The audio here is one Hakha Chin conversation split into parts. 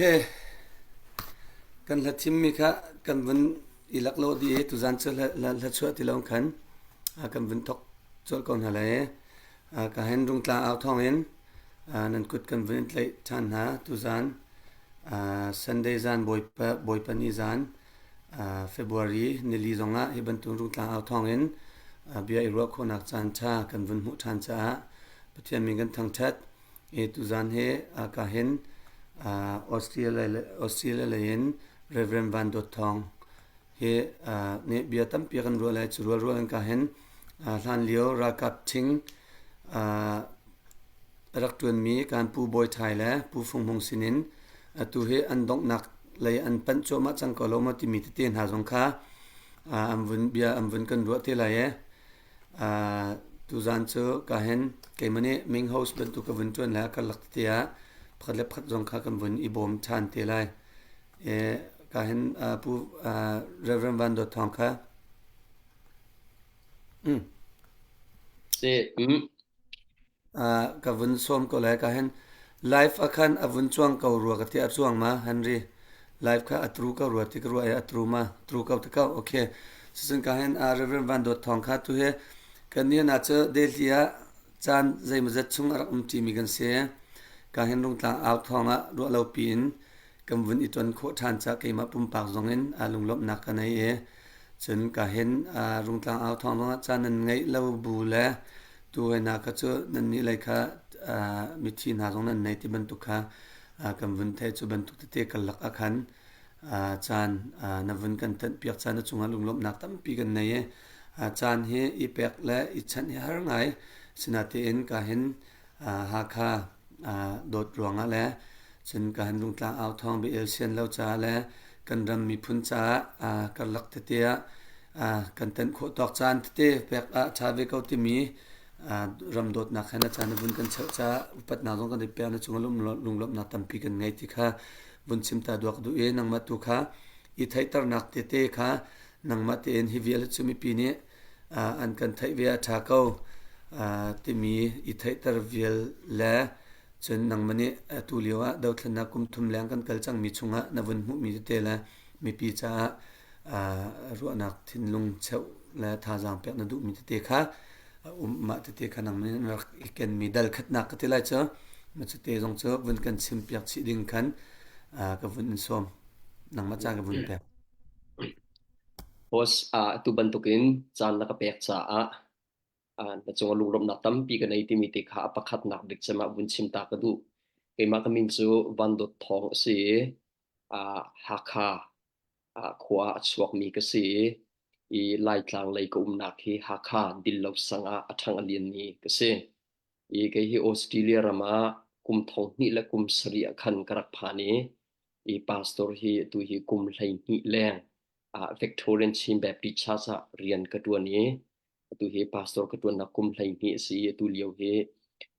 Okay. Kan hla thimmi kha kan vun i laklawh dih i tuzan cu hla, hla, hla chuah ti lo khan kan vun thok colh ko hna lai. Ka hen rungtlang au thawng in nan kut kan vun in tlaih ṭhan hna tuzan Sunday zan Bawipa Bawipa ni zan February nili zongah hi bantuk rungtlang au thawng in bia i ruah khawhnak caan ṭha kan vun hmuh ṭhan caah Pathian min kan thangṭhat. Hi tuzan hi ka hin Australia, Australia lei in Reverend Van Dawt Thawng hi nih bia tampi kan ruah lai cu rual rual in ka hin hlan lio ralkap ṭhing rak ṭuanmi kan Pu Bawi Thai le Pu Fung Hmung sinin atu hi an donghnak lei an panh cuahmah cang ko lo maw timi tete hna zong kha an vun bia an vun kan ruah te lai e. Uh, tuzan cu ka hen keimah nih main host bantuk ka vun ṭuan lai karlak tete ah pakhat le pakhat zong kha kan vun i bawm ṭhan te lai. E, ka hen uh, pu uh, Reverend Van Dawt Thawng kha mm. Si, mm. Ka vun sawm ko lai ka hen live ah khan a vun cuang ko rua ka ti a cuang ma Henry live kha a tru ko rua ti ka rua a tru ma tru ko ti ko okay cucun ka hen Reverend Van Dawt Thawng kha tu he kan ni na cu Delhi ah caan zeimawzat chung a rak um ṭimi kan si ka hen rungtlang au thawng ah ruah lo piin kan vun i ton khawh ṭhan ca keimah pumpak zong in lunglawmhnak ka nei i cun ka hin rungtlang au thawng zongah caan nan ngeih lo bu le tu hna kha cu nannih lei kha mithi hna zong nan nei ti bantuk kha kan vun theih cu bantuk tete karlak ah khan caan na vun kan tanhpiak caan na cungah lunglawmhnak tampi kan nei i caan hi i pek le i chanh hi har ngai sinatein ka hin Hakha dawt ruangah le cun ka han rungtlang au thawng bia el sian lo caah le kan ram miphun caah karlak tete ah kan tenh khawh tawk caan tete pek ah ṭha ve ko timi ram dawtnak he na caan na vun kan cheuh caah upatnak zong kan i pek na cungah lunglawmhnak tampi kan ngei ti kha vun chim ta duak duh i nangmah tu kha i theihternak tete kha nangmah tein hi vial cu mipi nih an kan theih ve a ṭha ko timi i theihter vial le cun nangmah nih atu lio ah dothlennak kum thum leng kan kal cangmi chungah na vun hmuhmi tete le mipi caah ruahnak thinlung cheuh le thazaang pek na duhmi tete kha um mah tete kha nangmah nih na rak i kenmi dal khatnak ka ti lai cu ma cute zong cu vun kan chim piak chih ding khan ka vun in sawm nangmah ca ka vun pek. Host ah atu bantukin caan na ka pek caah ah na cungah lunglawmhnak tampi ka nei timi te kha a pakhatnak bik cem ah vun chim ta ka duh. Keimah ka min cu Van Dawt Thawng a si i ah Hakha ah khua a chuakmi ka si i i Laitlang lei ka umnak hi Hakha Dillo sang ah a ṭhang a lianmi ka si. I kei hi Australia ram ah kum thong hnih le kum sarih ah khan ka rak phan i i pastor hi atu hi kum 12 leng ah Victorian Chin Baptist Church ah rian ka ṭuan i atu hi pastor ka ṭuannak kum 12 a si i atu lio hi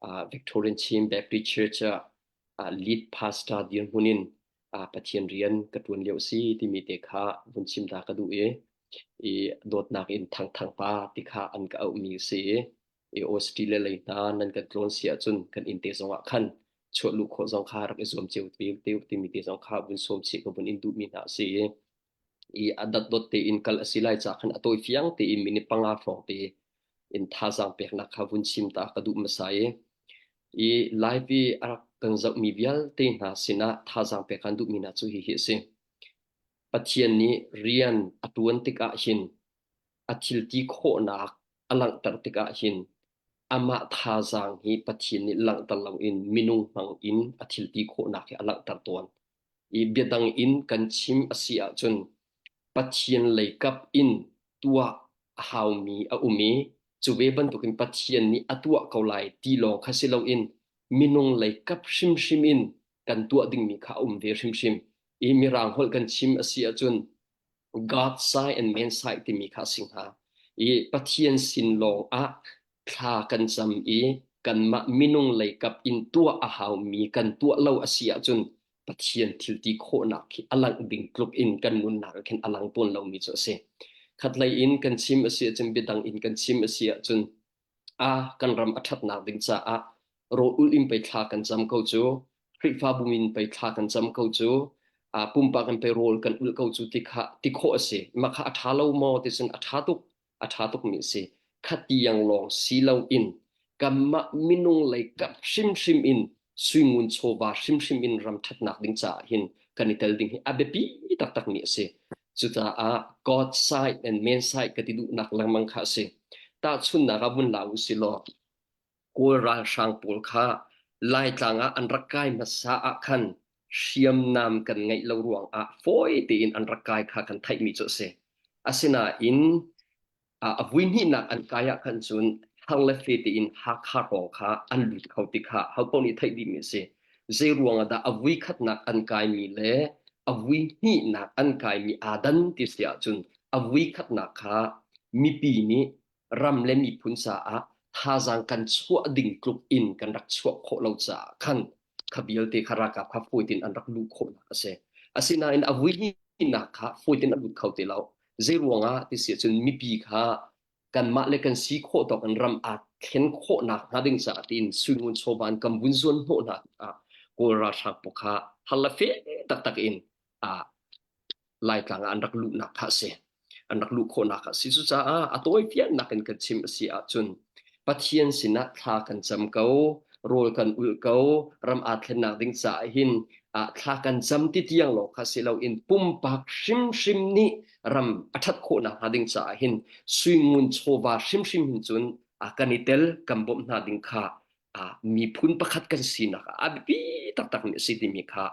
ah Victorian Chin Baptist Church ah ah lead pastor dirhmun in ah Pathian rian ka ṭuan lio a si timi te kha vun chim ta ka duh i i dawtnak in Thangthang pa ti kha an ka auhmi a si i i Australia lei hna nan kan tlawn si ahcun kan inn te zong ah khan chuah luh khawh zong kha rak i zuam cio te timi te zong kha vun sawm chih ka vun in duhmi hna a si i i a dotdot tein kal a si lai ca khan a tawi fiang tein minute panga hrawng te in thazaang peknak kha vun chim ta ka duh hmasa i i live i a rak kan zohmi vialte hna sinah thazaang pek kan duhmi hna cu hihi a si. Pathian nih rian a ṭuan tikah hin a thil ti khawhnak a langhter tikah hin amah thazaang hi Pathian nih langhter loin minung hmang in a thil ti khawhnak hi a langhter tawn. I biadang in kan chim a si ahcun Pathian leikap in tuah a haumi a um i cu ve bantukin Pathian nih a tuah ko lai ti lawng kha si loin minung leikap hrimhrim in kan tuah dingmi kha a um ve hrimhrim. I Mirang holh kan chim a si ahcun God side and man side timi kha a si hnga. I Pathian sin lawng ah thla kan cam i kanmah minung leikap in tuah a haumi kan tuah lo a si ahcun Pathian thil ti khawhnak khi a langh ding tluk in kan nunnak ah khin a lang tawn lomi cu a si. Khatlei in kan chim a si ahcun biadang in kan chim a si ahcun a kan ram a ṭhatnak ding caah rawl ulh in pei thla kan cam ko cu. Khrihfabu min pei thla kan cam ko cu, pumpak in pei rawl kan ulh ko cu ti kha ti khawh a si. Mah kha a ṭha lo maw ti cun a ṭha tuk, a ṭha tukmi a si. Khatiang lawng si loin kanmah minung lei kap hrimhrim in suingun chawva hrimhrim in ram ṭhatnak ding caah hin kan i tel ding hi a biapi taktakmi a si. Cucaah God side and man side ka ti duhnak lengmang kha a si. Tahchunhnak ah vun la u si law Kawl ralhrang pawl kha Laitlang ah an rak kai hmasa ah khan hriamnam kan ngeih lo ruangah fawi tein an rak kai kha kan theihmi cu a si. Asinain a vui hnihnak an kai ah khan cun har le fe tein Hakha hrawng kha an lut kho ti kha hopaoh nih theih dihmi a si. Zei ruangah dah a vui khatnak an kaimi le a vui hnihnak an kaimi aa dan ti si ahcun a vui khatnak kha mipi nih ram le miphun caah thazaang kan chuah ding tluk in kan rak chuah khawh lo caah khan kha vialte kha ralkap kha fawi tein an rak luh khawhnak a si. Asinain a vui hnihnak kha fawi tein a lut kho ti lo. Zei ruangah ti si ahcun mipi kha kanmah le kan si khawh tawk in ram aa thlen khawhnak hnga ding caah tiin suingun chawva in kan vun zuan hnawh hna tikah Kawl ralhrang pawl kha hal le fe taktak in ah Laitlang ah an rak luhnak kha a si. An rak luh khawhnak a si. Cucaah a tawifiannak in kan chim a si ahcun Pathian sinah thla kan cam ko, rawl kan ulh ko, ram aa thlennak ding caah hin thla kan cam ti tiang lawng kha si loin pumpak hrimhrim nih ram a ṭhat khawhnak hnga ding caah hin suingun chawva hrimhrim hin cun kan i tel kan bawmh hna ding kha miphun pakhat kan sinak ah a biapi taktakmi a si timi kha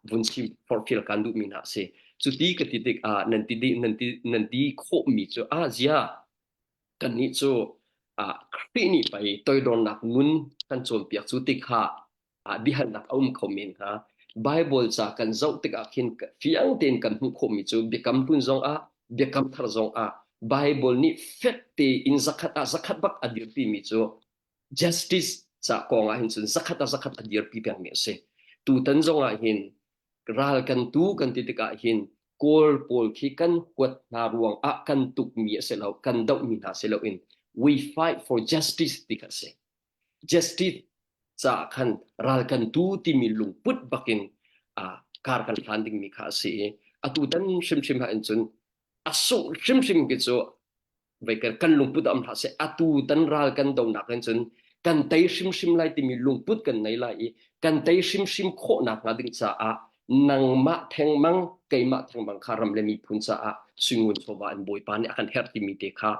vun chim forhfial kan duhmi hna a si. Cuti ka ti tikah nan ti nan ti nan ti khawhmi cu ah zia kannih cu Khrih nih pei toidornak nun kan cawnpiak cu ti kha biahalnak a um kho men hnga. Bible ca kan zoh tikah khin fiang tein kan hmuh khawhmi cu Biakam Hlun zong ah Biakam Thar zong ah Bible nih fek tein zakhat ah zakhat bak a dirpimi cu justice ca kong ah hin cun zakhat ah zakhat a dirpi pengmi a si. Tutan zong ah hin ral kan tu kan ti tikah hin Kawl pawl khi kan huat hna ruang ah kan tukmi a si lo, kan dohmi hna si loin we fight for justice ti kha a si. Justice caah khan ral kan tu timi lungput bakin kar kan hlan dingmi kha a si i atutan hrimhrim ah in cun a sungh hrimhrim khi cu kan lungput am hlah seh atu tan ral kan donak hin cun kan tei hrimhrim lai timi lungput kan nei lai i kan tei hrimhrim khawhnak hnga ding caah nangmah thengmang keimah thengmang kha ram le miphun caah suingun chawva in bawipa nih a kan herh timi te kha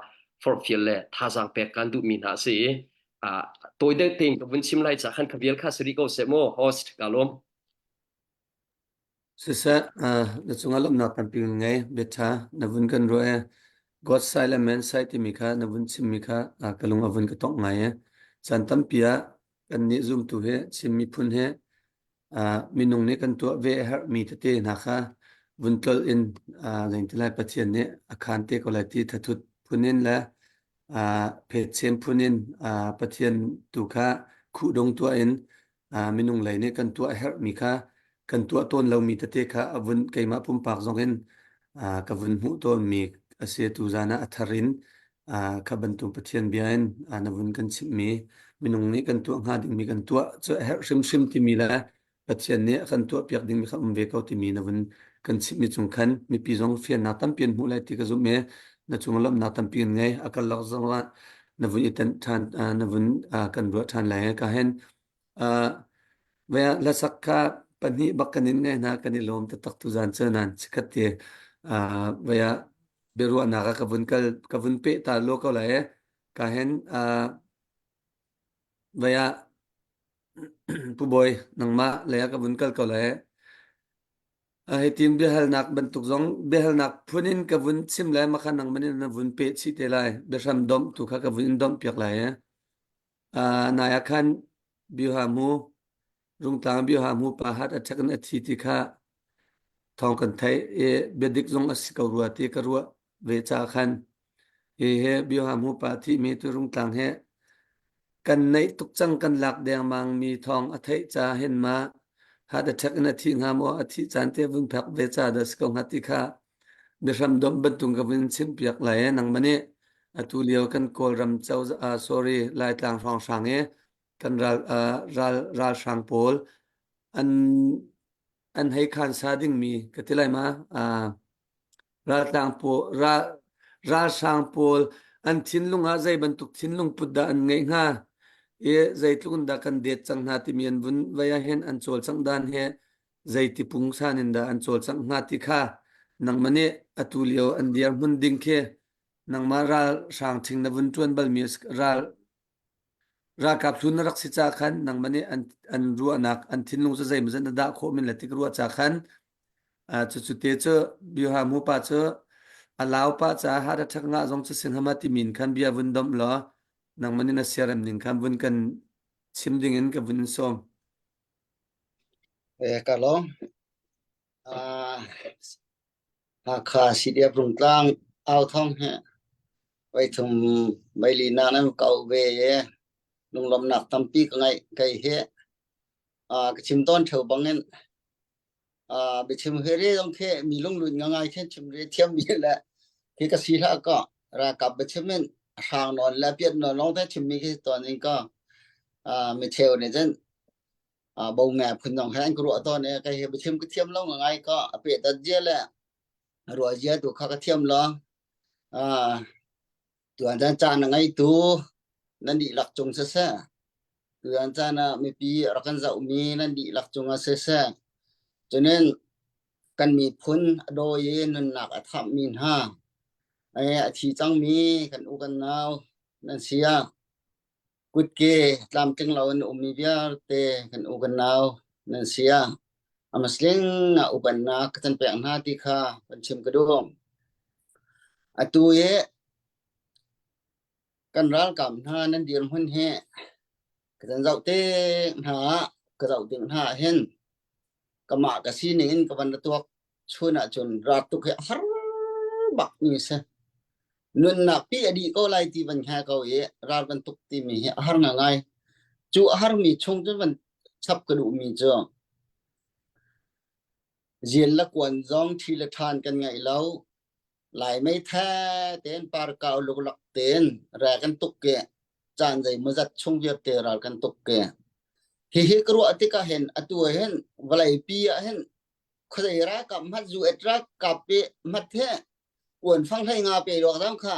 forhfial le thazaang pek kan duhmi hna a si i tawi deuh tein ka vun chim lai ca khan ka vial kha si rih ko seh mu host ka lawm. Siseh, na cungah lawmhnak tampi kan ngei. Biaṭha na vun kan ruah i God side le man side timi kha na vun chimmi kha ka lung a vun ka tongh ngai i caan tampi ah kannih zumtu hi Chin miphun hi minung nih kan tuah ve a herhmi tete hna kha vun tlolh in zeingtilai Pathian nih a khaan te ko lai ti thathut phun in le phetchem phun in Pathian tu kha khuhdung tuah in minung lei nih kan tuah a herhmi kha kan tuah tawn lomi tete kha a vun keimah pumpak zong in ka vun hmuh tawnmi a si. Tuzan ah a thar in kha bantuk Pathian bia in na vun kan chimhmi minung nih kan tuah hnga dingmi kan tuah cu a herh hrimhrim timi le Pathian nih a kan tuahpiak dingmi kha um ve ko timi na vun kan chimhmi cung khan mipi zong fiannak tampi an hmuh lai ti ka zumh i na cung lawmhnak tampi an ngei. A karlak zong ah na vun i tenh ṭhan na vun kan ruah ṭhan lai. Ka hen hlasak kha pahnih bak kan in ngai hna kan i lawm taktak tuzan cu nan chikkhat te vaya biaruahnak ah ka vun kal ka vun peh ta lo ko lai ka hen vaya Pu Bawi nangmah lei ah ka vun kal ko lai. Hitin biahalnak bantuk zong biahalnak phun in ka vun chim lai makha nangman in na vun peh chih te lai. Biahram domh tu kha ka vun in domh piak lai. Nai ah khan Bioha mu Rungtlang Bioha mu pa heart attack in a thi ti kha thawng kan theih i biadik zong a si ko rua ti ka ruah ve ca khan hi he Bioha mu pa thihmi tu Rungtlang he kan neih tuk cang kan lak dengmang mi thawng a theih ca hin ma heart attack in a thi hnga maw a thih caan te vun phak ve ca dah si ko hnga ti kha biahram domh bantuk ka vun chimpiak lai e nangmah nih atu lio kan Kawlram cozah sorry Laitlang hrawnghrang i kan ral ral ralhrang pawl. an an hei khansa dingmi ka ti lai ma raltlang pawl ral ralhrang pawl an thinlung ah zei bantuk thinlung put dah an ngeih hnga i zeitluk in dah kan det cang hna timi an vun vei ah hin an cawlcangh dan he zeiti pungsan in dah an cawlcangh hnga ti kha nangmah nih atu lio an dirhmun ding khi nangmah ralhrang ṭhing na vun ṭuan balmi ral ralkap hlun na rak si ca khan nangmah nih an an ruahnak an thinlung cu zeimawzat na dah khawh min le tik ruah ca khan cucu te cu biuha mu pa cu a lau pa caah heart attack ngah zong cu singhama ti min khan bia vun domh law nangmah nih na siarem ning khan vun kan chim ding in ka vun in sawm. Eh, ka lawm. Ah, Hakha CDF Rungtlang au thong he voithum meili na nan kau ve i lunglawmhnak tampi ka ngeih kei hi ah ka chim tawn theo bangin ah biachim he re zong khi mi lunglun ngai khin chim re thiam mi le khi ka si hlah ka ralkap biachim in hrang nawn le piat nawn lawng te chim mi khi tawn in ka ah mi cheu nih cun bo nge phun dong he an ka ruah tawn i kei hi biachim ka thiam lo ngai ka a pe tat zia le ruah zia tu kha ka thiam lo. Tuan caan caan a ngeitu nan dihlak cung siseh, tuan caan ah mipi rak kan zohmi nan dihlak cungah siseh, cunin kan miphun a dawi i nunnak a thapmi hna, a thi cangmi kan u kan nau nan si ah kutke tlamtling lo in ummi vialte kan u kan nau nan si ah a muslim ah upannak ka can pek hna ti kha kan chim ka duh. Atu i kan ralkap hna nan dirhmun hi ka kan zoh te hna ah ka zoh ding hna ah hin kamah ka sining in ka van ra tuak chun ahcun rat tuk hi a har bak mi si. Nunnak pi a dih ko lai ti van hnga ko i ral bantuk timi hi a har ngai. Cu a harmi chung cun van chap ka duhmi cu zian le kuan zong thi le ṭhan kan ngaih lo. Lai meithe tein parkau luklak tein re kan tuk ke caan zeimawzat chung vialte ral kan tuk ke. Hihi ka ruah tikah hin atu ah hin vawleipi ah hin khuazei ralkap hmat US ralkap i hmat he kuan fang hlei nga pe ruak zong kha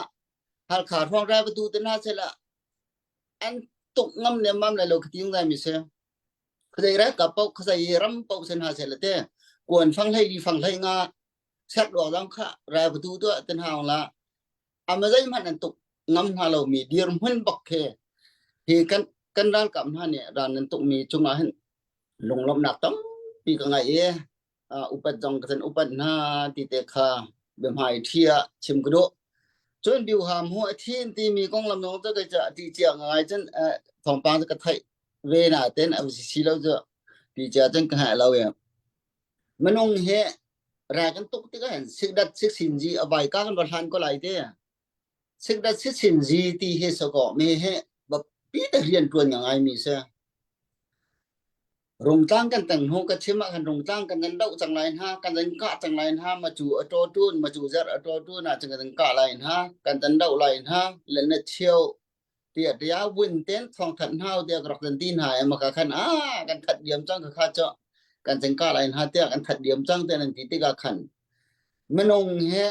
Halkha hrawng ral tu te hna sela an tuk ngam ne mam lai lo khati ngai mi se khuazei ralkap pau khuazei ram pau sen ha sela te kuan fang hlei li fang hlei nga set ruak zong kha ral tu tu ten hang la ama zei hmanh an tuk ngam hna lo mi dirhmun bak khi hi kan kan ralkap hna nih ran nan tuk mi cungah hin lunglawmhnak tampi ka ngei i upat zong ka san upat hna ti te kha biahmai thi ah chim ka duh. Cun biuham hu a thin timi konglam zong cu kei cu a ti cia ngai cun thawngpang cu ka theih ve na ten a si si lo cu ti cia cun ka hngalh lo i minung hi ra kan tuk tikah hin sikdat siksinzi a vai ka kan va hlan ko lai te sikdat siksinzi ti hi sakaw mi hi pi te rian tuan ngai mi si. Rungtlang kan teng hnu ka chim ah khan rungtlang kan nan doh cang lai hna, kan nan kah cang lai hna, ma cu a taw tun, ma cu zer a taw tun ah cun kan kah lai hna, kan tan doh lai hna, le na cheu tiah tia win ten thong that hna tiah ka rak kan ti hna em ka khan a kan that diam cang ka kha cho kan ceng kah lai hna tiah kan that diam cang tiah nan ti tikah khan minung he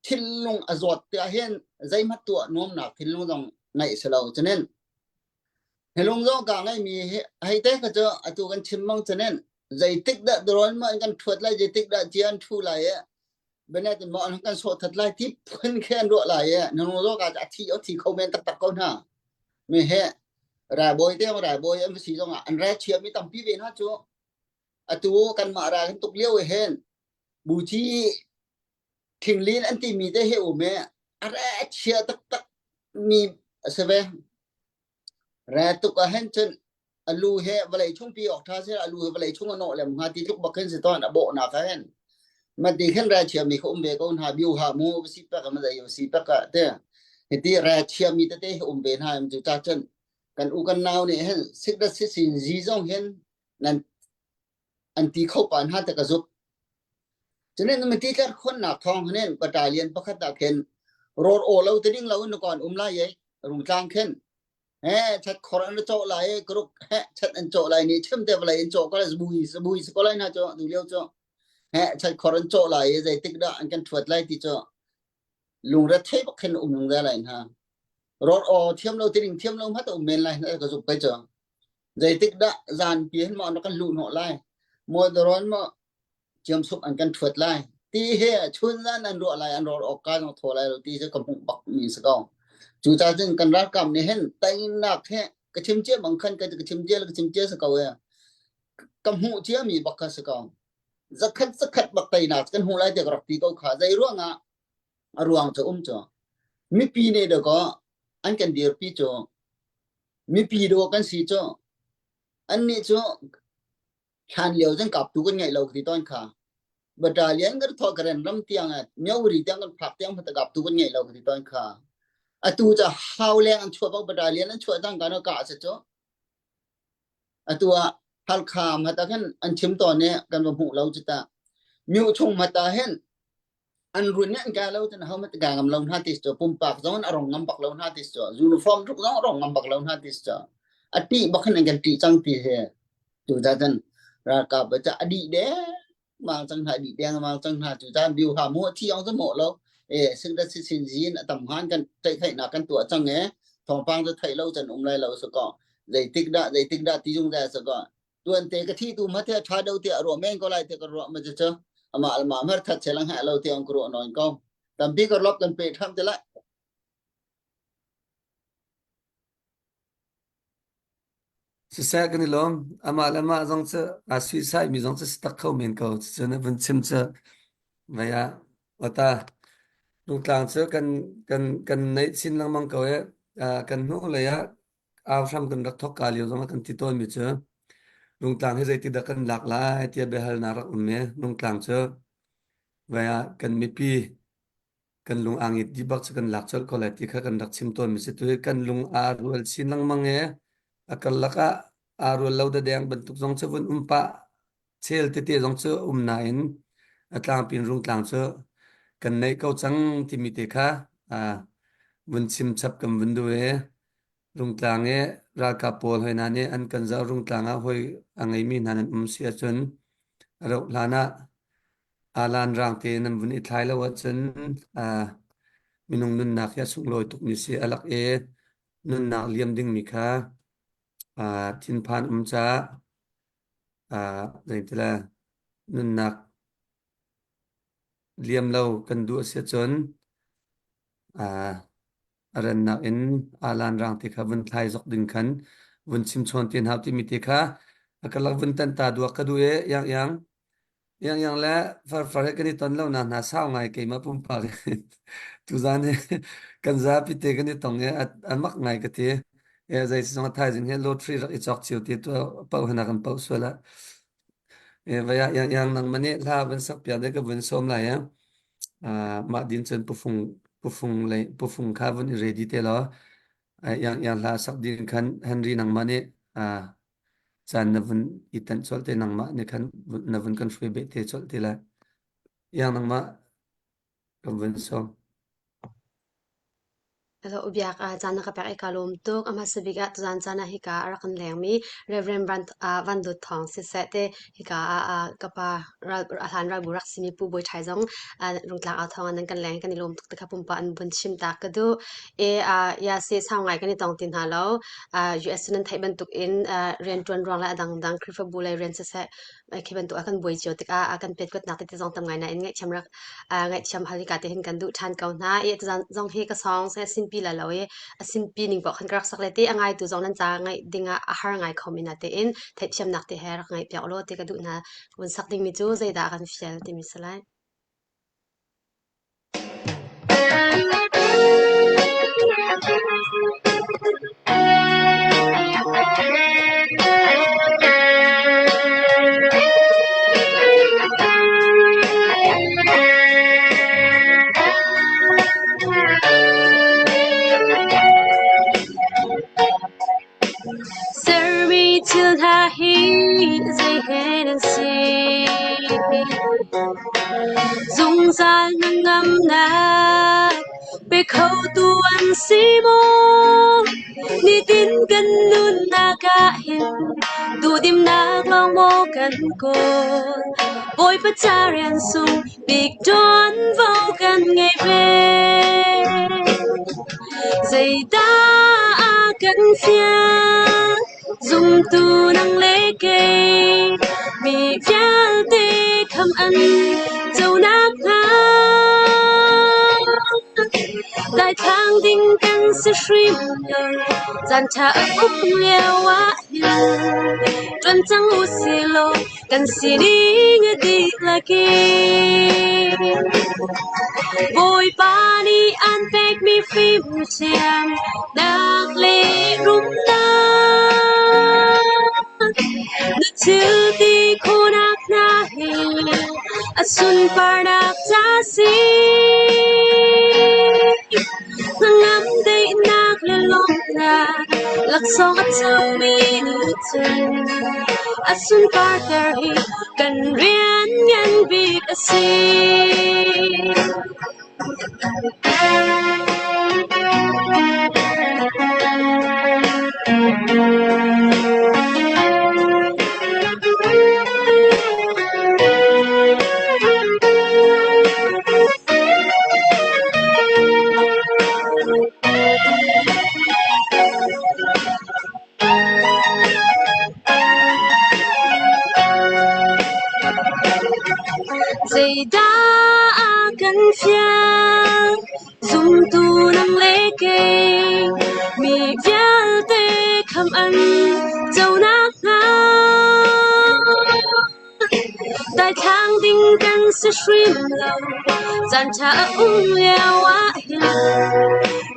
thinlung a zawt tiah hin zeihmanh tuah nuamnak thinlung zong ngeih si lo cunin Hilung zong ka ngeimi hi hei te kha cu atu kan chim mang cunin zeitik dah drone ma kan thuat lai zeitik dah ci an thu lai i benet in maw an kan sawh that lai ti phun khi an ruah lai i nung zo ka a thi o thi kho men taktak ko hna mi he ralbawi te ralbawi an si zong ah an ra chia mi tampi ve hna cu atu kanmah ra kan tuk lio hin buci thinglin an timi te he um e a ra chia taktak mi a si ve. Ra tuk ah hin cun a lu he vawlei chung pi awk ṭha seh a lu he vawlei chung a nawh lem hnga ti tluk bak khin si tawn a bawhnak ah hin mati khin ra chia mi kha um ve ko hna biu ha mu si pak ma zai si pak ah te hiti ra chia mi tete hi um ve hna im cu ta cun kan u kan nau nih hin sikdat si sin zi zong hin nan an ti kho pa hna te ka zup cunin mi ti tler khonnak thawng hin battalion pakhat ah khin ror aw lo te ding lo in kon um lai ye rungtlang khin. He chat khor an cawh lai i karuk he chat an cawh lai ni chim te vawlei in cawh ko lai zabui zabui si ko lai hna cu tu lio cu he chat khor an cawh lai i zeitik dah an kan thuat lai ti cu lungre thei bak khin um lung lai hna ror aw thiam lo tining thiam lo hmat um men lai hna ka zuk kai cu zeitik dah zan pi hin ma kan luh hnawh lai modoron ma Ciamsup an kan ṭhuat lai. Ti he chun zan an ruah lai, an rawr awk ka zong thaw lai lo ti cu ka hmuh bak mi si ko. Cucaah cun kan ralkap nih hin teinak he ka chim cia bang khan ka chim cia ka chim cia si ko e. Ka hmuh cia mi bak kha si ko. Zakhat zakhat bak teinak kan hmuh lai tiah ka rak ti ko kha. Zei ruangah a ruang cu um cu. Mipi nih dakaw an kan dirpi cu mipi dawh kan si cu annih cu Hlan lio zan kaptu kan ngeih lo ti tawn kha. Battalion kan thawh karen ram tiang ah Myawri tiang kan phak tiang hmata kaptu kan ngeih lo ti tawn kha. Atu ca hau leng an chuah bak battalion an chuah cang kan ka se cu. Atu ah Halkha mata khan an chim tawn ne kan va hmuh lo cu ta. Myu chung mata hen an run nih an ka lo cun ho mat ga ngam lo hna tis cu pumpak zong a rong ngam bak lo hna tis cu uniform hruk zong a rong ngam bak lo hna tis cu a ṭih bak khan an kan ṭih cang ti he cu ca cun ralkap ca a dih deng mang cang hna dih deng mang cang hna cu caan biu ha mu thi ong cu mo lo e sing da si sin zin a tam han kan theih theihnak kan tuah cang e thawngpang cu theih lo cun um lai lo so ko zeitik dah zeitik dah ti zung zai so ko tuante ka thi tu ma the tha do te ruah men ko lai te ka ruah ma chu ama alma mar that chelang ha lo te ong ruah non ko tampi ka lop kan pe tham te la. Siseh kan i lawm. Amah le amah zong cu aa suihsai mi zong cu si tak kho men ko. Cucu na vun chim cu vei ah ota Rungtlang cu kan kan kan neih chin lengmang ko i kan hnu lei ah au hram kan rak thawk ka lio zong ah kan ti tawnmi cu Rungtlang hi zeitik dah kan lak lai tiah biahalnak rak um i Rungtlang cu vai ah kan mipi kan lung aa ngit dih bak cu kan lak colh ko lai ti kha kan rak chim tawnmi si. Tu hi kan lung aa rual chin lengmang i a karlak ah aa rual lo dadeng bantuk zong cu vun um pah chel tete zong cu um nain a tlangpi in Rungtlang cu kan neih ko cang timi te kha vun chim chap kan vun duh i Rungtlang i ralkap pawl hoi hna nih an kan zoh Rungtlang ah hawi a ngeimi hna nan um si ahcun a rauh hlan ah alan rang tein nan vun i thlai lo ahcun minung nunnak hi a sunglawi tukmi si a lak i nunnak liam dingmi kha thinphan um caah zeitila nunnak liam lo kan duh a si ahcun a rannak in alan rang te kha vun thlai zok ding khan vun chim chawn te hna timi te kha a ka lak vun tan ta duak ka duh e yang yang yang yang le far far he kan i ton lo na hna sau ngai keimah pumpak tuzan hi kan zapi te kan i tong i a mak ngai ka ti e zei si zong a thaizing he lottery rak i chok cio ti tu pau hna kan pau sual ah e vaya yang yang nang mani hla van sak piak de ka vun som lai ya mah din cun pufung pufung le pufung kha vun i ready te law yang yang hla sak din khan Henry nangmah nih caan na vun i tanh colh te nangmah nih khan na vun kan hruai beh te colh te lai yang nangmah kan vun som. Hello, ubiak ah caan na ka pek i ka lawm tuk. A hmasa bik ah tuzaan caan ah hika a rak kan lengmi Reverend Van, Van Dawt Thawng siseh te hika ah ka pa ral, a hlan ralbu rak simi Pu Bawi Ṭhai zong Rungtlang au thawng ah nan kan leng kan i lawm tuk ti kha pumpak an vun chim ta ka duh. E ya se sau ngai kan i tong ti hna lo. US nan theih bantuk in rianṭuan ruang le a dangdang Khrihfabu lei rian siseh khi bantuk a kan buai cio tikah a kan petkuatnak tete zong tam ngai nain ngaihthiam rak ngaihthiam hal hika te hin kan duh ṭhan ko hna i zong hi ka song se sinpi la lo i a sinpi ning paoh khan ka rak sak le te a ngaitu zong nan ca ngaih dingah a har ngai kho mi na tein theihthiamnak te he rak ngaih piak law ti ka duh hna vun sak dingmi cu zeidah kan fial timi si lai. Sermi thil hna hi zei he nan si? Zungzal hnangamnak pe khotu an si maw? Nitin kan nunnak ah hin duhdimnak lawng maw kan kawl? Bawipa ca rian sung bik ṭuanvo kan ngei ve. Zeidah a kan fial? Zumtu nang le kei, mi vialte kham an co nakhnga. Daithlang ding kan si hrim lo, caanṭha a um lio ah hin ṭuan cang u silaw kan sining a dihlak in. Bawipa nih an pekmi fimthiam nak le rumnak na thil ti khawhnak hna hi a sunparnak ca si. Hnangam daihnak le lawmhnak laksawng a comi nih cun a sunparter hi kan rian ngan bik a si. Zeidah a kan fial? Zumtu nang le kei, mi vialte khamh an co nakhnga. Daithlang ding kan si hrim lo, caanṭha a um lio ah hin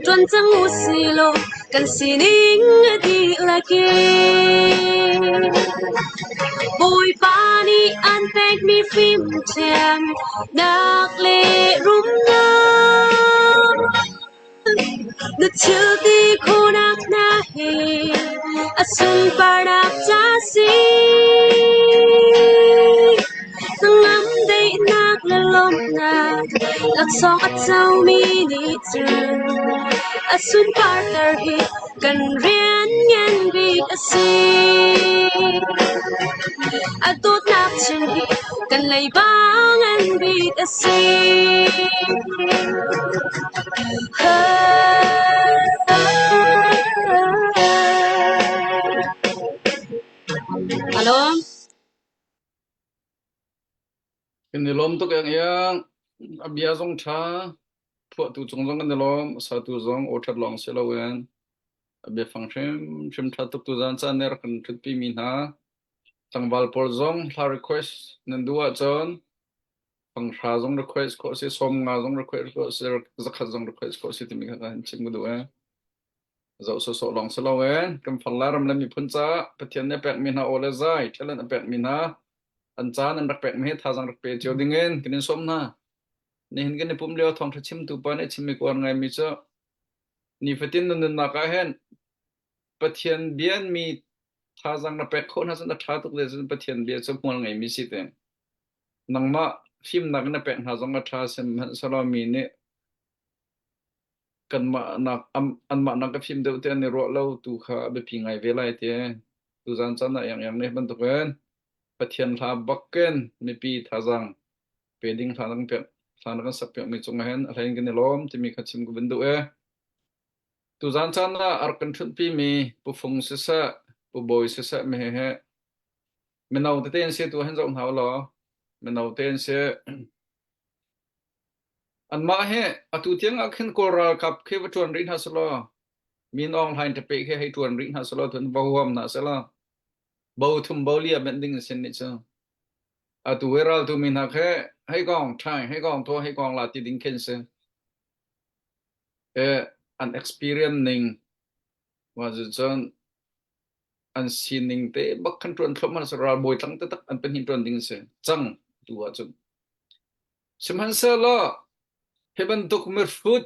ṭuan cang u silaw kan sining a dihlak in. Bawipa nih an pekmi fimthiam nak le rumnak Na thil ti khawhnak hna hi a sunparnak ca si. Hnangam daihnak le lawmhnak laksawng a comi nih cun a sunparter hi kan rian ngan bik a si. A dawtnak chim hi kan leiba ngan bik a si. Hello. Kan i lawm tuk yang yang. A bia zong ṭha. Phuahtu cung zong kan i lawm. A satu zong aw ṭhat lawng si loin a biafang hrimhrim ṭha tuk tuzaan caan nih rak kan ṭhutpi mi hna. Tlangval pawl zong hla request nan duh ahcun panghra zong request khawh a si, 50 zong request khawh a si, 100 zong request khawh a si timi kha kan chim ka duh ee. Zoh sawsawh lawng si lo ee. Kan far Lairam le miphun caah Pathian nih a pekmi hna aw le zai, talent a pekmi hna, an caan an rak pekmi hi thazaang rak pe cio ding in kan in sawm hna. Nihin kan i pumh lio thawngṭha chimtu pa nih chimmi ka uar ngaimi cu nifatin na nunnak ah hin Pathian bian mi thazaang na pek khawh hna cun a ṭha tuk le cun Pathian bia cu hmual ngeimi si te. Nangmah fimnak na pek hna zong a ṭha sihmanhsehlaw mi nih kanmah nak anmah nak ka fim deuh te an i ruah lo tu kha a biapi ngai ve lai ti. Tuzaan caan ah iang iang nih bantukin Pathian hla bakin mipi thazaang pe ding hla na kan pek hla na kan sak piakmi cungah hin a hlei in kan i lawm timi kha chim ka vun duh ee. Tuzaan caan ah a rak kan ṭhutpimi Pu Fung siseh, Pu Bawi siseh mi he mino tete an si tu hin zoh hna u law mino te an si. Anmah hi atu tiang ah khin Kawl ralkap khi va ṭuan rih hna selaw Min Aung Hlaing ṭape khi hei ṭuan rih hna selaw tun va huam hna selaw bo thum bo li a benh ding an sin nih cu. Atu hi raltu mi hna khi hei kong ṭhai hei kong thaw hei kong la ti ding khin si. Eh, an experience ning wa cun an sining te bak khan ṭuan thluahmah si ralbawi tlang taktak an pahnih ṭuan ding si cang tu ahcun. Sihmanhsehlaw hi bantuk mihrut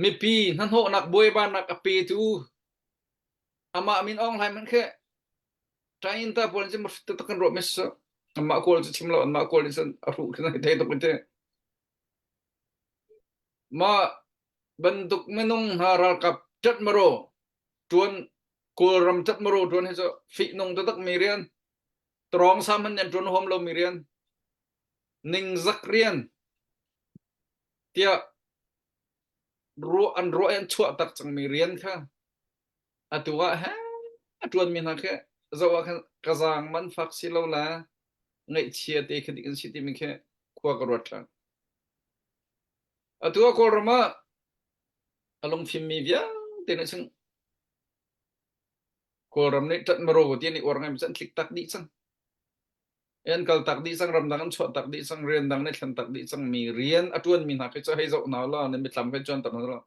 mipi hnahnawhnak buaibanak a petu amah min Aung Hlaing hmanh khi ṭain ta pawl cun mihrut taktak kan ruah mis cu amah kawl cu chim lo anmah kawl nih cun a hruh khi thei tuk in ti. Mah. bantuk minung hna ralkap ṭatmaraw ṭuan Kawlram ṭatmaraw ṭuan hi cu fihnung taktak mi rian tawng sa hmanh nih an ṭuan huam lomi rian ningzak rian tiah ruah an ruah i an chuah tak cangmi rian kha atu ah he a ṭuanmi hna khi zoh ah khan ka zaang man fak si lo la ngaihchia te khi dik an si timi khi khua ka ruat ṭhan. Atu ah Kawlram ah a lungfimmi vialte nih cun Kawlram nih ṭatmaro ti an i uar ngai mi cu an tlik tak dih cang. An kal tak dih cang, ramdang an chuah tak dih cang, rian dang nih thlen tak dih cang mi rian a ṭuanmi hna khi cu hei zoh hna law na mitthlam khin cuan tak hna law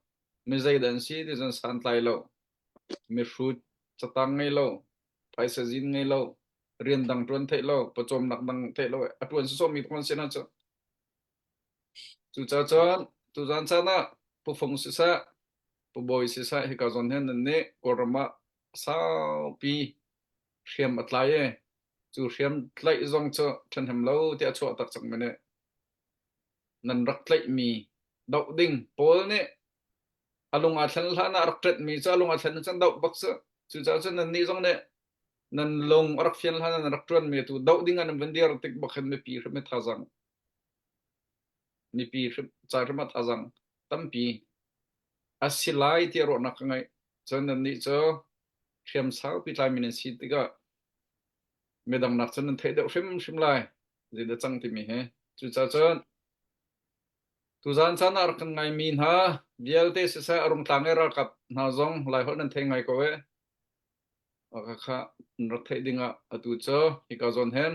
mi zeidah an si ti cun santlai lo, mihrut catang ngei lo, phaisa zin ngei lo, rian dang ṭuan theih lo, pawcawmnak dang theih lo, a ṭuan sawsawhmi tu an si hna cu. Cucaah cun tuzaan caan ah Pu Fung siseh, Pu Bawi siseh hika zawn hin nan nih Kawlram ah saupi hriam a tlai i cu hriam tlaih zong cu ṭhahnem lo tiah a chuah tak cangmi nih nan rak tlaihmi doh ding Paul nih a lung aa thlen hlan ah a rak ṭetmi cu a lung aa thlen cun doh bak cu. Cucaah cun nannih zong nih nan lung a rak fian hlan ah nan rak ṭuanmi tu doh ding ah nan van dir tik bak hin mipi hrim i thazaang mipi hrim ca hrim ah thazaang tampi a si lai tiah ruahnak ka ngeih. Cun nannih cu hriam saupi tlaimi nan si tikah midang nak cun nan theih deuh hrimhrim lai zeidah cang timi hi. Cucaah cun tuzaan caan ah rak kan ngaimi hna vialte siseh a rungtlang i ralkap hna zong Laiholh nan thei ngai ko e. Khakha nan rak theih dingah atu cu hika zawn hin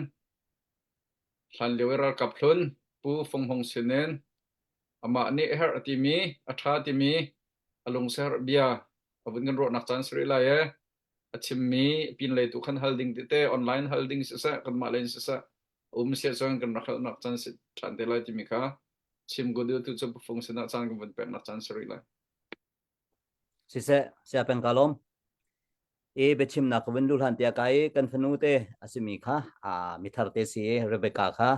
hlanlio i ralkap hlun Pu Fung Hung sin in amah nih a herh a timi, a ṭha timi, a lungsiaherh bia a vun kan ruahnak caan si rih lai e. A chimmi pinlei tu khan hal ding tete online hal ding siseh kanmah lei in siseh a um si ahcun kan rak halnak caan si ṭhan te lai timi kha chim ko deuh tu cu Pu Fung sinah caan kan vun peknak caan si rih lai. Siseh, siapeng ka lawm. I biachimnak ka vun lu hlan tiah kai kan fanu te a simi kha a mithar te si Rebecca kha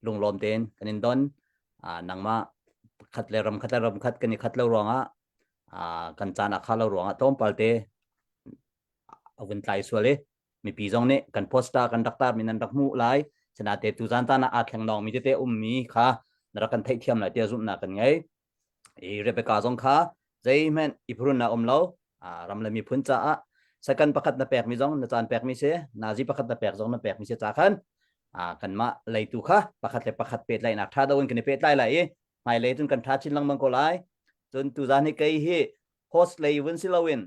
lunglawm tein kan in don. Nangmah khat le ram khat le ram khat kan i khat lo ruangah kan caan a kha lo ruangah tlawmpal te a vun tlai sual i mipi zong nih kan poster kan rak tar mi nan rak hmuh lai sinate tuzan tan ah aa thleng mi tete ummi kha na rak kan theihthiam lai tiah zumhnak kan ngei. I Rebecca zong kha zeihmanh i phurunnak um lo ram le miphun caah second pakhat na pekmi zong na caan pekmi si nazi pakhat na pek zong na pekmi si ca khan kanmah leitu kha pakhat le pakhat pehtlaihnak ṭha deuh in kan i pehtlai lai i hmailei cun kan ṭha chin lengmang ko lai cun tuzan hi kei hi host lei vun si loin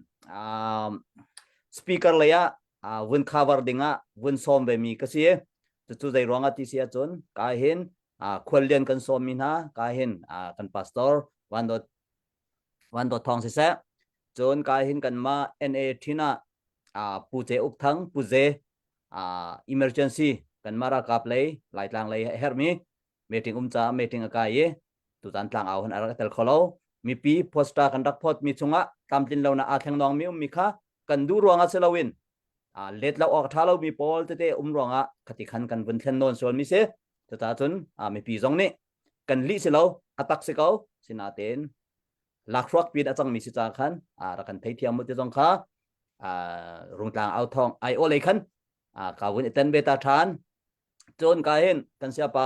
speaker lei ah vun cover dingah vun sawm ve mi ka si cucu zei ruangah ti si ahcun ka hin khuallian kan sawmmi hna ka hin kan pastor Van Dawt Van Dawt Thawng siseh cun ka hin kanmah NA ṭhin ah Pu Ce Uk Thang Pu Ze emergency kanmah ralkap lei Laitlang lei a herhmi meeting um caah meeting a kai i tutan tlang au han a rak tel kho lo mipi poster kan rak phot mi chungah tlamtlin lonak aa thleng mi ummi kha kan duh ruangah si loin let lo awk ṭha lomi pawl tete um ruangah khati khan kan vun thlen nawn sual mi si cucaah cun mipi zong nih kan lih si lo a tak si ko sinatein lakhruak pin a cangmi si ca khan rak kan theithiam mu ti zong kha rungtlang au thong ai aw lei khan ka vun i ten ve ta ṭhan cun ka hin kan siapa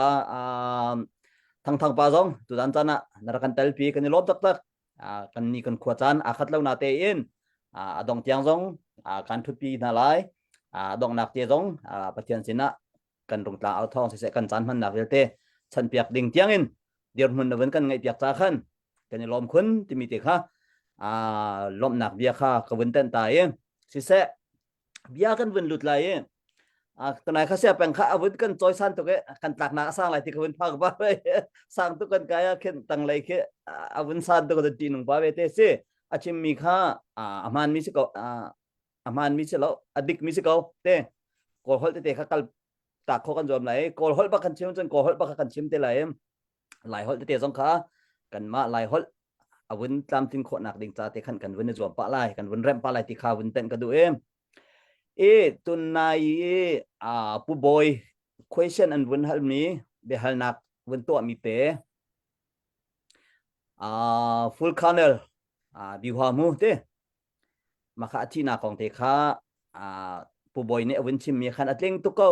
thangthang pa zong tutan caan ah na rak kan telpi kan i lawm taktak kan ni kan khua caan aa khat lo na tein a dong tiang zong kan thutpi hna lai a donghnak te zong Pathian sinah kan rungtlang au thawng siseh kan caan hmannak vialte chanpiak ding tiangin dirhmun na vun kan ngaih piak ca khan kan i lawm khun timi te kha lawmhnak bia kha ka vun tenh ta i siseh bia kan vun lut lai i tunai kha sia peng kha a vun kan cawisan tuk i kan tlaknak a sang lai ti ka vun phak ba sang tuk kan kai ah khin tanglei khi a vun san tuk ti nung pa ve te si a chimmi kha a hmaan mi si ko a hmaan mi si lo a dik mi si ko te kawl holh tete kha kal tak kho kan zuam lai kawl holh bak kan chim cun kawl holh bak kha kan chim te lai lai holh tete zong kha kanmah lai holh a vun tlamtlin khawhnak ding ca te khan kan vun i zuam pah lai kan vun remh pah lai ti kha vun tenh ka duh i i tunai i a pu bawi question an vun halmi biahalnak vun tuahmi te a full colonel. Biuha mu te mah kha a thihnak kong te kha Pu Bawi nih a vun chimmi khan a tling tuk ko.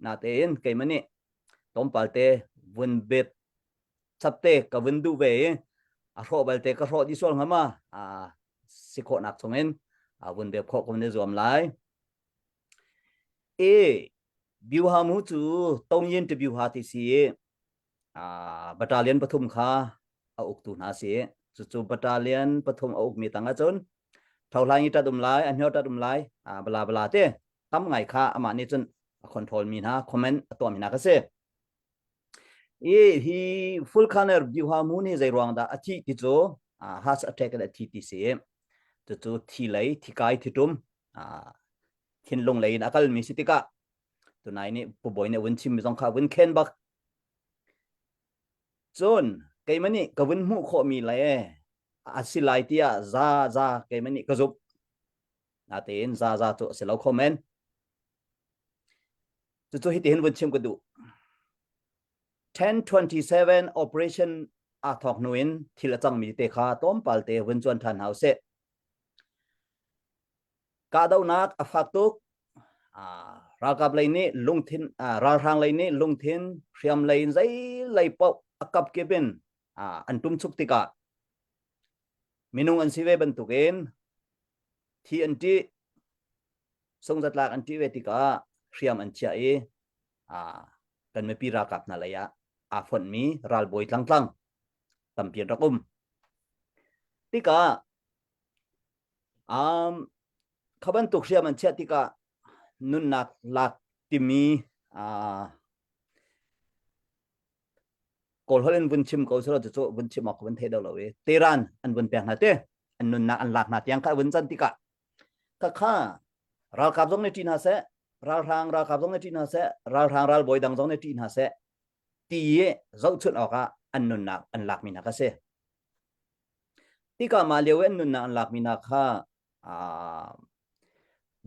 Natein keimah nih tlawmpal te vun bet chap te ka vun duh ve i a hrawh balte ka hrawh dih sual hnga ma si khawhnak chungin vun bep khawh ka vun i zuam lai. E Biuha mu cu Tongyin te Biuha ti si i battalion pathum kha a uktu hna si. Cucu battalion pathum a ukmi tang ahcun thohlaing i tat um lai, a hnio tat um lai, bla bla te tam ngai kha amah nih cun a control mi hna, comment a tuah mi hna kha si. I hi full color Biuha mu nih zei ruang dah a thih ti cu heart attack in a thi ti si. Cucu thi lei, thi kai, thi tum, thinlung lei in a kalmi si tikah tunai nih Pu Bawi nih a vun chimmi zong kha a vun khen bak. Cun keimah nih ka vun hmuh khawhmi le a si lai tiah za za keimah nih ka zumh. Natein za za cu a si lo kho men. Cucu hitihin vun chim ka duh. 1027 operation aa thawk hnu in thil a cangmi te kha tlawmpal te vun cuan ṭhan hna usih. Kahdohnak a fak tuk. Ralkap lei nih lungthin ralhrang lei nih lungthin hriam lei in zei lei paoh a kapkip in an ṭumchuk tikah minung an si ve bantukin thi an ṭih, sungzatlak an ṭih ve tikah hriam an chiah i kan mipi ralkap hna lei ah aa fonhmi ralbawi tlangtlang tampi an rak um. Tikah Um, kha bantuk hriam an chiah tikah nunnak lak timi uh, Kawl holh in vun chim ko selaw cu vun chim awk vun thei do lo i Tehran an vun pek hna te an nunnak an lak hna tiang kha vun can tikah kha kha ralkap zong nih ṭih hna seh ralhrang ralkap zong nih ṭih hna seh ralhrang ralbawi dang zong nih ṭih hna seh ti i zohchunh awkah an nunnak an lakmi hna kha si. Tikah mah lio i an nunnak an lakmi hna kha uh,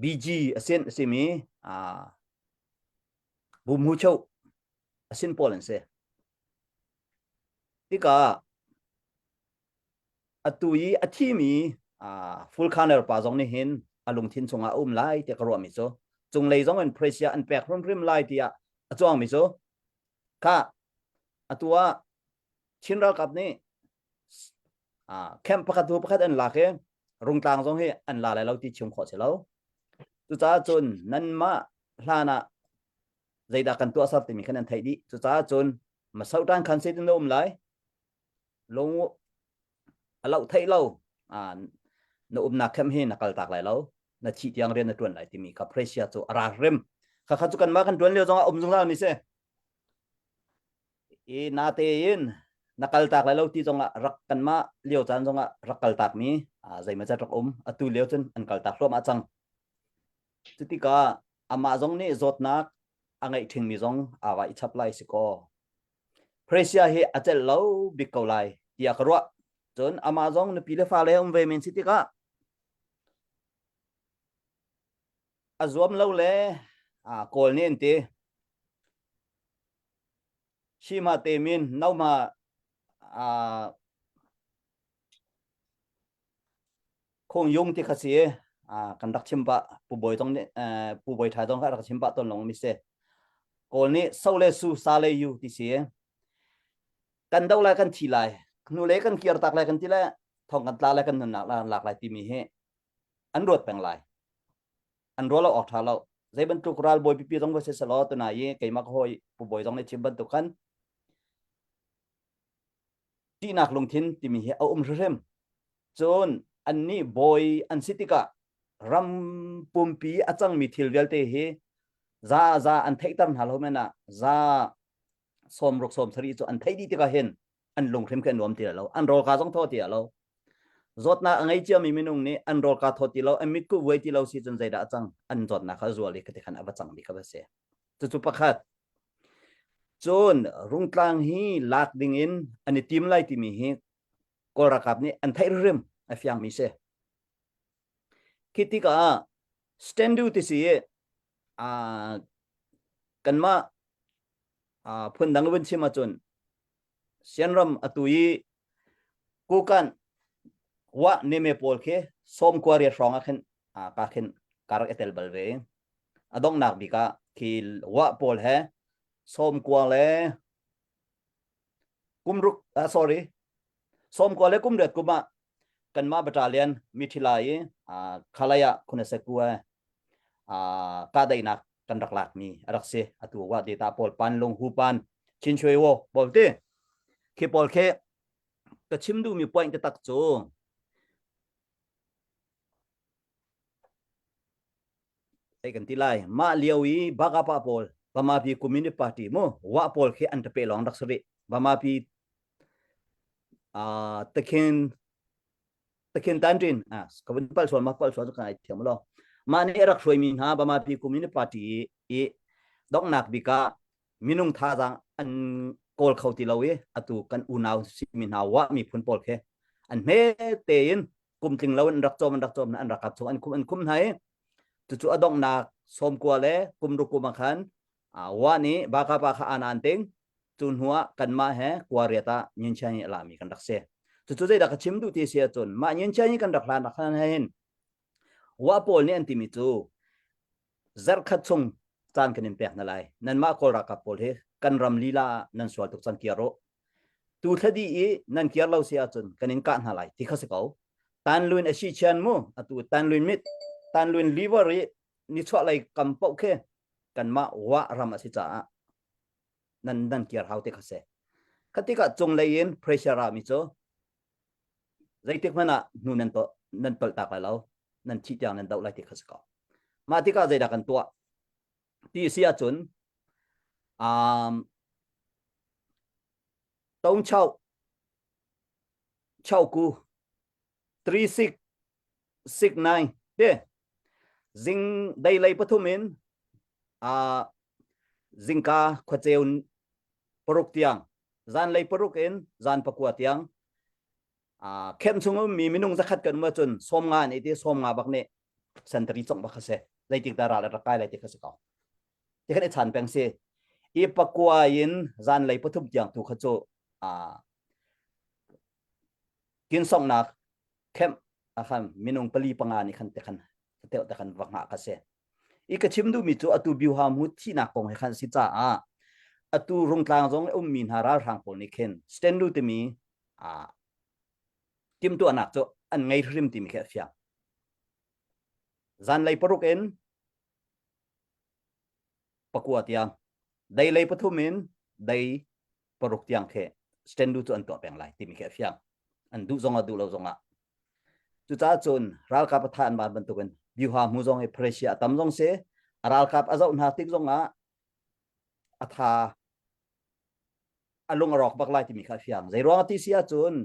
BG asin a simi uh, Bumhu Cho asin pawl an si. Tikah atu i a thimi uh, Fulkhaner pa zong nih hin a lungthin chungah a um lai tiah ka ruahmi cu cunglei zong in pressure an pek hrimhrim lai tiah a cuangmi cu kha atu ah Chin ralkap nih camp pakhat hnu pakhat an lak i Rungtlang zong hi an la lai lo ti chim khawh si lo. Cucaah cun nanmah hlan ah zeidah kan tuahser timi khan an theih dih. Cucaah cun Masotan khan set in na um lai. Lung a loh theih lo na umnak camp hi na kal tak lai lo. Na thih tiang rian na tuan lai timi kha pressure cu a ra hrim. Kha kha cu kanmah kan tuan lio zongah um zungzal mi si. I natein na kaltak lai lo ti zongah rak kanmah lio caan zongah rak kaltak mi zeimawzat rak um atu lio cun an kaltak hluahmah cang cutikah amah zong nih zawtnak a ngeih ṭhingmi zong aa va i chap lai si kaw Pressure hi a celh lo bik ko lai tiah ka ruah cun amah zong nupi le fale um ve men si tikah a zuam lo le kawl nih an ti Shima te min no ma khong yung ti kha si kan rak chim pah pu bawi tong nih pu bawi tha tong kha rak chim pah ton long mi si kawl nih so le su sa le yu ti si kan do lai kan thi lai hnu le kan kir tak lai kan ti le thong kan tla lai kan nunnak lak lai timi hi an ruat peng lai an ruah lo awk ṭha lo zei bantuk ralbawi pipi zong va si selaw tunai i keimah ka hawi pu bawi zong nih chim bantuk khan ṭihnak lungthin timi hi a um hrimhrim cun annih bawi an si tikah ram pumpi a cangmi thil vialte hi za za an theihter hna lo men ah za sawmruk sawmsarih cu an theih dih tikah hin an lunghrim khi a nuam ti lo an rawlka zong thaw ti lo zawtnak a ngei ciami minung nih an rawlka thaw ti lo an mitkuh vuai ti lo si cun zeidah a cang an zawtnak kha a zual i khati khan a va cang mi kha va si cucu pakhat cun rungtlang hi lak ding in an i tim lai timi hi kawl ralkap nih an theih hrim a fiang mi si khi tikah standu ti si a kanmah phundang vun chim ahcun Sianram atu i Kukan. Wa neme pawl khi sawmkua riat hrawng ah khin ka khin ka rak i tel bal ve. A donghnak bik ah khi wa pawl he sawmkua le kumruk ah sorry sawmkua le kumriat kum ah kanmah battalion mithila i khalaya khunasekua kahdaihnak kan rak lakmi a rak si. Atu wa data pawl panlung hupan chinchuai wo pawl ti khi pawl khi ka chim duhmi point taktak cu zei kan ti lai mah lio i bakapa pawl Bamapi Communist Party mu wa pawl khi an tape lawng rak si rih Bamapi uh, takhin takhin tanrin ah ka vun pal sual ma pal sual cu ka ngai thiam lo mah nih rak hruaimi hna Bamapi Communist Party i donghnak bik ah minung thazaang an kawl kho ti lo i atu kan unau simi hna wa miphun pawl khi an hme tein kum tling lo in rak cawm an rak cawm an rak kap chung an khum an khum hna i cucu a donghnak sawmkua le kum rukum ah khan wa nih bakapa kha an an ting cu hnu ah kanmah he kua riat ah nyinchan i lami kan rak si cucu zeidah ka chim duh ti si ahcun mah nyinchan i kan rak hlan rak hlan hin wa pawl nih an timi cu zarhkhat chung caan kan in pek hna lai nanmah kawl ralkap pawl hi kan ram lila ah nan sual tuk cang kir u tu thladi i nan kir lo si ahcun kan in kah hna lai ti kha si ko tanluin a si chian mu atu tanluin mit tanluin liver i nichuah lei kam paoh khi kanmah wa ram a si caah nan nan kir hau te kha si khatikah cunglei in pressure ra mi cu zeitik hmanh ah hnu nan to nan tolh tak lai lo nan thih tiang nan doh lai ti kha si ko mah tikah zeidah kan tuah ti si ahcun um tong chau chau ku 36 69 te zing dei lei pathum in a zingka khuaceu paruk tiang zanlei paruk in zan pakua tiang khem chung ummi minung zakhat kan um ahcun 90 nih ti 50 bak nih sentari congh bak kha si zeitik dah ral rak kai lai ti kha si ko ti khan i chan peng si i pakua in zanlei pathum tiang tu kha cu kinsongnak khem akhan minung pali panga nih khan te khan te te khan va ngah kha si I ka chim duhmi cu atu Biuha mu thihnak kong he khan si caah atu Rungtlang zong ummi hna ralhrang pawl nih khin Stanley timi ah timhtuahnak cu an ngei hrim timi khi a fiang. Zanlei paruk in pakua tiang, deilei pathum in dei paruk tiang khi Stanley cu an tuah peng lai timi khi a fiang. An duh zongah duh lo zongah Cucaah cun ralkap a thah an van bantukin Byuha hmu zong hi Persia a tam zong si a ralkap a zoh hna tik zongah a tha a lung a rawk bak lai timi kha a fiang. Zei ruang ti si ahcun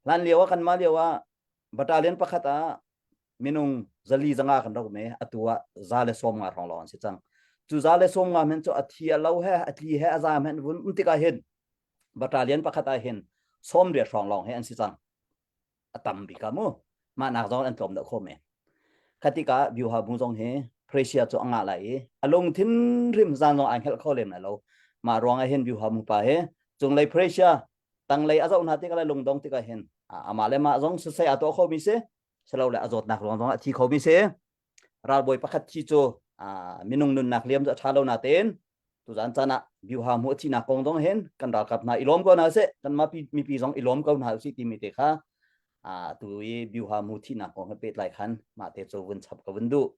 hlan lio ah kanmah lio ah battalion pakhat ah minung zali zanga kan rak um i atu ah za le sawm nga hrawng lawng an si cang. Cu za le sawm nga men cu a thi a lo he a tli he a zaam he an vun um tikah hin battalion pakhat ah hin sawm riat hrawng lawng he an si cang. A tam bik ah mu mah nak zong an tlawm deuh kho men khatika Byuha bu zong hi Prussia cu a ngah lai i a lungthin rim zan zong ai hngelh kho lem lai lo mah ruang ah hin Byuha mu pa hi cunglei Prussia tanglei a zoh hna tikah le lungdong tikah hin amah le mah zong sisai a tuah kho mi si silo le a zawtnak ruang zong a thi kho mi si ralbawi pakhat thi cu minung nunnak liam cu a ṭha lo natein tuzan caan ah Byuha hmuh thihnak kong zong hin kan ralkap hna i lawm ko hna sih kanmah mipi zong i lawm ko hna usih timi te kha tu i Byuha mu thihnak kong he pehtlai khan mah te cu vun chap ka vun duh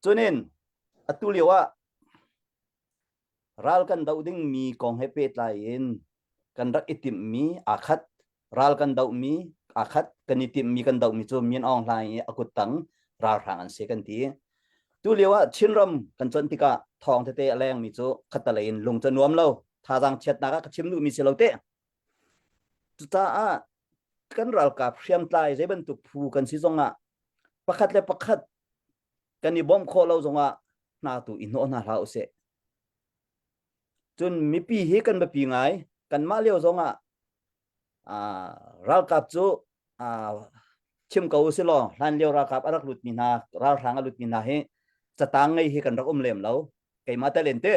cunin atu lio ah Ral kan doh dingmi kong he pehtlai in kan rak i timhmi aa khat. Ral kan dohmi aa khat. Kan i timhmi kan dohmi cu Min Aung Hlaing i a kuttang ralhrang an si kan ti. Tu lio ah Chinram kan cuanh tikah thawng tete a lengmi cu khattalei in lung cu a nuam lo. Thazaang chiatnak ah ka chim duhmi si lo te. Cucaah kan ralkap hriamtlai zei bantuk phu kan si zongah pakhat le pakhat kan i bawmh khawh lo zongah hna tu i hnawh hna hlah usih. Cun mipi hi kan biapi ngai. Kanmah lio zongah uh, ralkap cu uh, chim ko usih law hlan lio ralkap a rak lutmi hna ralhrang a lutmi hna hi catang ngei hi kan rak um lem lo. Keimah tel in te.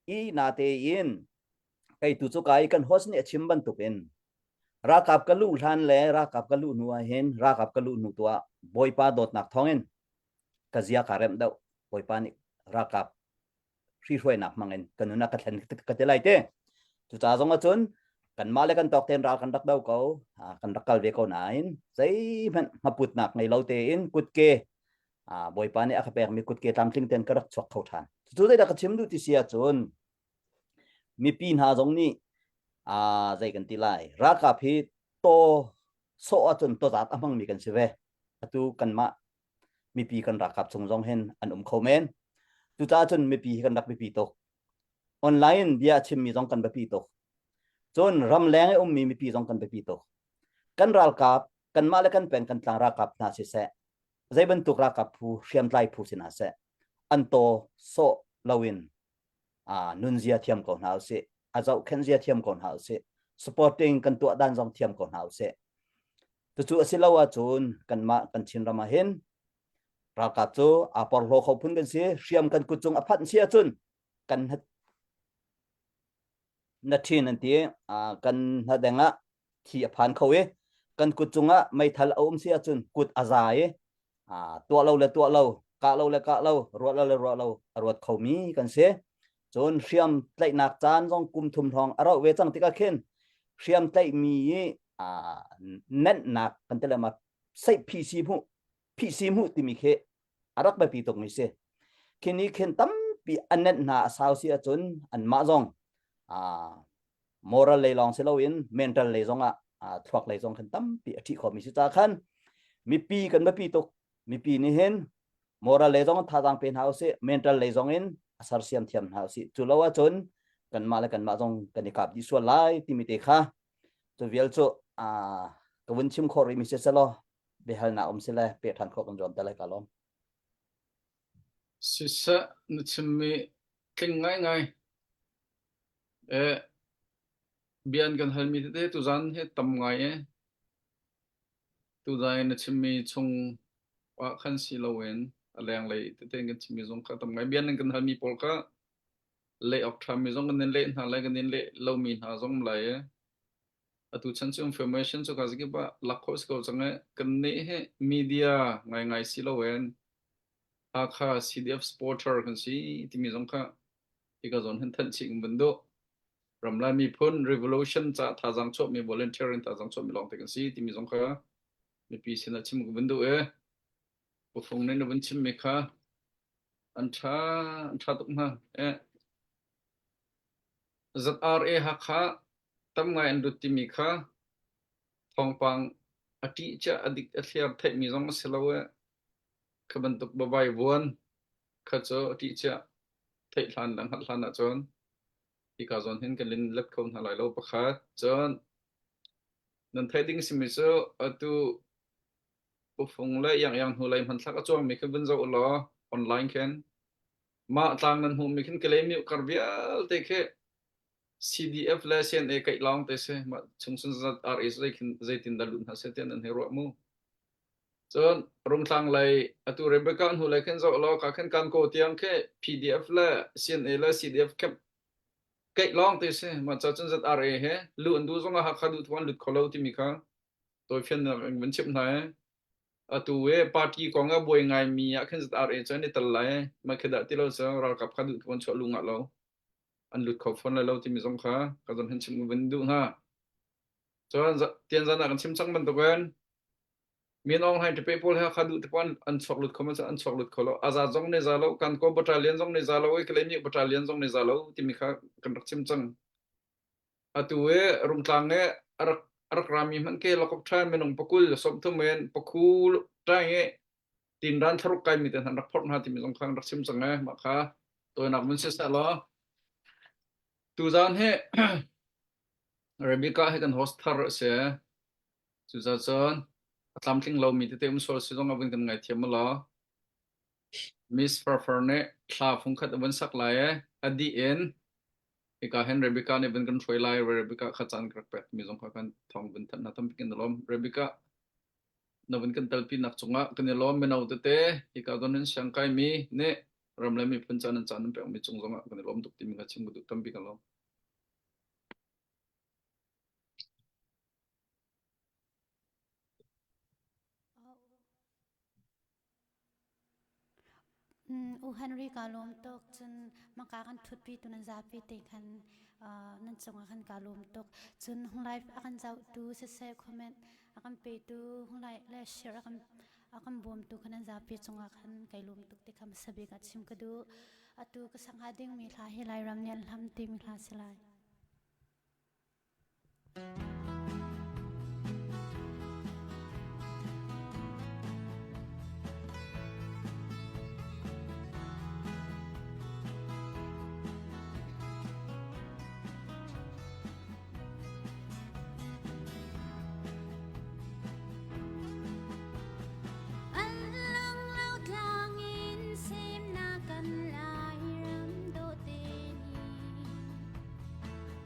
I na tein kei tu cu kai kan host nih a chim bantukin. Ralkap ka luh hlan le ralkap ka luh hnu ah hin ralkap ka luh hnu tu ah Bawipa dawtnak thawngin ka zia kaa remh deuh. Bawipa nih ralkap hrihruainak hmangin ka nun a ka thlen ka ti lai te. Cucaah zong ahcun kanmah le kan tawk tein ral kan rak do ko, kan rak kal ve ko nain zeihmanh hmaputnak ngei lo tein kutke Bawipa nih a ka pekmi kutke tlamtling tein ka rak chuak kho ṭhan. Cucu zeidah ka chim duh ti si ahcun mipi hna zong nih zei kan ti lai ralkap hi taw sawh ahcun tawzat a hmangmi kan si ve. Atu kanmah mipi kan ralkap chung zong hin an um kho men. Cucaah cun mipi hi kan rak biapi tuk. Online bia a chimmi zong kan biapi tuk. Cun ramleng i ummi mipi zong kan biapi tuk. Kan ralkap, kanmah le kan peng kan tlang ralkap hna siseh, zei bantuk ralkap phu, hriamtlai phu si hna seh, an taw sawh loin nunzia thiam ko hna usih, a zohkhenh zia thiam ko hna usih, supporting kan tuah dan zong thiam ko hna usih. Cucu a si lo ahcun kanmah kan Chinram ah hin ralkap cu aa porhlaw kho phun kan si, hriam kan kut cung a phanh si ahcun kan na ṭhin an ti kan hnadeng ah thi a phan kho i kan kut cungah meithal a um si ahcun kut a za i tuah lo le tuah lo kah lo le kah lo ruah lo le ruah lo a ruat khomi kan si cun hriam tlaihnak caan zong kum thum hrawng a rauh ve cang tikah khin hriam tlaihmi i nenhnak kan ti le ma seih phihsi hmuh phihsi hmuh timi khi a rak biapi tukmi si khi ni khin tampi a nenh hna a sau si ahcun anmah zong moral lei lawng si loin mental lei zong ah thluak lei zong khan tampi a ṭhi khomi si ca khan mipi kan biapi tuk mipi nih hin moral lei zong thazaang pe hna usih mental lei zong in a sersiam thiam hna usih cu lo ahcun kanmah le kanmah zong kan i kap dih sual lai timi te kha cu vial cu ka vun chim khawh rih mi si selaw biahalnak um sile peh ṭhan khawh kan zuam te lai ka lawm. Siseh na chimmi tling ngaingai. Eh, bia an kan halmi tete tuzan hi tam ngai e. Tuzan na chimmi chung ah khan si loin a lenglei tete kan chimmi zong kha tam ngai. Bia nan kan halmi pawl kha leh awk ṭhami zong kan in leh hna lai kan in leh lomi hna zong lai e. Atu chan cu information cu ka zakip ah lak khawh si ko cang e. Kan nih hi media ngaingai si loin Hakha CDF supporter kan si timi zong kha hika zawn hin thanh chih kan vun duh. Ramlai miphun revolution ca thazaang chuahmi volunteer in thazaang chuahmi lawngte kan si timi zong kha mipi sinah chim kan vun duh i pufung nih na vun chimmi kha an ṭha an ṭha tuk hna. Eh. ZRA Hakha tam ngai an lut timi kha thawngpang a ṭih cia a dik a thliar theihmi zong a si lo i kha bantuk bavai vuan kha cu a ṭih cia theih hlan le hngalh hlan ahcun hika zawn hin kan lin let kho hna lai lo pakhat. Cun nan theih ding simi cu atu ufung le iangiang hnulei hmanthlak a cuangmi khi vun zoh u law online khin mah tlang nan hmuhmi khin Kalaymyo kar vialte khi CDF le CNA kaih lawng te si mah chung sun zat RA zei khin zeitin dah lut hna seh tiah nan hei ruah mu. Cun Rungtlang lei atu Rebecca hnu lei khin zoh law ka khin kan ko tiang khi PDF le CNA le CDF camp keih lawng te si mah ca cun ZRA he lu an duh zong ah Hakha duh thuan lut kho lo timi kha tawifiannak in van chimh hna i atu i party kong ah buai ngai mi ah khin ZRA cu an i tel lai mah khi dah ti lo cu ralkap kha duh thuan chuah lu ngah lo an lut kho fawn lai lo timi zong kha ka zon hin chim van duh hna Cun tianzan ah kan chim cang bantukin Min Aung Hlaing ṭape pawl he kha duh te an an chuak lut kho ma an chuak lut kho lo. A za zong nih za lo, kan kaw battalion zong nih za lo i Kalaymyo battalion zong nih za lo timi kha kan rak chim cang. Atu i Rungtlang i a rak a rak rami hmanh ke lokop ṭhan minung pakul 30 in pakhu ṭaing i tinran thlaruk kaimi te hna rak phorh hna timi zong kha kan rak chim cang e mah kha tawinak mun si seh law tuzan hi Rebecca hi kan host thar a si. Cucaah cun a tlamtling lomi tete um sual si zong ah vun kan ngaithiam u law. Miss Farfar nih thla fungkhat a vun sak lai i a dih in hika hin Rebecca nih vun kan hruai lai. Rebecca kha caan ka rak pek mi zong kha kan thawng vun thanh hna tampi kan i lawm. Rebecca na vun kan telpi nak cungah kan i lawm mino tete hika don hin siang kaimi nih ram le miphun caan an caan an pekmi cung zongah kan i lawm tuk timi kha chim ka duh tampi kan lawm. U Henry ka lawm tuk cun maka kan ṭhutpi tu nan zapi te khan nan cungah khan ka lawm tuk cun hung live a kan zohtu siseh comment a kan petu hung like le share a kan a kan bawmtu khan nan zapi cungah khan kai lawm tuk ti kha hmasa bik ah chim ka duh atu ka sak hnga dingmi hla hi Lairam nih an hlam timi hla si lai. An lang lo tlang in semnak kan Lairam dawhte ni.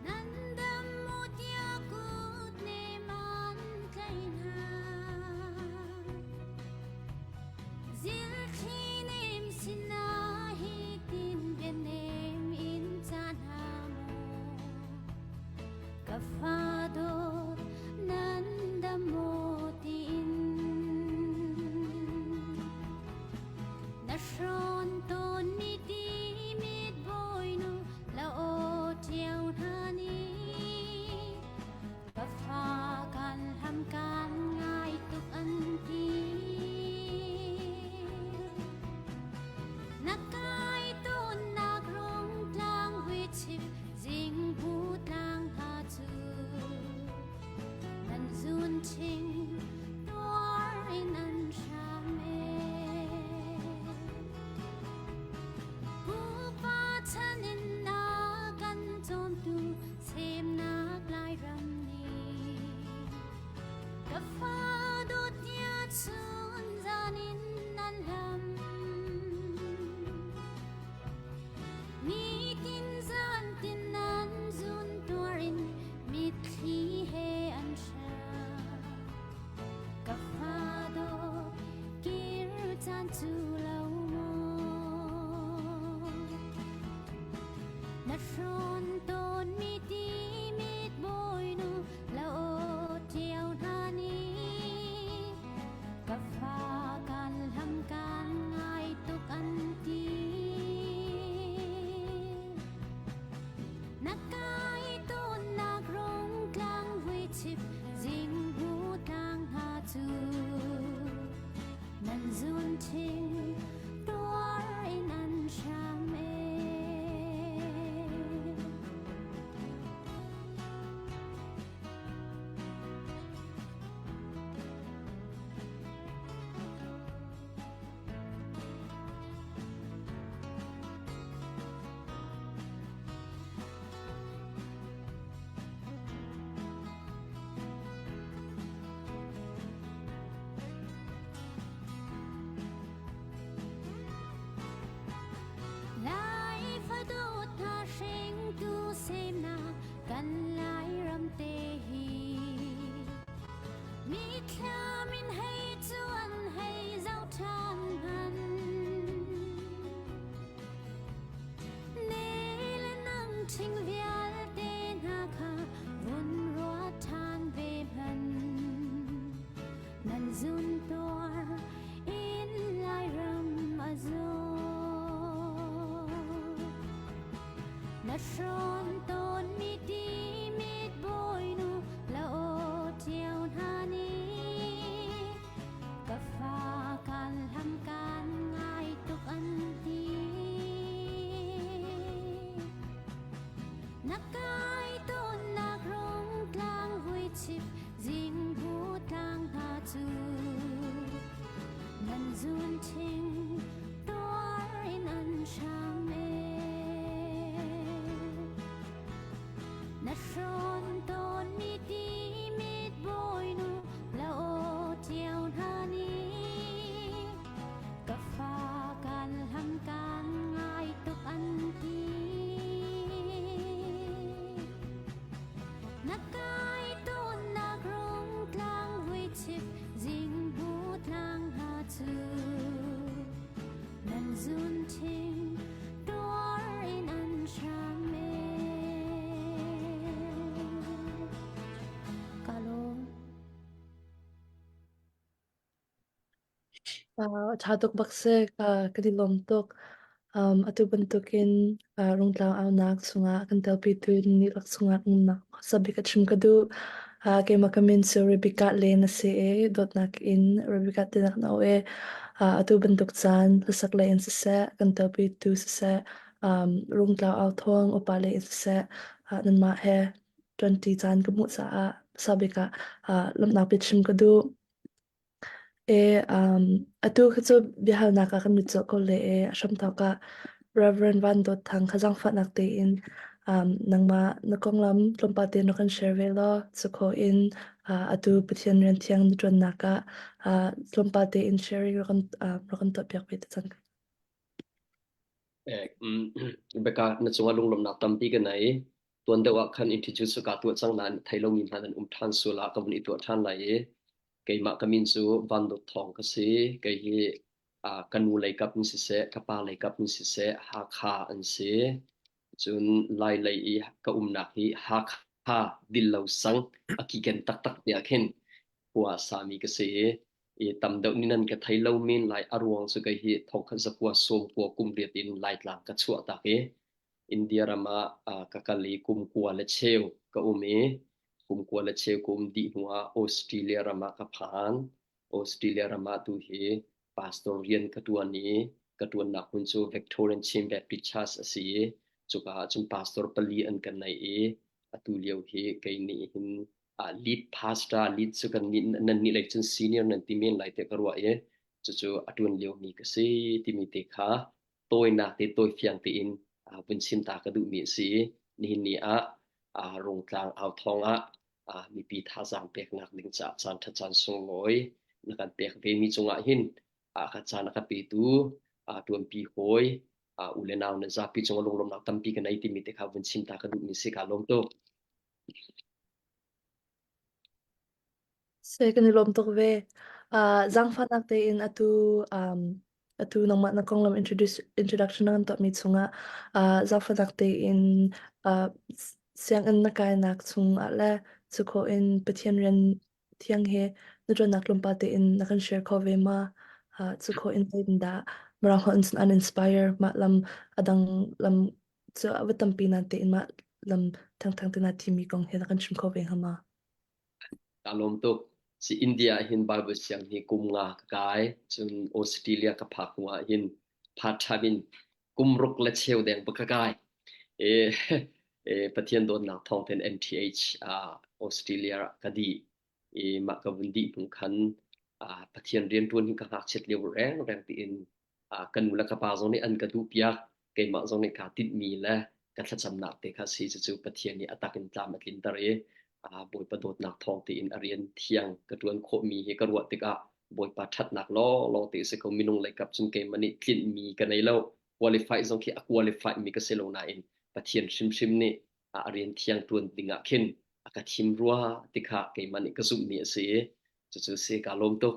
Nan dam mu tiah kut nem an tlai hna. Zilthli nem sinah hi tin bianem in ca hna mu. Ka fa dawt nan dam maw tiin. Na hrawn tawnmi timit bawinu la aw ṭio hna nih ka fa kan hlam kan ngai tuk an ti. Na kai tawnnak rung tlang huichip zingbu tlang hna cu nan zun ṭhing tuar in an hram ee. Pupa chan in na kan cawmtu semnak Lairam nih ka fa dawt nia chun zan in nan hlam. Nitin zan tin nan zun tuar in mitthli he an hram. Ka fa dawt kir caan cu lo maw? Na hrawn tawnmi timit bawinu la aw ṭio hna nih ka fa kan hlam kan ngai tuk an ti. Na kai tawnnak rung tlang vuichip zinghu tlang hna cu nan zun ṭhing tuar in an hram ee. Lai fadawt hna hringtu semnak kan Lairam te hi Mithlam in hei cuan hei zoh ṭhan hmanh. Ne le nang ṭhing vialte hna kha vun ruat ṭhan ve hmanh. Nan zun tuar in Lairam a zaw. Na hrawn tawnmi timit bawinu la aw ṭio hna nih ka fa kan hlam kan ngai tuk an ti. Na kai tawnnak rung tlang vuichip zingbu tlang hna cu nan zun ṭhing tuar in an hram ee. Na hrawn tawnmi timit bawinu la aw ṭio hna nih ka fa kan hlam kan ngai tuk an ti. Na kai tawnnak rung tlang vuichip zingbu tlang hna cu nan zun ṭhing tuar in an hram ee. Ka lawm. Uh, ṭha tuk bak si. Ka kan i lawm tuk. Um, atu bantukin uh, Rungtlang aunak chungah kan telpitu nih lak chungah umnak sabik a chim ka duh. Uh, keimah ka min cu Rebecca Len a si i dawtnak in Rebecca tinak na au i uh, atu bantuk caan hlasak lei in siseh, kan telpitu siseh, um, Rungtlang au thawng upa lei in siseh, uh, nanmah he ṭuanṭi caan ka hmuh caah sabik ah uh, lawmhnak biachim ka duh. E, um, atu kha cu biahalnak ah kan mit cawh ko le e, a hramthawk ah Reverend Van Dawt Thang kha zaangfahnak tein um, nangmah na konglam tlawmpal tein rak kan share ve law cukhawh in uh, atu Pathian rian thiang na ṭuannak ah uh, tlawmpal tein sharing rak kan, uh, rak kan tuahpiak ve te cang. Eh, mm, Rebecca, na cungah lunglawmhnak tampi ka nei. Tuan deuh ah khan introduce ka tuah cang nain thei lomi hna nan um ṭhan sual ah ka vun i tuah ṭhan lai i keimah ka min cu Van Dawt Thawng ka si. Kei hi ah, ka nu lei kap in siseh, ka pa lei kap in siseh, Hakha an si. Cun Lai lei i ka umnak hi Hakha Dillo sang a kiken taktak tiah khin khua a sami ka si i i tam deuh nih nan ka thei lo men lai a ruang cu kei hi thongkhat zakua sawmkua kum riat in Laitlang ka chuah tak i India ram ah ka kal i kum kua le cheu ka um i kum kua le cheu ka um dih hnu ah Australia ram ah ka phan. Australia ram ah tu hi pastor rian ka ṭuan i ka ṭuannak hmun cu Victorian Chin Baptist Church a si i cuka ah cun pastor pali an kan nei i atu lio hi kei nih hin lead pastor lead cu kan nih nan nih lei cun senior nan ti men lai tiah ka ruah i cucu a ṭuan liomi ka si timi te kha tawinak te tawi fiang tein vun chim ta ka duhmi a si i nihin ni ah Rungtlang au thawng ah mipi thazaang peknak ding caah caan ṭha caan sunglawi na kan pek vemi cungah hin ka caan a ka petu ṭuanpi hawi u le nau nan zapi cungah lunglawmhnak tampi ka nei timi te kha vun chim ta ka duhmi si kaa lawm tuk. Se kan i lawm tuk ve. Uh, zaangfahnak tein atu um, atu nangmah na konglam introduce introduction na kan tuahmi chungah uh, zaangfahnak tein uh, sianginn na kainak chungah le cukhawh in Pathian rian thiang he na ṭuannak tlawmpal tein na kan share kho ve ma? Uh, cukhawh in zeitindah Mirang holh in cun an inspire mah lam adang lam cu a va tampi nan tein mah lam thangthang te na thimi kong he na kan chim kho ve hnga ma? Kaa lawm tuk. Si India ah hin Bible siang hi kum nga ka kai. Cun Australia ka phak hnu ah hin part time in kum ruk le cheu deng ba ka kai. E, e, Pathian dawtnak thawng ten MTH ah Australia ah ka dih. I mah ka vun dih hnu khan ah Pathian rianṭuan hi ka ngakchiat lio reng reng tiin ka nu le ka pa zong nih an ka duhpiak keimah zong nih kaa tinhmi le ka thlacamnak te kha si cucu Pathian nih a tak in tlam a tlinter i Bawipa dawtnak thawng tein a rian thiang ka ṭuan khawhmi hi ka ruah tikah Bawipa ṭhatnak lawnglawng te si ko minung lei kap cun keimah nih tlinhmi ka nei lo qualify zong khi a qualify mi ka si lo nain Pathian hrimhrim nih a rian thiang ṭuan ding ah khin a ka thim rua ti kha keimah nih ka zumhmi a si i cucu si kaa lawm tuk.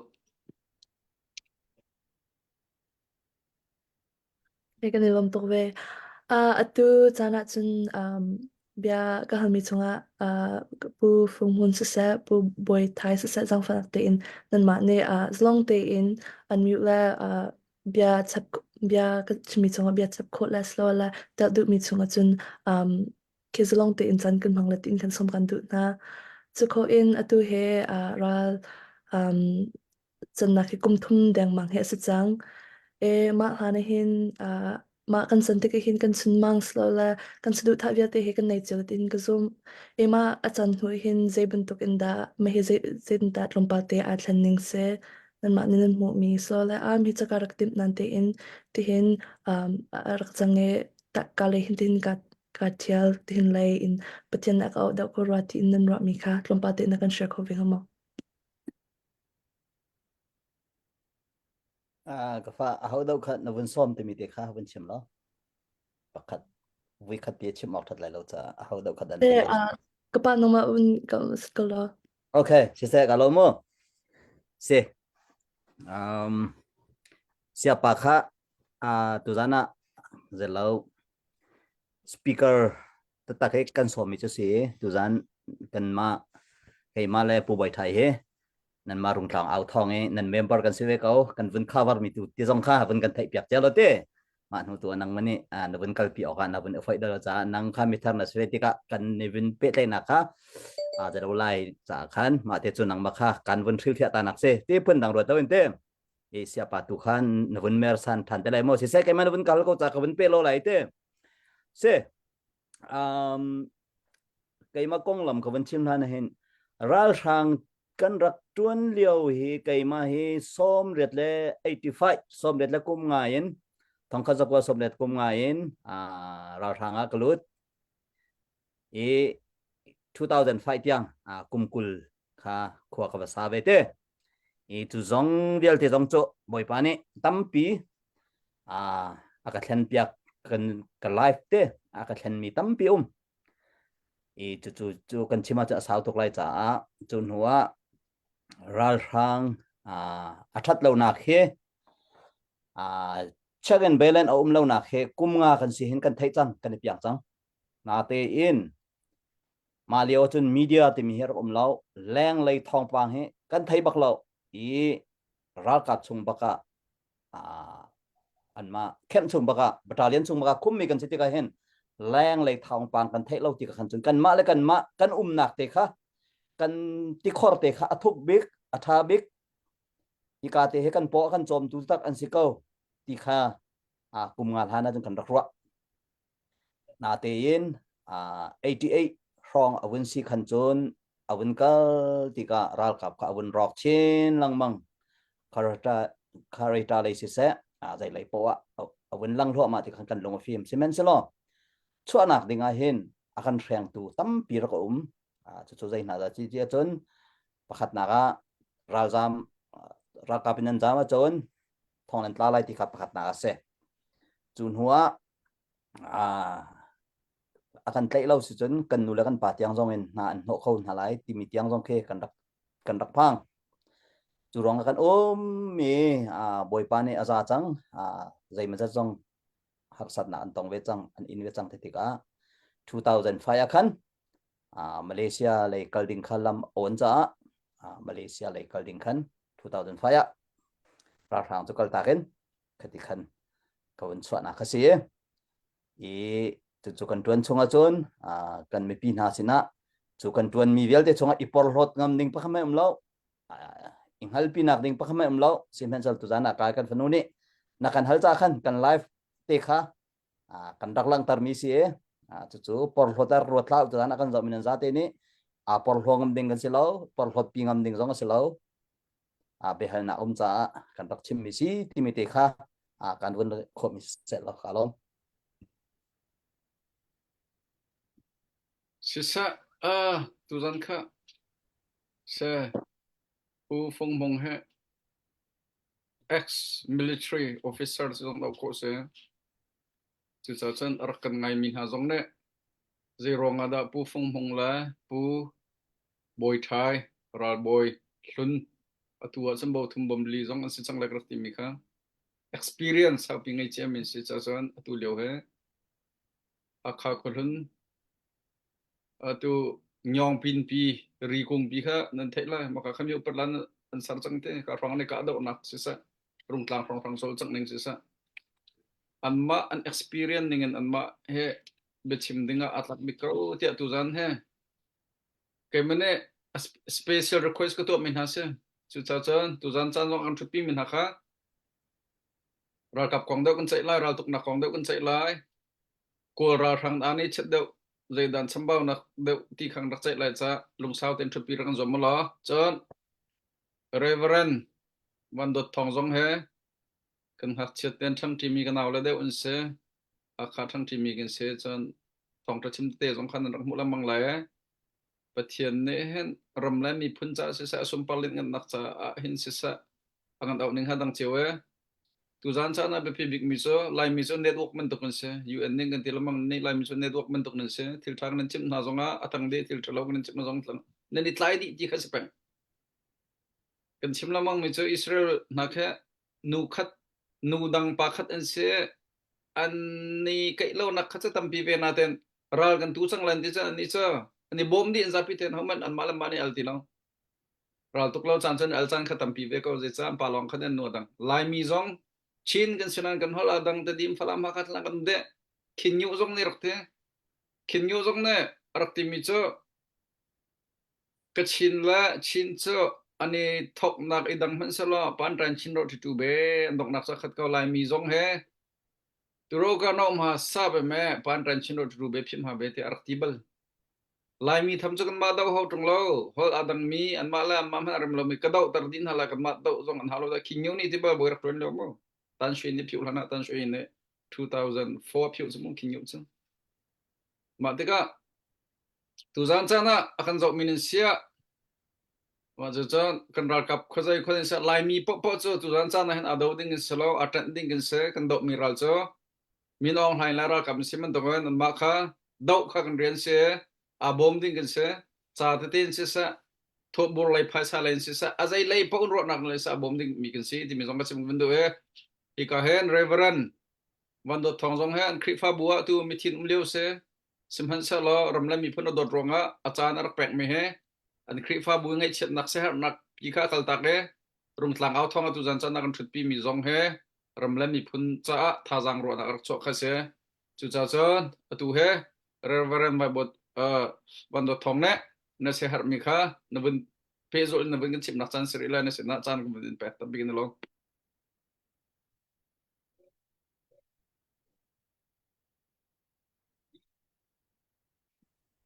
Hei kan i lawm tuk ve. Uh, atu caan ah cun um, bia ka halmi chungah uh, Pu Fung Hmun siseh, Pu Bawi Thai siseh zaangfahnak tein nanmah nih uh, zalong tein unmute le uh, bia chap bia ka chimmi chungah bia chap khawh le slow le telh duhmi chungah cun um, khi zalong tein caan kan hmang le tiin kan sawm kan duh hna. Cukhawh in atu he uh, ral um, cannak hi kum thum dengmang hi a si cang. E mah hlan ah hin uh, mah kan can tik ah hin kan chunmang silole kan saduhthah vialte hi kan nei cio tiin ka zumh. E mah a can hnu hin zei bantuk in dah mah hi zei zeitindah tlawmpal te aa thlen ning si nanmah nih nan hmuhmi silole am hi caka rak timh nan tein tihin um, a rak cang i ka le hin tihin ka ka ṭhial tihin lei in Pathian nih a ka auh deuh ko rua tiin nan ruahmi kha tlawmpal tein na kan share kho ve hnga maw? Ah, ka fa aho do kha na vun sawm timi te kha vun chim lo. Pakhat vui khat ti chim awk that lai lo ca aho do khat an Eh, ah, ka pa nangmah un ka ka lo. Okay, si se ka lo mu. Si. Um siapa kha ah tuzan ah zelo speaker tatak he kan sawm mi cu si tuzan kanmah keimah le Pu Bawi Thai he. Nanmah Rungtlang au thawng i nan member kan si ve ko kan vun cover mi tu ti zong kha vun kan theih piak cia lo te mah hnu tu nang mani na vun kalpi awk ah na vun foih dalo caah nang kha mithar na si ve tikah kan ni vun pehtlaihnak kha a zero lai caah khan mah te cu nangmah kha kan vun hrilhfiah ta nak si ti phun dang ruat lo in te e siapa tu khan na vun mer san than te lai mo si se keimah na vun kal ko ca ka vun pe lo lai te se um keimah konglam ka vun chim hlan hin ralhrang kan rak tuan lio hi keimah hi 80 le 85 80 le kum nga in thongkhat zakua 80 kum nga in ralhrang ah ka lut i 2005 tiang kum kul kha khua ka va sa ve te i cu zong vialte zong cu bawipa nih tampi a ka thlen piak kan ka life te a ka thlen mi tampi um i cu cu cu kan chim ah cu a sau tuk lai caah cu hnu ah ralhrang a ṭhat lonak hi check and balance a um lonak hi kum nga kan si hin kan theih cang kan i piang cang natein mah lio cun media timi hi rak um lo lenglei thawngpang hi kan thei bak lo i ralkap chung bak ah anmah kemh chung bak ah battalion chung bak ah khummi kan si tikah hin lenglei thawngpang kan theih lo ti khan cun kanmah le kanmah kan umnak te kha kan tikhor te kha a thuk bik a tha bik hika te hi kan paw kan cawmtu tak an si ko ti kha kum nga hlan ah cun kan rak ruah Natein 88 hrawng a vun si khan cun a vun kal tikah ralkap kha a vun rawk chin lengmang. Kareta lei siseh zei lei poah a vun lang hluahmah ti khan kan lung a fim. Sihmanhsehlaw chuahnak ding ah hin a kan hrengtu tampi rak a um. Cucu zei hna dah ti ahcun pakhatnak ah ralzam ralkap in an zam ahcun thong nan tla lai ti kha pakhatnak a si. Cu hnu ah a kan tlaih lo si cun kan nu le kan pa tiang zong in hna an hnawh kho hna lai timi tiang zong khi kan rak kan rak phang. Cu ruang ah kan um i Bawipa nih a za cang zeimawzat zong harsatnak an tong ve cang an in ve cang ti tikah 2005 ah khan Malaysia lei kal ding kha lam awn caah Malaysia lei kal ding khan 2005 ah ralhrang cu kaltak in khati khan ka vun chuahnak a si i cucu kan ṭuan chung ahcun kan mipi hna sinah cu kan ṭuanmi vialte chungah i porhlawt ngam ding pakhat hmanh um lo i hngalpinak ding pakhat hmanh um lo sihmanhsehlaw tuzan ah kai kan fanu nih na kan hal ca khan kan live te kha kan rak langhtermi si i cucu porhlawt ah ruat hlah tuzan ah kan zoh mi nan zate nih aa porhlaw ngam ding kan si lo porhlawt pi ngam ding zong a si lo biahalnak um caah kan rak chimmi si timi te kha kan vun khawhmi seh lo ka lawm. Siseh, uh, tuzan kha se Pu Fung Hmung he ex-military officer zong lo khawh si. Cucaah cun a rak kan ngaimi hna zong nih zei ruang ah dah Pu Fung Hmung le Pu Bawi Ṭhai, ralbawi hlun, atu ah cun bothum bomli zong an si cang lai ka rak timi kha experience saupi ngei ciami an si caah cun atu lio hi Hakha khuahlun atu Nyawngpinpi Rikungpi kha nan theih lai maka kha mi upat lan an ser cang te ka hrang ne ka dohnak siseh rungtlang hrawnghrang cawlcangh ning siseh anmah an experience ning in anmah he biachim ding ah aa tlak bik ko tiah tuzan he Keimah nih special request ka tuahmi hna si. Cucaah cun tuzan caan zong an ṭhutpi mi hna kha ralkap kong deuh kan ceih lai, raltuknak kong deuh kan ceih lai. Kawl ralhrang dah nih chiat deuh zeidan chambaunak deuh ti kha rak ceih lai caah lungsau tein ṭhutpi rak kan zuam law. Cun Reverend Van Dawt Thawng zong he kan ngakchiat tein ṭhangṭimi ka nau le deuh an si. Hakha ṭhangṭimi kan si. Cun thawngṭha chim tete zong khan an rak hmuh lengmang lai. Pathian nih hin ram le miphun caah siseh, a sunpar lianhngannak caah hin siseh, a kan auh ning ha dang cio e. Tuzan caan ah biapi bikmi cu Laimi cu network bantuk an si. UN nih kan ti lengmang nih Laimi cu network bantuk nan si. Thil ṭha kan chimh hna zongah a tang dih, thil ṭhalo kan chimh hna zong nan i tlai dih ti kha si peng. Kan chim lengmang mi cu Israel hna khi nu khat nu dang pa khat an si. An i keih lonak kha cu tampi ve nain ral kan tu cang lan ti cu annih cu an i bawm dih an zapi tein hohmanh anmah le mah nih al ti lo. Ral tuk lo caan cun al caan kha tampi ve ko zeicah pa lawng khan an nu dang. Laimi zong Chin kan sinan kan holh a dang Tedim Falam Hakha thlang kan de Khin Nyu zong nih rak ti. Khin Nyu zong nih rak timi cu Kachin le Chin cu an i thoknak i dang hmanh selaw pan ran Chin ro ṭhitu be an donghnak cu a khat ko Laimi zong he turo ka no ma sa be me pan ran Chin ro ṭhitu be phim ha be ti a rak ti bal. Laimi tham cu kanmah doh ho ṭung lo hol a dangmi anmah le anmah hmanh a rem lomi ka doh ter dih hna lai kanmah doh zong an hau lo dah King Nyu nih ti bal bawi rak ṭuan lio mu Tan Shui nih phiu hlan ah Tan Shui nih 2004 phiu cu mu King Nyu cu mah tikah Tuzaan caan ah a kan zohmi nan siah mah cucun kan ralkap khuazei khuazei siah Laimi paohpaoh cu tuzaan caan ah hin aa do ding in si lo, aa ṭanh ding kan si. Kan dohmi ral cu Min Aung Hlaing le ralkap an si bantukin anmah kha doh kha kan rian si, aa bawm ding kan si. Ca tete in siseh, thawhbur lei phaisa lei in siseh, a zei lei paoh in ruahnak lei siseh a bawm dingmi kan si timi zong ka chim kan duh i hika hin Reverend Van Dawt Thawng zong he an Khrihfabu ah tu mithin um lio si. Sihmanhsehlaw ram le miphun a dawt ruangah a caan a rak pekmi he an Khrihfabu ngaihchiatnak siaherhnak pi kha a kaltak i Rungtlang au thawng atu zan caan ah kan ṭhutpi mi zong he ram le miphun caah thazaang ruahnak a rak chuah kha si. Cucaah cun atu he Reverend Vaibot uh, Van Dawt Thawng nih na siaherhmi kha na vun pehzulh in na vun kan chimnak caan si rih lai na sinah caan kan vun in pek ta bik na lo.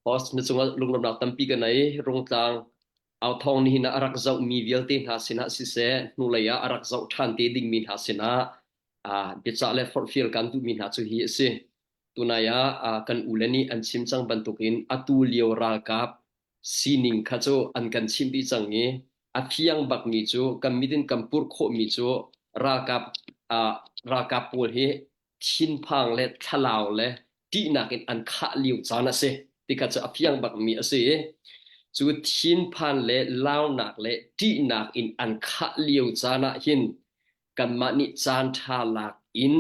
Host na cungah lunglawmhnak tampi ka nei. Rungtlang authawng nihin ah a rak zohmi vialte hna sinah siseh, hnulei ah a rak zoh ṭhan te dingmi hna sinah ah biacah le forhfial kan duhmi hna cu hi a si. Tunai ah kan ule nih an chim cang bantukin atu lio ralkap sining kha cu an kan chimh dih cang i a fiang bakmi cu kan mit in kan purh khawhmi cu ralkap uh, ralkap pawl hi thinphang le thlalau le ṭihnak in an khah lio caan a si ti kha cu a fiang bakmi a si i cu thinphan le launak le ṭihnak in an khah lio caan ah hin kanmah nih caan ṭha lak in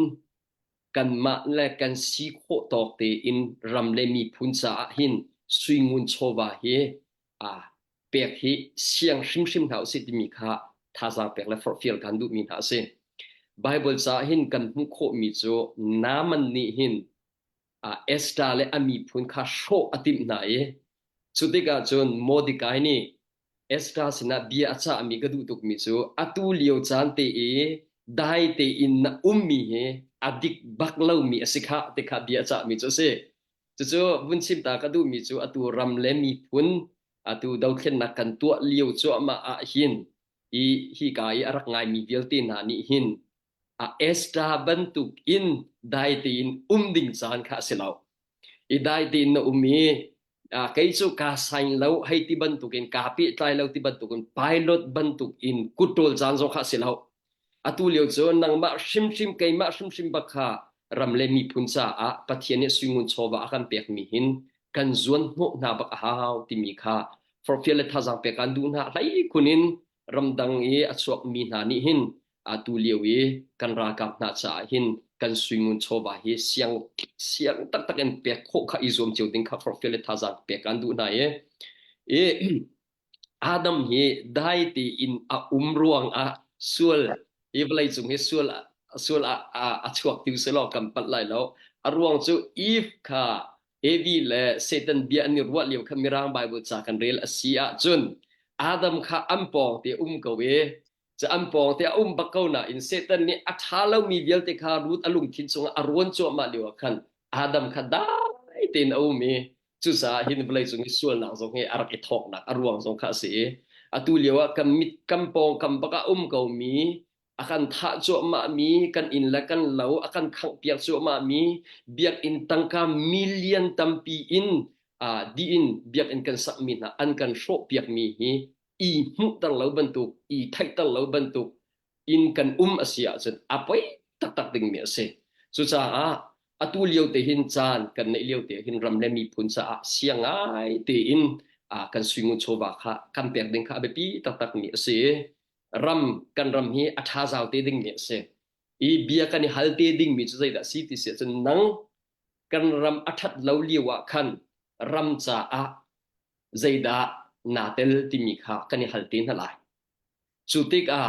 kanmah le kan si khawh tawk tein ram le miphun caah hin suingun chawva hi aa pek hi siang hrimhrim hna usih timi kha thazaang pek le forhfial kan duhmi hna a si. Bible caah hin kan hmuh khawhmi cu Naaman nih hin Esther le a miphun kha hrawh a timh hna i cu tikah cun Mordecai nih Esther sinah bia a cahmi ka duh tukmi cu atu lio caan te i dai tein na ummi hi a dik bak lomi a si khah ti kha bia a cahmi cu a si. Cucu vun chim ta ka duhmi cu atu ram le miphun atu dothlennak kan tuah lio cuahmah ah hin i hika i a rak ngaimi vialte hna nih hin a Esther bantuk in dai tein um ding caan kha a si lo. I dai tein na um i kei cu kaa sign lo hei ti bantukin kaa pehtlai lo ti bantukin pilot bantukin kutṭawl caan zong kha a si lo. Atu lio cu nangmah hrimhrim keimah hrimhrim bak kha ram le miphun caah Pathian nih suingun chawva a kan pekmi hin kan zuan hnawh hna bak a hau timi kha forhfial le thazaang pek aan duh hna hlei khun in ramdang i a chuakmi hna nih hin atu lio i kan ralkap hna caah hin kan suingun chawva hi siang siang taktak in pek khawh kha i zuam cio ding kha forhfial le thazaang pek aan duh hna i i Adam hi dai tein a um ruang ah sual hi vawlei cung hi sual sual a, a, a chuak ti selaw kan palh lai lo a ruang cu Eve kha Evi le Satan bia an i ruah lio kha Mirang Bible ca kan rel a si ahcun Adam kha an pawng te um ko i cu an pawng te a um bak ko nain Satan nih a ṭha lomi vialte kha Ruth a lungthin chungah a ruan cuahmah lio ah khan Adam kha dai tein a um i cucaah hin vawleicung i sualnak zong hi a rak i thawknak a ruang zong kha a si i atu lio ah kan mit kan pawng kam bak ah um komi a kan thah cuahmahmi kan inn le kan lo a kan khanghpiak cuahmahmi biakinn tangka million tampi in uh, diin biakinn kan sakmi hna an kan hrawhpiakmi hi i hmuhter lo bantuk i theihter lo bantuk in kan um a si ahcun a poi taktak dingmi a si cucaah atu lio te hin caan kan neih lio te hin ram le miphun caah siang ngai tein kan suingun chawva kha kan pek ding kha a biapi taktak mi a si ram kan ram hi a ṭha zau te ding mi a si i bia kan i hal te ding mi cu zeidah si ti si ahcun nang kan ram a ṭhat lo lio ah khan ram caah zeidah naa tel timi kha kan i hal te hna lai. Cu tikah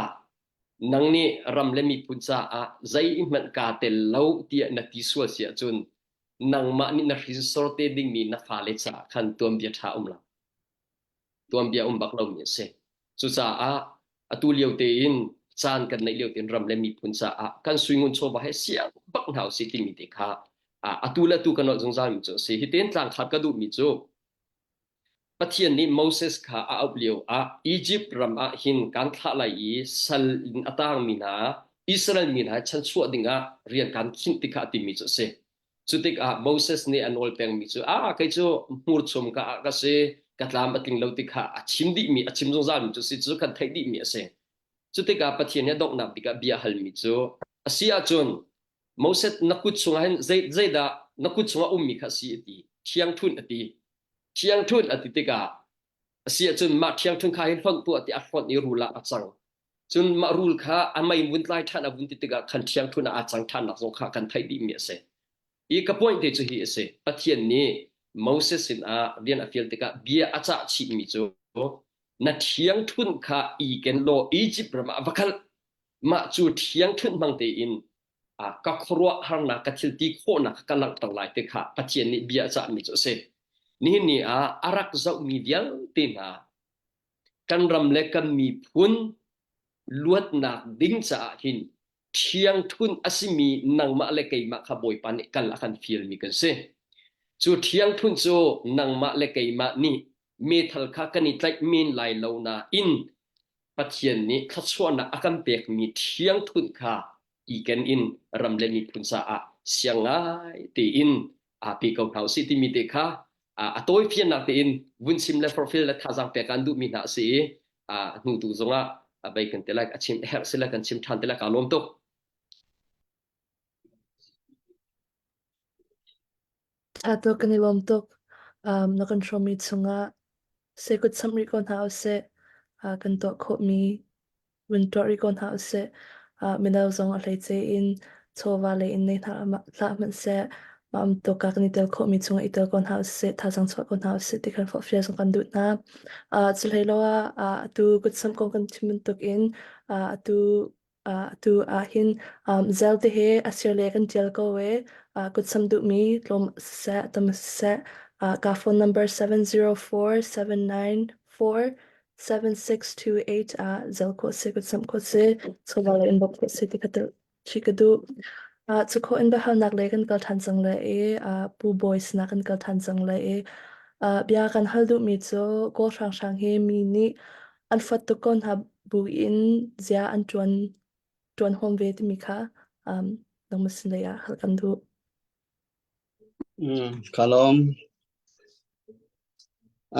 nang nih ram le miphun caah zeihmanh kaa tel lo tiah na ti sual si ahcun nangmah nih na hrinsor te dingmi na fale caah khan tuanbia ṭha um lo. Tuanbia um bak lomi a si. Cucaah atu lio tein caan kan neih lio tein ram le miphun caah kan suingun chawva he siang bak hna usih timi te kha atu le atu ka nolh zungzalmi cu a si. Hitin tlangkhar ka duhmi cu Pathian nih Moses kha a auh lio ah Izipt ram ah hin kaan thlah lai i sal in a tangmi hna Israel mi hna chanchuah dingah rian kaan khinh ti kha a timi cu a si. Cu tikah Moses nih a nawl pengmi cu ah kei cu hmurchum ka ah ka si ka tlam a tling lo ti kha a chim dihmi a chim zungzalmi cu a si cu kan theih dihmi a si. Cu tikah Pathian nih a donghnak bik ah bia halmi cu a si ahcun Moses na kut chungah hin zei zeidah na kut chungah ummi kha a si a ti ṭhiangṭhunh a ti ṭhiangṭhunh a ti tikah a si ahcun mah ṭhiangṭhunh kha hin hlonh tuah ti a hlonh i rul ah a cang cun mah rul kha a mei vun tlai ṭhan a vun ti tikah khan ṭhiangṭhunh ah aa cang ṭhannak zong kha kan theih dihmi a si i ka point te cu hi a si Pathian nih Moses sinah rian a fial tikah bia a cah chihmi cu na ṭhiangṭhunh kha i ken law Izipt ram ah va kal mah cu ṭhiangṭhunh hmang tein ka khuaruahharnak ka thil ti khawhnak ka langhter lai ti kha Pathian nih bia a cahmi cu a si. Nihin ni ah a rak zohmi vialte hna kan ram le kan miphun luatnak ding caah hin ṭhiangṭhunh a simi nangmah le keimah kha Bawipa nih kal a kan fialmi kan si. Cu ṭhiangṭhunh cu nangmah le keimah nih meithal kha kan i tlaih men lai lo nain Pathian nih thluachuahnak a kan pekmi ṭhiangṭhunh kha i ken in ram le miphun caah siang ngai tein aa pe ko hna usih timi te kha a tawifiannak tein vun chim le forhfial le thazaang pek aan duhmi hna a si i hnu tu zongah bei kan te lai a chim herh sile kan chim ṭhan te lai kaa lawm tuk. Ṭha tuk kan i lawm tuk. Um, na kan hrawmmi chungah sekut samh rih ko hna usih. Uh, kan tuah khawhmi vun tuah rih ko hna usih. Uh, mino zong a hleice in chawva lei in nei hna hlah hmanhseh mah bantuk ah kan i tel khawhmi chungah i tel ko hna usih, thazaang chuah ko hna usih ti kan forhfial zong kan duh hna. Uh, cu hlei lo ah uh, atu kutsamh kong kan chim bantukin uh, atu Atu ahhin zel te he a sir le kan ṭial ko ee. Kutsam duhmi tlawm siseh, tam siseh, ka phone number 704-794-7628 ah zel khawh si, kutsam khawh si, chawva le in bawmh khawh si ti kha telh chih ka duh. Cu khawh in biahalnak lei kan kal ṭhan cang lai i Pu Bawi sinah kan kal ṭhan cang lai i bia kan hal duhmi cu Kawl hranghrang hi mi nih an fuat tuk ko hna buin zia an ṭuan ṭuan huam ve timi kha um, nangmah sin lei ah hal kan duh. Mm, ka lawm.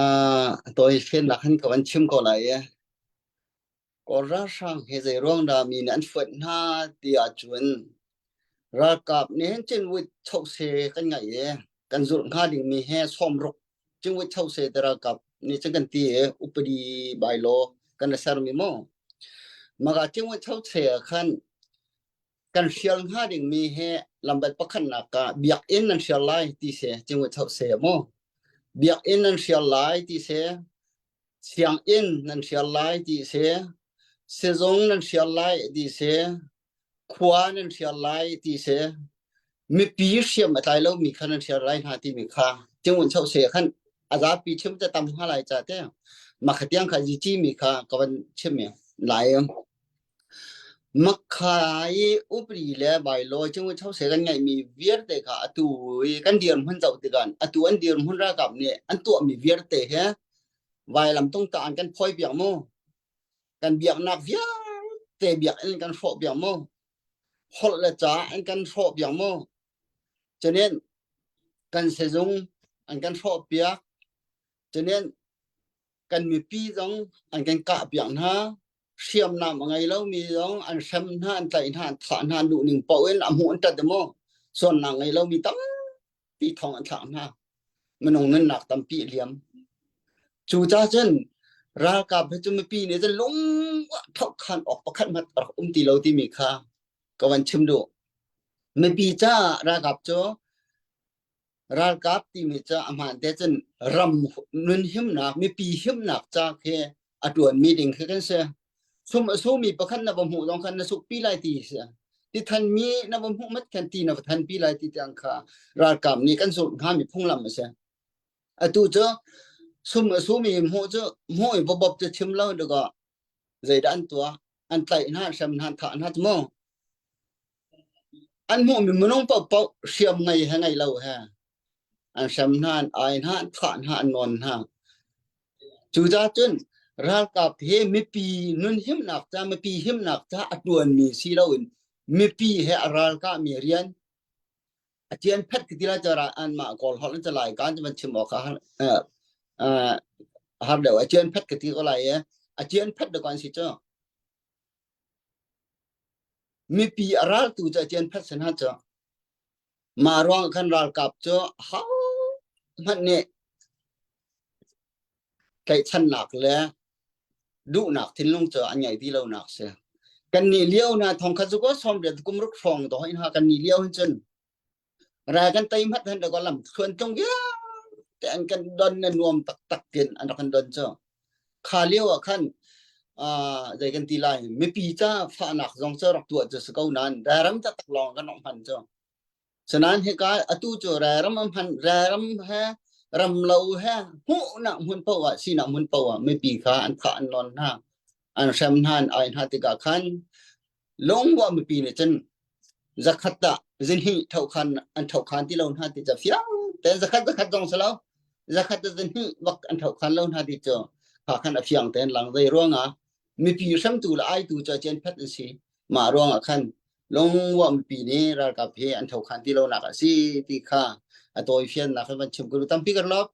Uh, tawi fiannak han ka van chim ko lai e. Kawl ralhrang he zei ruang dah mi nih an fuat hna ti ahcun ralkap nih hin Cinwit chokse kan ngaih i kan zulh hnga dingmi he sawmruk Cinwit chokse te ralkap nih cun kan ti i upadi bylaw kan ra sermi mu. Maka Cinwit chokse ah khan kan hrial hnga dingmi he lambat pakhatnak ah biakinn nan hrial lai ti se Cinwit chokse mu. Biakinn nan hrial lai ti se Sianginn nan hrial lai ti a si. Sizung nan hrial lai ti a si. Khua nan hrial lai ti a si. Mipi hriam a tlai lomi kha nan hrial lai hna timi kha Cingun Chose khan a zapi chim te tam hnga lai ca te makha tiang kha zici mi kha ka van chim lai. Makha i upri le bailo Cingun Chose kan ngeihmi vialte kha atu i kan dirhmun zoh tikah atu an dirhmun ralkap nih an tuahmi vialte he vailam tung ta an kan phawi piak mu kan biaknak vialte biakinn kan hrawh piak mu holh le ca an kan hrawh piak mu cunin kan sizung an kan hrawh piak cunin kan mipi zong an kan kah piak hna hriamnam a ngei lomi zong an hrem hna an tlaih hna an thah hna an duh ning paoh in a hmuh an tat maw suannak ngei lomi tampi thong an thlak hna minung nunnak tampi a liam cu ca cun ralkap hi cu mipi nih cun lung thok khan awk pakhat hmat a rak um ti lo timi kha ka van chim duh mipi caah ralkap cu. Ralkap timi cu a hmaan te cun ram nun himnak, mipi himnak ca khi a ṭuanmi ding khi kan si. Sum a sumi pakhat na va hmuh zong khan na sukpi lai ti si. Ti thanmi na va hmuh mat khan ti na va thanpi lai ti tiang kha ralkap nih kan zulh hngami phunglam a si. Atu cu sum a sumi hmuh cu hmuh i bawbop cu chim lo dakaw zeidah an tuah? An tlaih hna, an hrem hna, an thah hna cu mu. An hmuhmi minung paohpaoh hriam ngei he ngei lo he an hrem hna, an ai hna, an thah hna, an nawn hna. Cucaah cun ralkap hi mipi nun himnak ca, mipi himnak ca a ṭuanmi si loin mipi he a ralkahmi rian a tian phet ka ti lai cu anmah Kawl holh in calai kan van chim awk kha har deuh a tian phet ka ti ko lai i a tian phet deuh kan si cu. Mipi a raltu cu a tian phet sin ha cu. Mah ruang khan ralkap cu hau hmanh nih tlaihchannak le duhnak thinlung cu an ngei ti lonak si. Kan nih lio na thong khat cu ko som riat kum ruk hrawng to hin ha kan nih lio hin cun rai kan tei mat han da lam thluan tlung vialte an kan don na nuam taktak tin an rak kan don cu kha lio ah khan zei kan ti lai mipi ca fahnak zong cu rak tuah cu si ko nain ram taktak lawng kan rak hman cu Sinain hika atu cu rairam a hman rairam he ram lo he hmuhnak hmun paoh ah sinak hmun paoh ah mipi kha an thah an nawn hna an hrem hna an ai hna tikah khan lungwa mipi nih cun zakhat ah zinhi thokhan an thokhan ti lo hna ti ca fiang ten zakhat zakhat zong si lo zakhat zinhi bak an thokhan lo hna ti cu kha khan a fiang ten lang zei ruangah mipi hremtu le aitu cu a cian phat an si mah ruangah khan lungwa mipi nih ralkap hi an thokhan ti lonak a si ti kha a tawifiannak hi van chim ko tampi kan lop.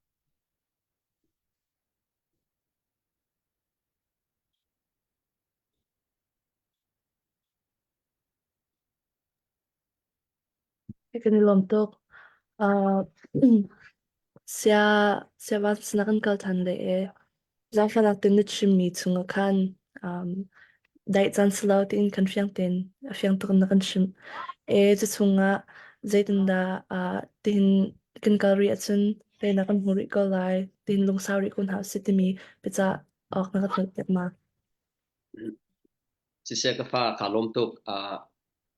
Kan i lawm tuk. Uh, sia sia van na kan kal than le e. Zaangfahnak tein na chimmi chungah khan um, daih caan si lo tiin kan fiang tein a fiang tuk in na kan chimh. E cu chungah zeitindah uh, tihin kan kal rih ahcun teinak kan hmu rih ko lai tiin lungsau rih ko hna usih timi biacah awk na ka theih piak ma. Siseh ka fa kaa lawm tuk. Uh,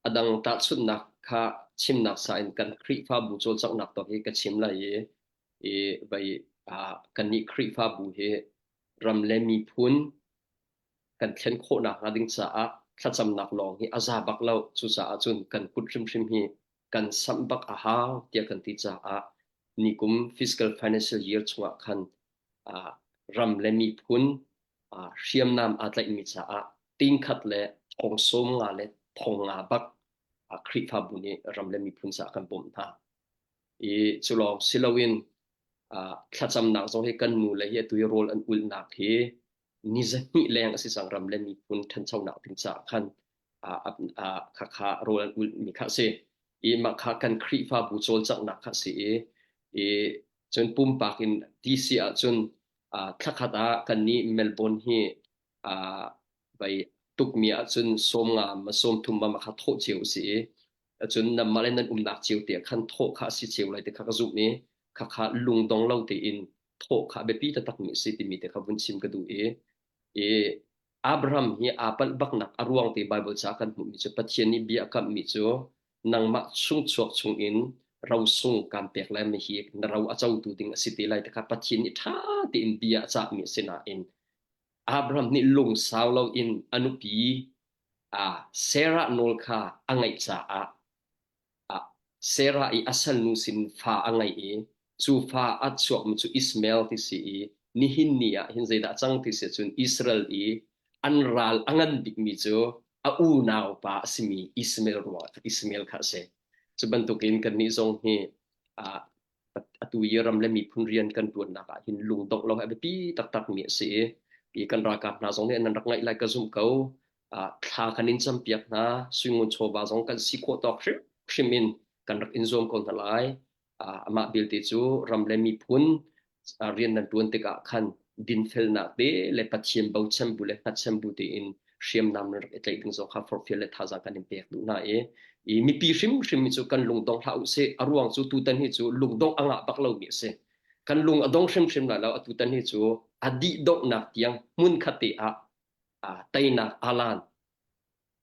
a dang tahchunhnak kha chimnak sa in kan Khrihfabu cawlcanghnak tawk hi ka chim lai i i vai kannih Khrihfabu hi ram le miphun kan thlen khawhnak hnga ding caah thlacamnak lawng hi a za bak lo. Cucaah cun kan kut hrimhrim hi kan samh bak a hau tiah kan ti caah nikum fiscal financial year chungah khan ram le miphun hriamnam aa tlaihmi caah tingkhat le thong sawm nga le thong nga bak Khrihfabu nih ram le miphun caah kan bawmh hna. I cu lawng si loin thlacamnak zong hi kan nu le hi atu hi rawl an ulhnak hi ni zahnih leng a si cang ram le miphun ṭhanchonak ding caah khan khakha rawl an ulhmi kha a si. I mah kha kan Khrihfabu cawlcanghnak kha a si i, i cun pumpak in ti si ahcun thlakhat ah kannih Melbourne hi vai tukmi ahcun sawm nga ma sawm thum ma kha thawh cio a si i cun nanmah le nan umnak cio te ah khan thawh kha a si cio lai ti kha ka zumh i khakha lungdong lo tein thawh kha a biapi taktakmi a si timi te kha vun chim ka duh i i Abraham hi aa palh baknak a ruang te Bible ca kan hmuhmi cu Pathian nih bia a kamhmi cu nangmah chungchuak chungin rosung kan pek lai mi hi na ro a cotu ding a si te lai ti kha Pathian nih ṭha tein bia a cahmi a si nain Abraham nih lungsau loin a nupi Sarah nawl kha a ngaih caah Sarah i a salnu sin fa a ngeih i cu fa a chuakmi cu Ishmael ti si i nihin ni ah hin zeidah a cang ti si ahcun Israel i an ral a ngan bikmi cu a unau pa a simi Ishmael ruangah Ishmael kha a si. Cu bantukin kannih zong hi atu i ram le miphun rian kan ṭuannak ah hin lungdongh lo hi a biapi taktakmi a si i kan ralkap hna zong nih nan rak ngaih lai ka zumh ko. Thla kan in campiak hna, suingun chawva zong kan si khawh tawk hrimhrim in kan rak in zuam ko hna lai. Amah belte cu ram le miphun rian nan ṭuan tikah khan dinfelnak te le Pathian bochan bu le hngatchan bu tein Hriamnam nan rak i tlaih ding zong kha forhfial le thazaang kan in pek duh hna i i mipi hrimhrim hi cu kan lungdong hlah u sih. A ruang cu tutan hi cu lungdongh a ngah bak lomi a si. Kan lung a dong hrimhrim lai lo. Atutan hi cu a dih donghnak tiang hmunkhat te ah teinak alan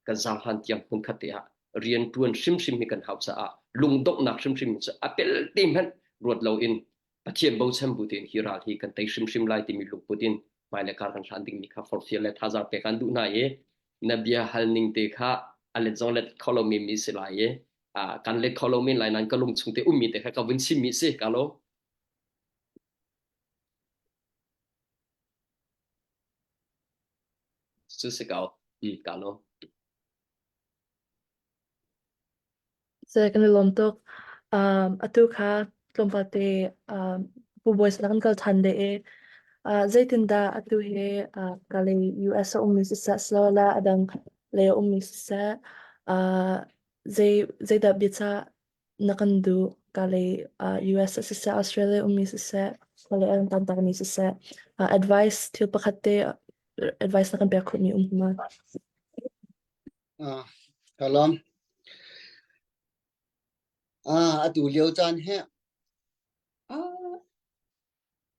kan zaang hlan tiang hmunkhat te ah rian ṭuan hrimhrim hi kan hau caah lungdonghnak hrimhrim cu a pelte hmanh ruat loin Pathian bochan bu tein hi ral hi kan tei hrimhrim lai timi lungput in hmailei kar kan hlan dingmi kha forhfial le thazaang pek an duh hna i na bia hal ning te kha a let zong let kho lomi mi si lai i kan let kho lomi lai nan ka lung chung te ummi te kha ka vun chimmi si ka lo. Cu si ko. Ka lo. Se kan i lawm tuk. Um, atu kha tlawmpal te um, Pu Bawi sinah kan kal ṭhan deh i uh, zeitindah atu hi uh, ka lei US a ummi siseh, Slola a dang lei a ummi siseh, uh, zei zeidah biacah na kan duh? Ka lei uh, US ah siseh, Australia ummi siseh, ka lei an tantakmi siseh, uh, advice thil pakhat te advice na kan pek khawhmi um ma? Ah, ka lawm. Ah, atu lio caan hi ah,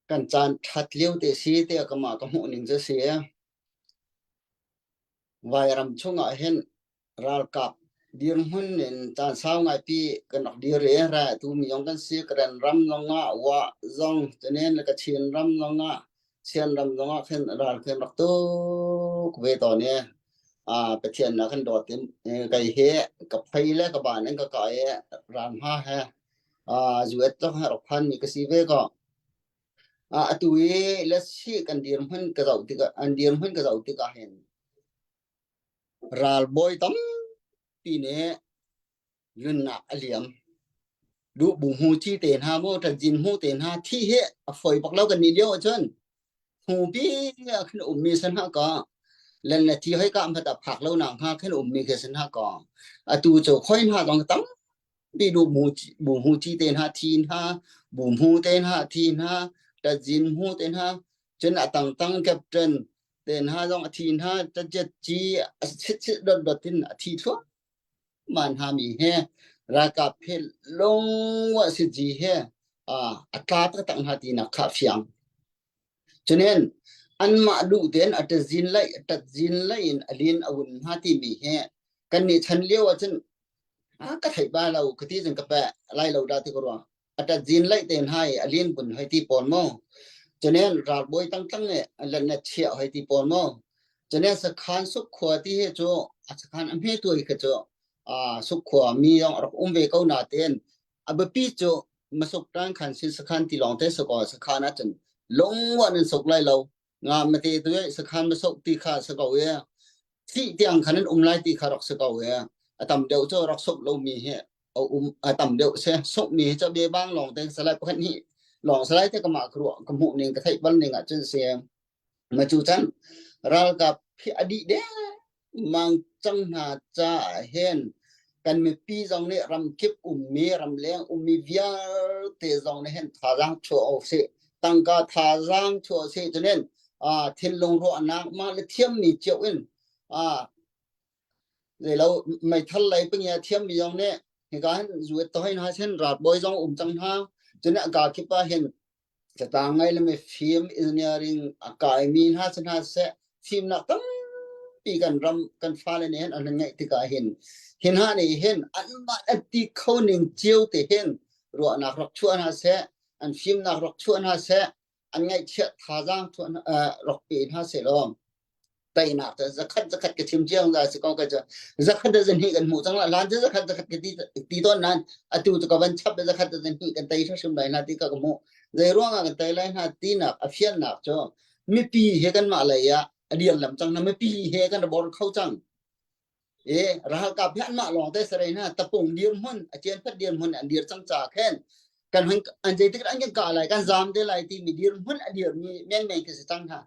kan caan ṭhat lio te si tiah ka mah ka hmuh ning cu si. Vairam chungah hin ralkap dirhmun in caan sau ngaipi kan rak dir i ra tu mi zong kan si. Karen ram zongah Wa zong cunin le Kachin ram zongah Sian ram zongah khin ral khin rak tuk ve tawn i Pathian na kan dawt in kei hi ka phei le ka ban in ka kai i ram ha he US zong he rak phan mi ka si ve ko. Atu i let's see kan dirhmun ka zoh tikah an dirhmun ka zoh tikah hin ralbawi tampi nih nunnak a liam. Duh bu hmu ci te hna mu ṭanzin hmu te hna thi hi a foi bak lo kan nih lio ahcun hmupi ah khin ummi san ha ka len le thi hoi ka hmat a phak lo nak hnga khin ummi khi san ha ka atu cu khoi hna dong tam bi du mu bu mu ci te hna thi hna bu mu te hna thi hna ṭanzin mu te hna cun a tang tang captain te hna zong a thi hna ṭanjet ci a chit chit dot dot in a thi thluah man hami he ralkap he lungwa siji he a tla taktak hna tinak kha fiang. Cunin anmah duh tein a ṭazin lai ṭatzin lai in a lin a vun hna timi he kan nih chan lio ahcun ka theih ba lo ka ti cun ka pe lai lo dah ti ka ruang. A ṭatzin laih te hna i a lin bun hoi ti pawl mu. Cunen ralbawi tangtang nih let chiah hoi ti pawl mu. Cunen sakhan suk khua ti hi cu a sakhan a hme tuai kha cu suk khua mi zong a rak um ve ko nain a biapi cu masuk tan khan sin sakhan ti lawng te sakaw sakhan ahcun lungwan in sok lai lo nga mate tu sakhan masuk ti kha sako e thih tiang khan an um lai ti kha rak si ko e a tam deuh cu rak sok lomi hi a um a tam deuh se sok mi hi cu be bang lawng te salai pakhat hi lawng salai te ka mah ka ruah ka hmuh ning ka theih bal ning ah cun se ma cu chan ralkap hi a dih deng mang cang hna caah hin kan mipi zong nih ramkip ummi ramleng ummi vialte zong nih hin thazaang chuah awk si tangka thazaang chuah si cunin thinlung ruahnak mah le thiammi cio in zeilo meithal lei pangia thiammi zong nih hika hin zuet to hei hna sin ralbawi zong um cang hna cun a ka kip ah hin Catang ngai le mifim engineering a kaimi hna si hna seh fimnak tampi kan ram kan fale nih hin an ngeih tikah hin hi hna nih hin anmah an ti kho ning cio te hin ruahnak rak chuah hna seh an fimnak rak chuah hna seh an ngaihchiat thazaang chuah rak pe hna seh law teinak cu zakhat zakhat ka chim ciang za si ko ka cu zakhat da zahnih kan hmuh cang la lan cu zakhat zakhat ka ti ti tawn nan atu cu ka van chap zakhat da zahnih kan tei hrim lai hna ti ka ka hmuh zei ruangah kan tei lai hna tinak a fiannak cu mipi he kan mah lei ah a dir lam cang na mipi he kan bor kho cang e ralkap hi anmah lawng te sarei hna tapung dir hmun a cian phat dir hmun an dir cang ca khen kan hun an zeitik an kan ka lai kan zam te lai ti mi dir hmun a dir mi men men khi si cang hna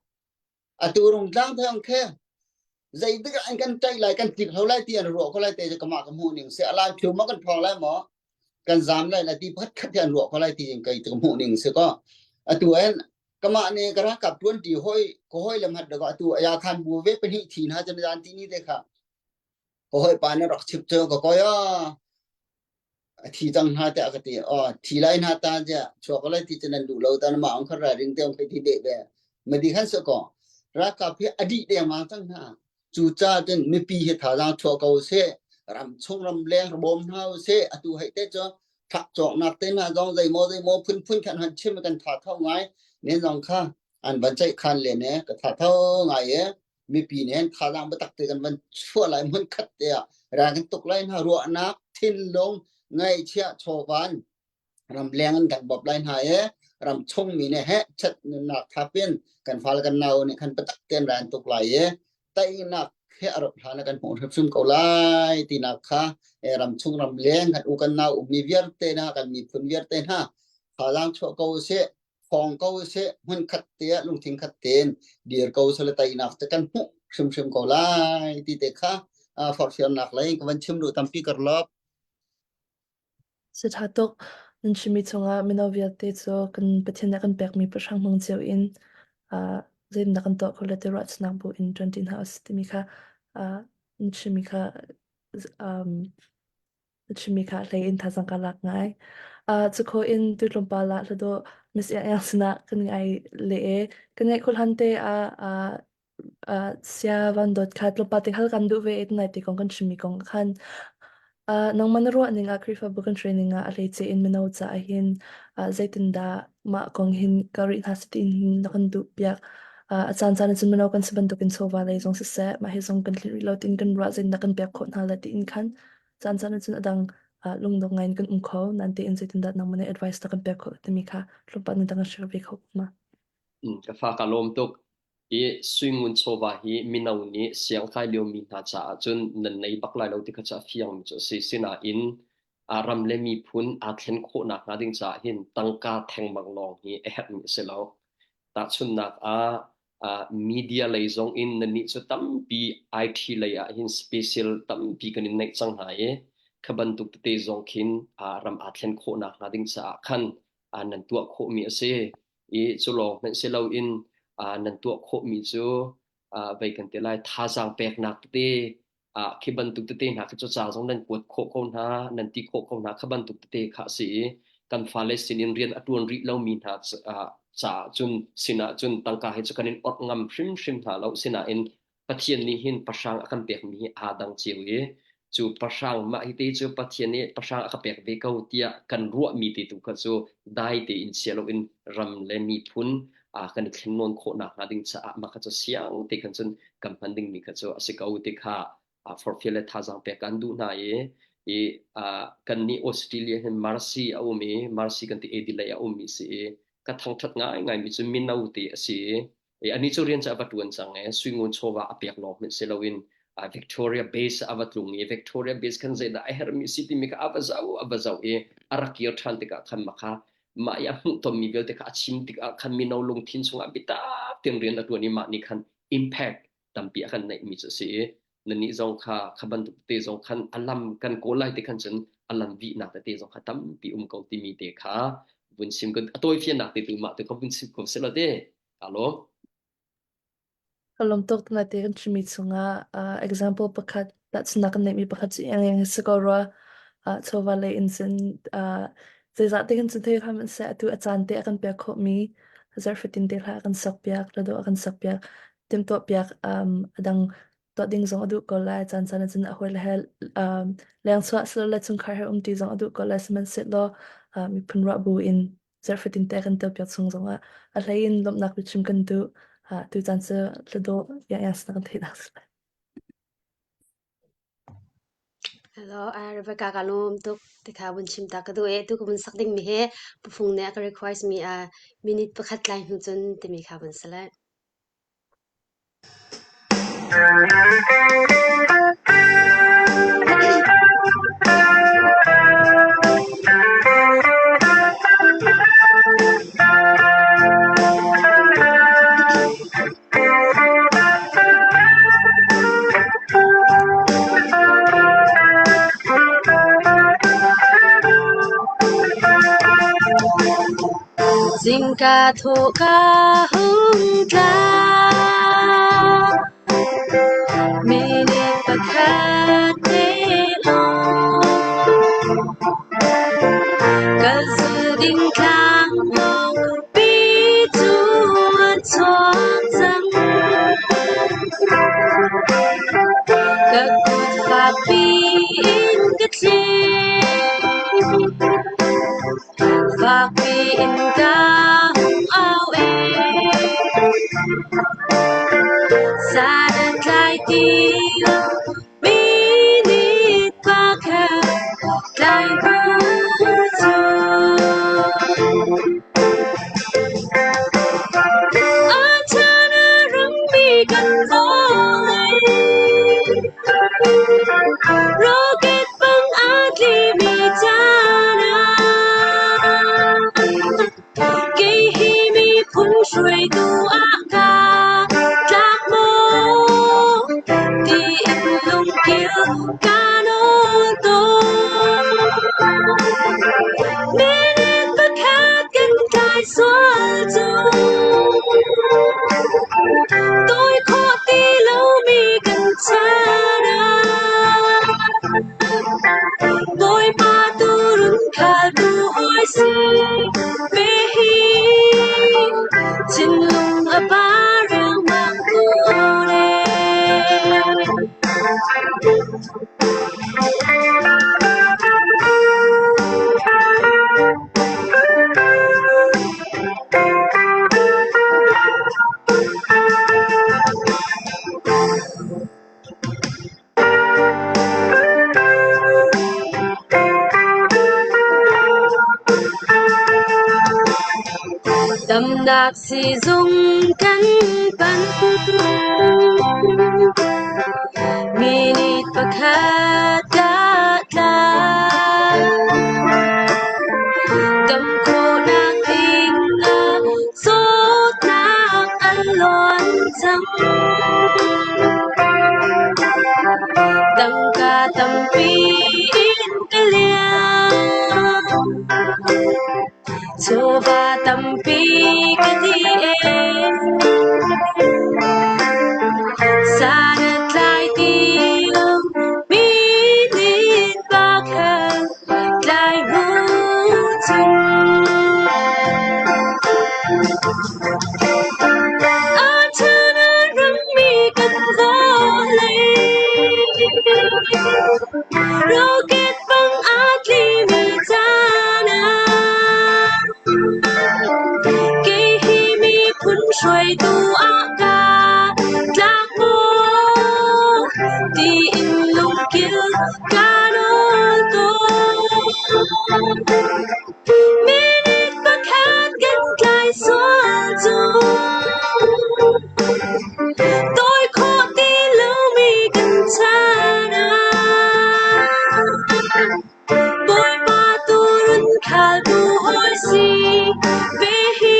Atu Rungtlang thawng khi zeitik ah an kan ṭaih lai kan tlik hlo lai ti an ruah ko lai te cu kamah ka hmuh ning si alai phiu ma kan ṭhawng lai maw kan zam lai lai ti pakhat khat hi an ruah ko lai ti in kei ka hmuh ning si ko atu en. Kamah nih ka ralkap ṭuanṭi hawi ka hawi le mat dawh atu aya khan bu ve pahnih thi hna cun zan ti ni te kha ka hawipa nih rak chip cu ka koi a thi cang hna tiah ka ti. Aw thi lai hna ta tiah chuak lai ti cu nan duh lo ta na mah ong kha ring te ong phei thi deh ve. Madi khan se ko ralkap hi a dih dengmang cang hna. Cu ca cun mipi hi thazaang chuah ko seh ram chung ram leng bawm hna u seh atu hei te cu thak cawknak te hna zong zeimaw zeimaw phunphun khan han chim kan tha tho ngai nen zong kha an van ceih khan le ne ka tha tho ngai e mipi nih hin thazaang biatak te kan van chuah lai hmun khat te ah ra kan tuk lai hna ruahnak thinlung ngaihchiah chawvan ramleng an kan bawp lai hna i ram chung mi nih heh chat nunnak thapin kan fal kan nau nih khan biatak tein ra an tuk lai i teinak he a rauh hlan ah kan hmuh hrimhrim ko lai tinak kha ram chung ram leng kan u kan nau ummi vialte hna kan miphun vialte hna thazaang chuah ko usih thawng ko usih hmun khat te ah lungthin khat tein dir ko usih teinak cu kan hmuh hrimhrim ko lai ti te kha forhfialnak lei ka van chim duh tampi kar lop Si ṭha tuk. Nan chimmi chungah mino vialte cu kan Pathian nih a kan pekmi pahrang hmang cio in uh, zeitindah kan tuah kho le ti ruahchannak bu in ṭuanṭi hna usih timi kha uh, nan chimmi kha um, na chimmi kha hlei in thazaang ka lak ngai. Uh, cu kho in tu tlawmpal ah hladawh Miss Iang Iang sinah kan ngai le e. Kan ngaih khul han te ah uh, Uh, sia van dawt kha tlawmpal te hal kan duh ve i tunai te kong kan chimmi kong khan uh, nangmah na ruah ning ah Khrihfabu kan training ah a hleice in mino caah hin uh, zeitindah mah kong hin ka rih hna si tiin hin na kan duh piak uh, a caan caan ah cun mino kan si bantukin chawva lei zong siseh mah hi zong kan hlinh rih lo tiin kan ruah zeitindah kan pek khawh hna le tiin khan caan caan ah cun a dang uh, lungdong ngai in kan um kho nan tein zeitindah nangmah nih advice na kan pek khawh timi kha tlawmpal na dang share ve kho ma Ka fa ka lawm tuk. Hi suingun chawva hi mino nih siangkai liomi hna caah cun nan nei bak lai lo ti kha cu a fiangmi cu a si. Sinain ram le miphun aa thlen khawhnak hnga ding caah hin tangka thengmang lawng hi a herhmi a si lo. Tahchunhnak ah media lei zong in nannih cu tampi IT lei ah hin special tampi kan in neih cang hna i kha bantuk tete zong khin ram aa thlen khawhnak hnga ding caah khan nan tuah khawhmi a si. I cu lawng hmanh si loin nan tuah khawhmi cu vei kan ti lai thazaang peknak tete khi bantuk tete hna khi cu ca zong nan kuat khawh ko hna nan ti khawh ko hna kha bantuk tete kha a si i kan fale sinin rian a ṭuan rih lomi hna caah cun sinah cun tangka hi cu kan in orh ngam hrimhrim hna lo sinain Pathian nih hin pahrang a kan pekmi hi aa dang cio i cu pahrang mah hi te cu Pathian nih pahrang a ka pek ve ko tiah kan ruahmi te tu kha cu dai tein chia loin ram le miphun kan i thlennawn khawh nakhnga ding caah mah kha cu siang te khan cun kan hman dingmi kha cu a si ko ti kha forhfial le thazaang pek kan duh hna i i kan nih Australia hin Marcy a um i Marcy kan ti Adelaide a ummi si i ka thangṭhat ngaingaimi cu mino te a si i Anih cu rian cu a va ṭuan cang i suingun chawva a pek lawng hmanh si loin Victoria Base a va tlung i Victoria Base khan zeidah a herhmi si timi kha a va zoh a va zoh i a rak kir ṭhan tikah khan mah kha mah i a hmuhtonmi vialte kha a chim tikah khan mino lungthin chungah biatak tein rian a ṭuan i mah nih khan impact tampi a kan neihmi cu a si i nannih zong kha kha bantuk te zong khan a lam kan kawl lai te khan cun a lam vihnak tete zong kha tampi um ko timi te kha vun sim ko a tawifiannak te tu mah te kha vun sim ko selaw te Ka lawm. Ka lawm tuk nate kan chimmi chungah uh, example pakhat tahchunhnak kan neihmi pakhat cu iang iang hi si ko rua. Uh, chawva lei in cun uh, zeizah te kan cun thei hram seh atu a caan te a kan pek khawhmi zarhfatin te hla a kan sak piak hlado a kan sak piak timhtuah piak um, a dang tuah ding zong a duh ko lai caan caan ah cun a hawi le he um, leng chuah silole chungkhar he umti zong a duh ko lai sihmanhsehlaw uh, miphun ruah bu in zarhfatin te kan telpiak chung zongah a hlei in lawmhnak biachim kan duh. Uh, tu caan cu hladawh iang iang kan theih nak si. Hello, uh, Rebecca ka lawm tuk ti kha vun chim ta ka duh e tu ka vun sak ding mi he pufung nih a ka request mi a minute pakhat lai hnu cun timi kha vun select. Zingka thawh ka hung tla. Minute pakhat te lawng ka zul ding tlang pi cu a chuak cang. Ka kut fakpi in ka thlir. Fakpi in ka hung au ee. San a tlai ti lo mi nih pakhat tlai bu cu. A chan a rammi kan vawlei. Rocket bang aa tlimi caan ah kei hi miphun hruaitu ah kaa tlak maw tiin lungkil kaa nawl tawn. Minute pakhat kan tlai sual cu tawi khawh ti lomi kan chan ah Bawipa tuurun khaltu hawi si ve hi thinlung a ba riangmang ko ne. Damnak siizung kan panh. Minute pakhat ka tla. Dam khawhnak ding ah zawtnak a luan cang. Tangka tampi in ka liam. Chawva tampi ka dih ee. San a tlai ti lo mi nih pakhat tlai bu cun. A chan a rammi kan vawlei. Rocket bang aa tlimi caan ah kei hi miphun hruaitu ah kaa tlak maw tiin lungkil kaa nawl tawn. Minute pakhat kan tlai sual cu Tawi khawh ti lomi kan chan ah Bawipa tuurun khaltu hawi si ve hi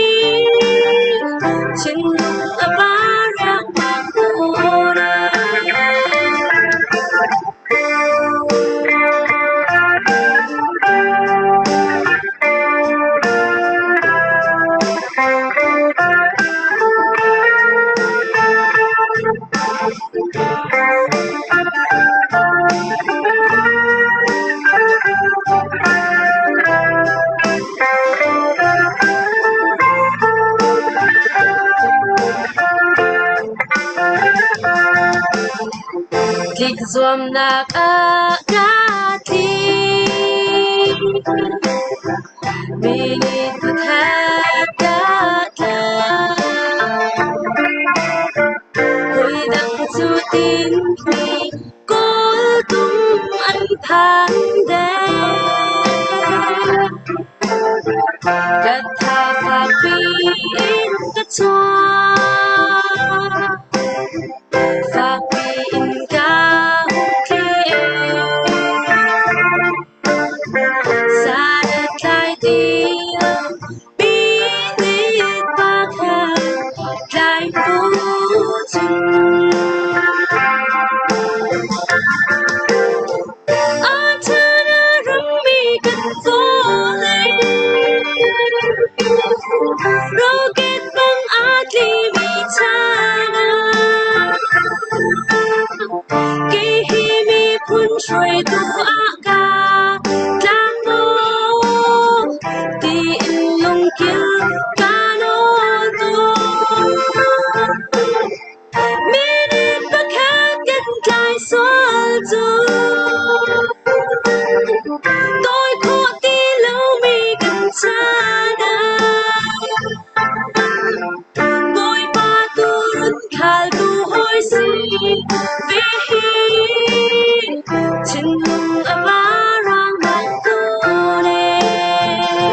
thinlung a ba riangmang ko lai. Tlik zuamnak ah kaa tlik. Mi nih pakhat ka tla. Hawi dang cu tinhmi kawltung an phan deng. Ka tha fakpi in ka chuak. Fakpi in ka hung tli. San a tlai ti lo mi nih pakhat tlai hnu cun. A chan a rammi kan vawlei. Hruaitu ah ka tlak maw tiin lungkil ka nawl tawn. Minute pakhat kan tlai sual cu tawi khawh ti lomi kan chan ah Bawipa tuurun khaltu hawi si ve hi thinlung a parang bang tawn ee.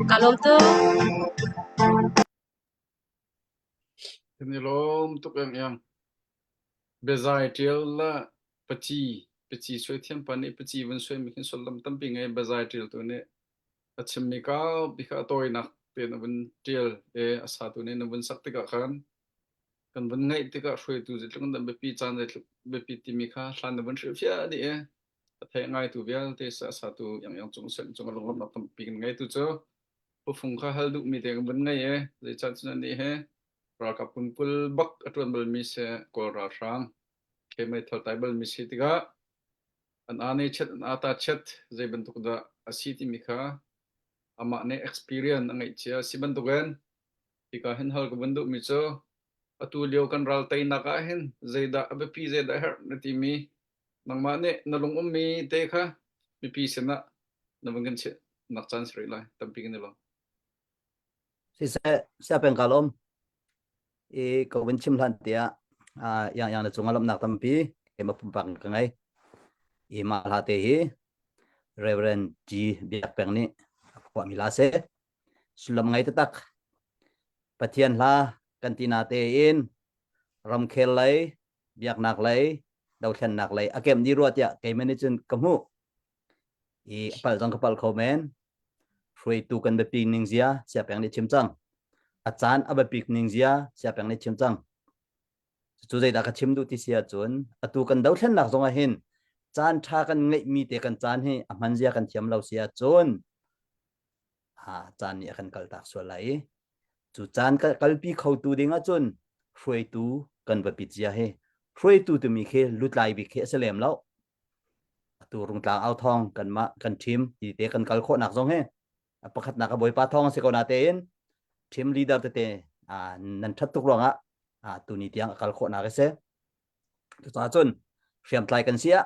Ka lawm tuk. Kan i lawm tuk iang. Biazai ṭial le paci, paci suai thiam pa nih paci vun suaimi khin sullam tampi ngei. Biazai ṭialtu nih a chimmi kaupi kha a tawinak tein a vun ṭial i a satu nih na vun sak tikah khan kan vun ngaih tikah hruaitu zeitluk in dah biapi caan zeitluk biapi timi kha hlan na vun hrilhfiah dih i a theih ngaitu vialte a satu iang cung cung a lunglawmhnak tampi kan ngei tu cu Pufung kha hal duhmi te kan vun ngei i zeicah cun anih hi ralkap kun 20 bak a ṭuan balmi si Kawl ralhrang he meithal tai balmi si tikah an aa ne chet an aa ta chet zei bantuk dah a si timi kha amah nih experience a ngeih cia si bantukin hika hin hal ka vun duhmi cu atu lio kan ral teinak ah hin zeidah a biapi zeidah a herh na timi nangmah nih na lung ummi te kha mipi sinah na vun kan chimh nak caan si rih lai tampi kan i lawm. Siseh siapeng ka lawm i ka vun chim hlan tiah yang yang na cungah lawmhnak tampi keimah pumpak ka ngei. I mah hla te hi Reverend G Biak Peng nih a phuahmi hla si. Sullam ngei taktak. Pathian hla kan ti na tein ramkhel lei, biaknak lei, dothlennak lei a kemh dih rua tiah keimah nih cun ka hmuh. I a palh zong ka palh kho men. Hruaitu kan biapi ning zia siapeng nih chim cang. A caan a biapik ning zia siapeng nih chim cang. Cu zeidah ka chim duh ti si ahcun atu kan dothlennak zong ah hin caan ṭha kan ngeihmi te kan caan hi a hman zia kan thiam lo si ahcun caan nih a kan kaltak sual lai i cu caan kalpi khotu ding ahcun hruaitu kan va pit zia hi hruaitu timi khi lutlai bik khi a si lem lo. Atu rungtlang au thawng kanmah kan ṭhim ti te kan kal khawhnak zong hi a pakhatnak a bawipa thawng a si ko na tein team leader tete nan ṭhat tuk ruangah tuni tiang a kal khawhnak a si. Cucaah cun hriamtlai kan si ah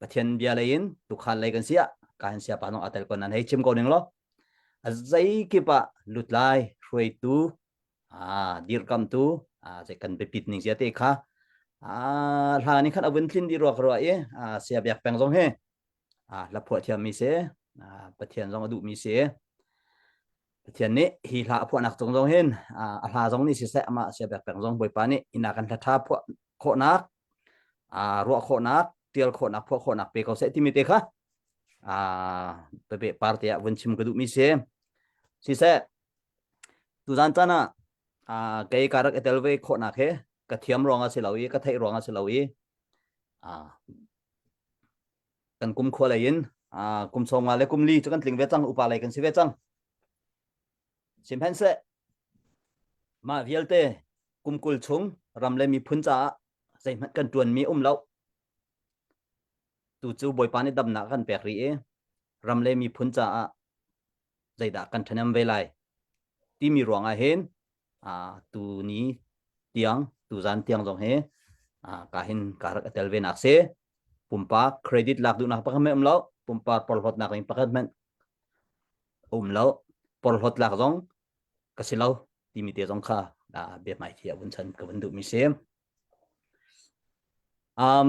Pathian bia lei in tukhal lei kan si ah ka hin siapa nong atel ko nan hei chim ko ning lo. A zeikip ah lutlai hruaitu dirkamtu zei kan biapit ning zia te kha hla ni khan a vun tlin di ruak rua i sia biak peng zong hi hla phuah thiammi si Pathian zong a duhmi si Pathian nih hi hla a phuahnak cung zong hin a hla zong nih siseh amah sia biak peng zong Bawipa nih ina kan hla ṭha phuah khawhnak ruah khawhnak tial khawhnak phuah khawhnak pe ko seh timi te kha pepe par te ah vun chim ka duhmi si siseh tuzan caan ah kei ka rak i tel ve khawhnak he ka thiam ruang ah si lo i ka theih ruang ah si lo i kan kum khua lei in kum 50 le kum li cu kan tling ve cang upa lei kan si ve cang sihmanhseh mah vialte kum 20 chung ram le miphun caah zeihmanh kan tuanmi um lo tu cu bawipa nih damnak kan pek rih i ram le miphun caah zeidah kan ṭhahnem ve lai timi ruangah hin tu ni tiang tuzan tiang zong hi ka hin ka rak tel ve nak si pumpak credit lak duhnak pakhat hmanh um lo pumpak porhlawtnak ding pakhat hmanh um lo porhlawt lak zong ka si lo timi te zong kha biahmaithi a vun chan ka vun duhmi si um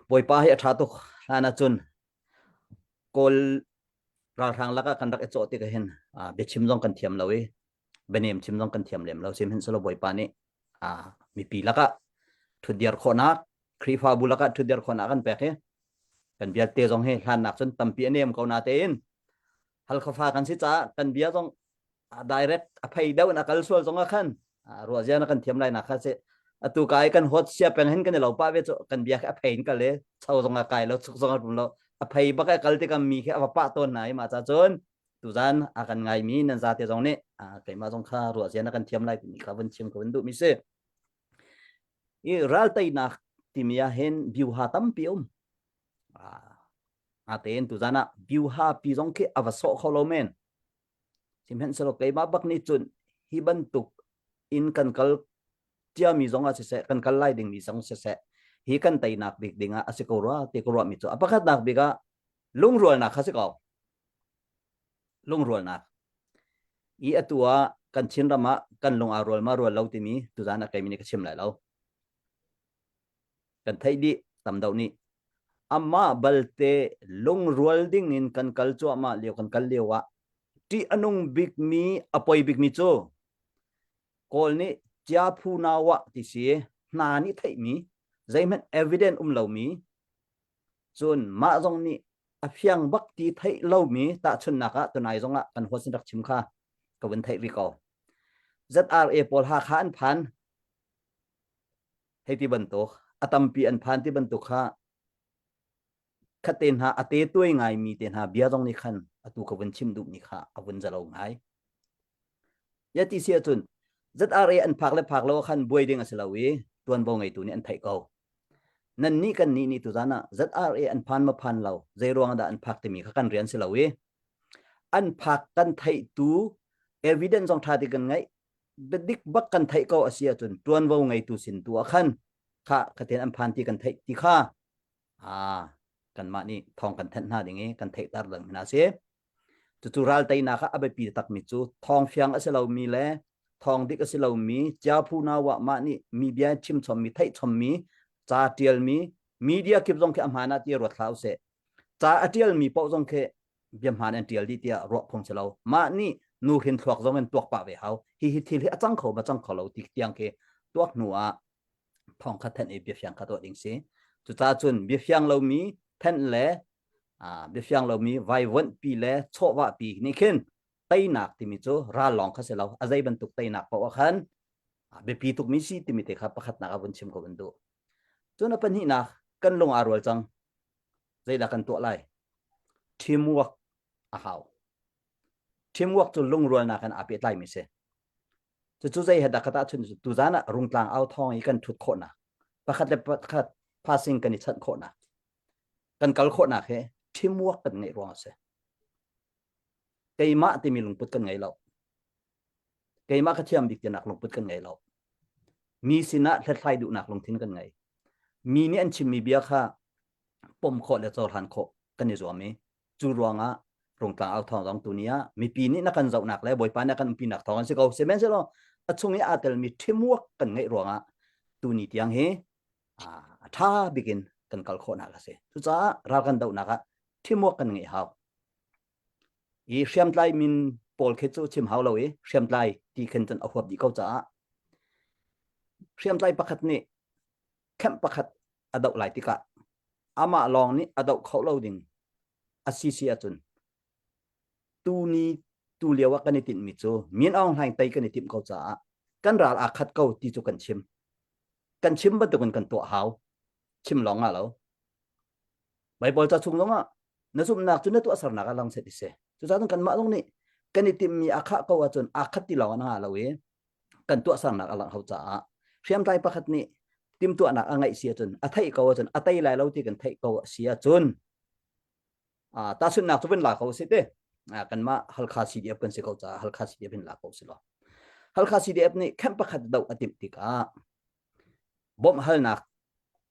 bawipa hi a ṭha tuk hlan ahcun kawl ralhrang lakah kan rak i cawh tik ahhin biachim zong kan thiam lo i bianem chim zong kan thiam lem lo sihmanhsehlaw Bawipa nih mipi lakah ṭhutdir khawhnak Khrihfabu lakah ṭhutdir khawhnak kan pek i kan vialte zong hi hlannak cun tampi a nem ko na tein Halkha fa kan si caah kan bia zong direct a phei deuh in a kal sual zong ah khan ruah zia na kan thiam lai nak kha si atu kai kan hot sia peng hin kan i lo pa ve cu kan bia khi a phei in kal i cho zong a kai lo chuk zong a rum lo a phei bak a kal tikam mi khi a va pah tawn na i ma cha cun tuzan a kan ngai mi nan zate zong nih keimah zong kha ruah zia na kan thiam lai timi kha vun chim ka vun duh mi si i ral teinak timi ah hin biuha tampi um. Natein tuzan ah biuha pi zong khi a va sawh kho lo men. Sihmanhsehlaw keimah bak nih cun hi bantuk in kan kal ciami zong ah siseh, kan kal lai dingmi zong siseh, hi kan teinak bik ding ah a si ko rua ti ka ruahmi cu a pakhatnak bik ah lungrualnak kha si ko. Lungrualnak. I atu ah kan Chinram ah kan lung aa rual ma rual lo timi tuzan ah keimi nih ka chim lai lo. Kan theih dih tam deuh nih. Amah balte lungrual ding in kan kal cuahmah lio kan kal lio ah ṭih a nung bikmi a poi bikmi cu Kawl nih cia phu nawa ti si hna nih theihmi zeihmanh evidence um lomi cun mah zong nih a fiang bak ti theih lomi tahchunhnak ah tunai zong ah kan host rak chim kha ka vun theih rih ko. ZRA pawl Hakha an phan hei ti bantuk a tampi an phan ti bantuk kha khatte hna a te tuai ngaimi te hna bia zong nih khan atu ka vun chim duhmi kha a vun zalo ngai. Ya ti si ahcun ZRA an phak le phak lo khan buai ding a si lo i tuanvo ngeitu nih an theih ko. Nan nih kan nih nih tuzan ah ZRA an phan ma phan lo zei ruang dah an phak timi kha kan rian si lo i an phak kan theih tu evidence zong tha ti kan ngeih dik bak kan theih ko a si ahcun tuanvo ngeitu sin tu ah khan kha khaten an phan ti kan theih ti kha ah kanmah nih thawng kan thanh hna ding i kan theihter ding hna si. Cucu ral teinak ah a biapi takmi cu thawng fiang a si lomi le thawng dik a si lomi ciaphu nawa mah nih mi bia chim chommi theih chommi ca tialmi media kip zong khi a hmaan ah ti ruat hlah usih. Ca a tialmi paoh zong khi bia hmaan an tial dih tiah ruah phung si lo. Mah nih nu hrin thluak zong in tuak pah ve hau. Hi hi thil hi a cang kho ma cang kho lo ti tiang khi tuak hnu ah thawng kha thanh i biafiang kha tuah ding si. Cucaah cun biafiang lomi thanh le biafiang lomi vaivuanh pi le chawhvah pi nih khin teinak timi cu ral lawng kha si lo a zei bantuk teinak paoh ah khan biapi tukmi si timi te kha pakhatnak ah vun chim ko kan duh. Cun a pahnihnak kan lung aa rual cang. Zeidah kan tuah lai? Teamwork a hau. Teamwork cu lungrualnak in aa pehtlaimi si. Cucu zei he dah ka tahchunh cu tuzan ah Rungtlang au thawng i kan ṭhut khawhnak, pakhat le pakhat passing kan i chanh khawhnak, kan kal khawhnak hi teamwork kan ngeih ruang a si. Keimah timi lungput kan ngei lo. Keimah ka thiam bik tinak lungput kan ngei lo. Mi sinah hlathlai duhnak lungthin kan ngei. Mi nih an chimmi bia kha pom khawh le cohlan khawh kan i zuam i cu ruangah Rungtlang au thawng zong tuni ah mipi nih na kan zohnak le Bawipa nih a kan umpinak thawng an si ko. Sihmanhsehlaw a chung i aa telmi teamwork kan ngeih ruangah tuni tiang hi a ṭha bik in kan kal khawhnak a si. Cucaah ral kan dohnak ah teamwork kan ngeih hau. I hriamtlai min pawl khi cu chim hau lo i hriamtlai ti khin cun a huap dih ko caah hriamtlai pakhat nih camp pakhat a doh lai tikah amah lawng nih a doh kho lo ding a si si ahcun tu ni tu lio ah kan i tinhmi cu Min Aung Hlaing tei kan i timh ko caah kan ral aa khat ko ti cu kan chim. Kan chim bantukin kan tuah hau. Chim lawng ah lo. Baibal ca chung zongah na zumhnak cu na tuahsernak ah lang set i si. Cucaah cun kanmah zong nih kan i timhmi aa khah ko ahcun aa khat ti lawng ah na ngah lo i kan tuahsernak a langh hau caah hriamtlai pakhat nih timhtuahnak a ngeih si ahcun a theih ko ahcun a tei lai lo ti kan theih ko a si ahcun tahchunhnak cu vun la ko si te kanmah Halkha CDF kan si ko caah Halkha CDF in la ko si law Halkha CDF nih camp pakhat doh a timh tikah bawmh halnak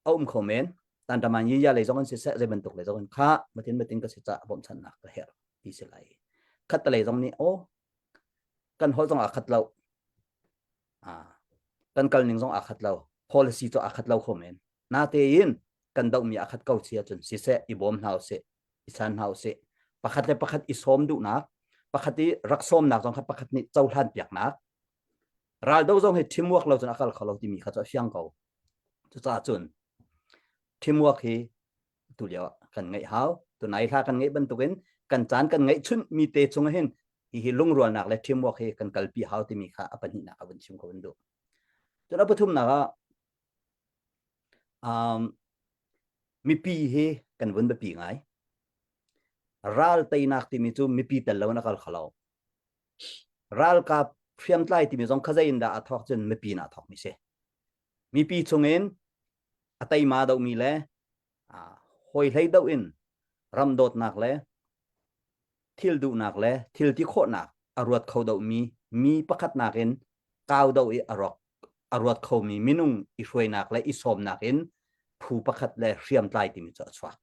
a um kho men tantaman yiya lei zong an si seh zei bantuk lei zong in kha matin matin ka si caah bawmhchanhnak ka herh ti si lai khat lei zong nih aw kan holh zong aa khat lo kan kal ning zong aa khat lo policy cu aa khat lo kho men natein kan dohmi aa khat ko si ahcun siseh i bawm hna usih i san hna usih pakhat le pakhat i sawm duhnak pakhat i rak sawmnak zong kha pakhat nih cohlan piaknak raldo zong hi teamwork lo cun a kal kho lo timi kha cu a fiang ko cucaah cun teamwork hi tu lio ah kan ngeih hau tunai hla kan ngeih bantukin kan caan kan ngeih chunh mi te chung hin hihi lungrualnak le teamwork hi kan kalpi hau timi kha a pahnihnak a vun chim ko an duh cun a pathumnak ah um, mipi hi kan vun biapi ngai ral teinak timi cu mipi tel lo in a kal kho lo ralkap hriamtlai timi zong khazei in dah a thawk cun mipi in a thawk mi si mipi chungin a teima dohmi le. Hawi hlei doh in ram dawtnak le thil duhnak le thil ti khawhnak a ruat kho dohmi mi pakhat nakin kau doh i a rawk a ruat khomi minung i hruainak le i sawmnak in phu pakhat le hriamtlai timi cu a chuak.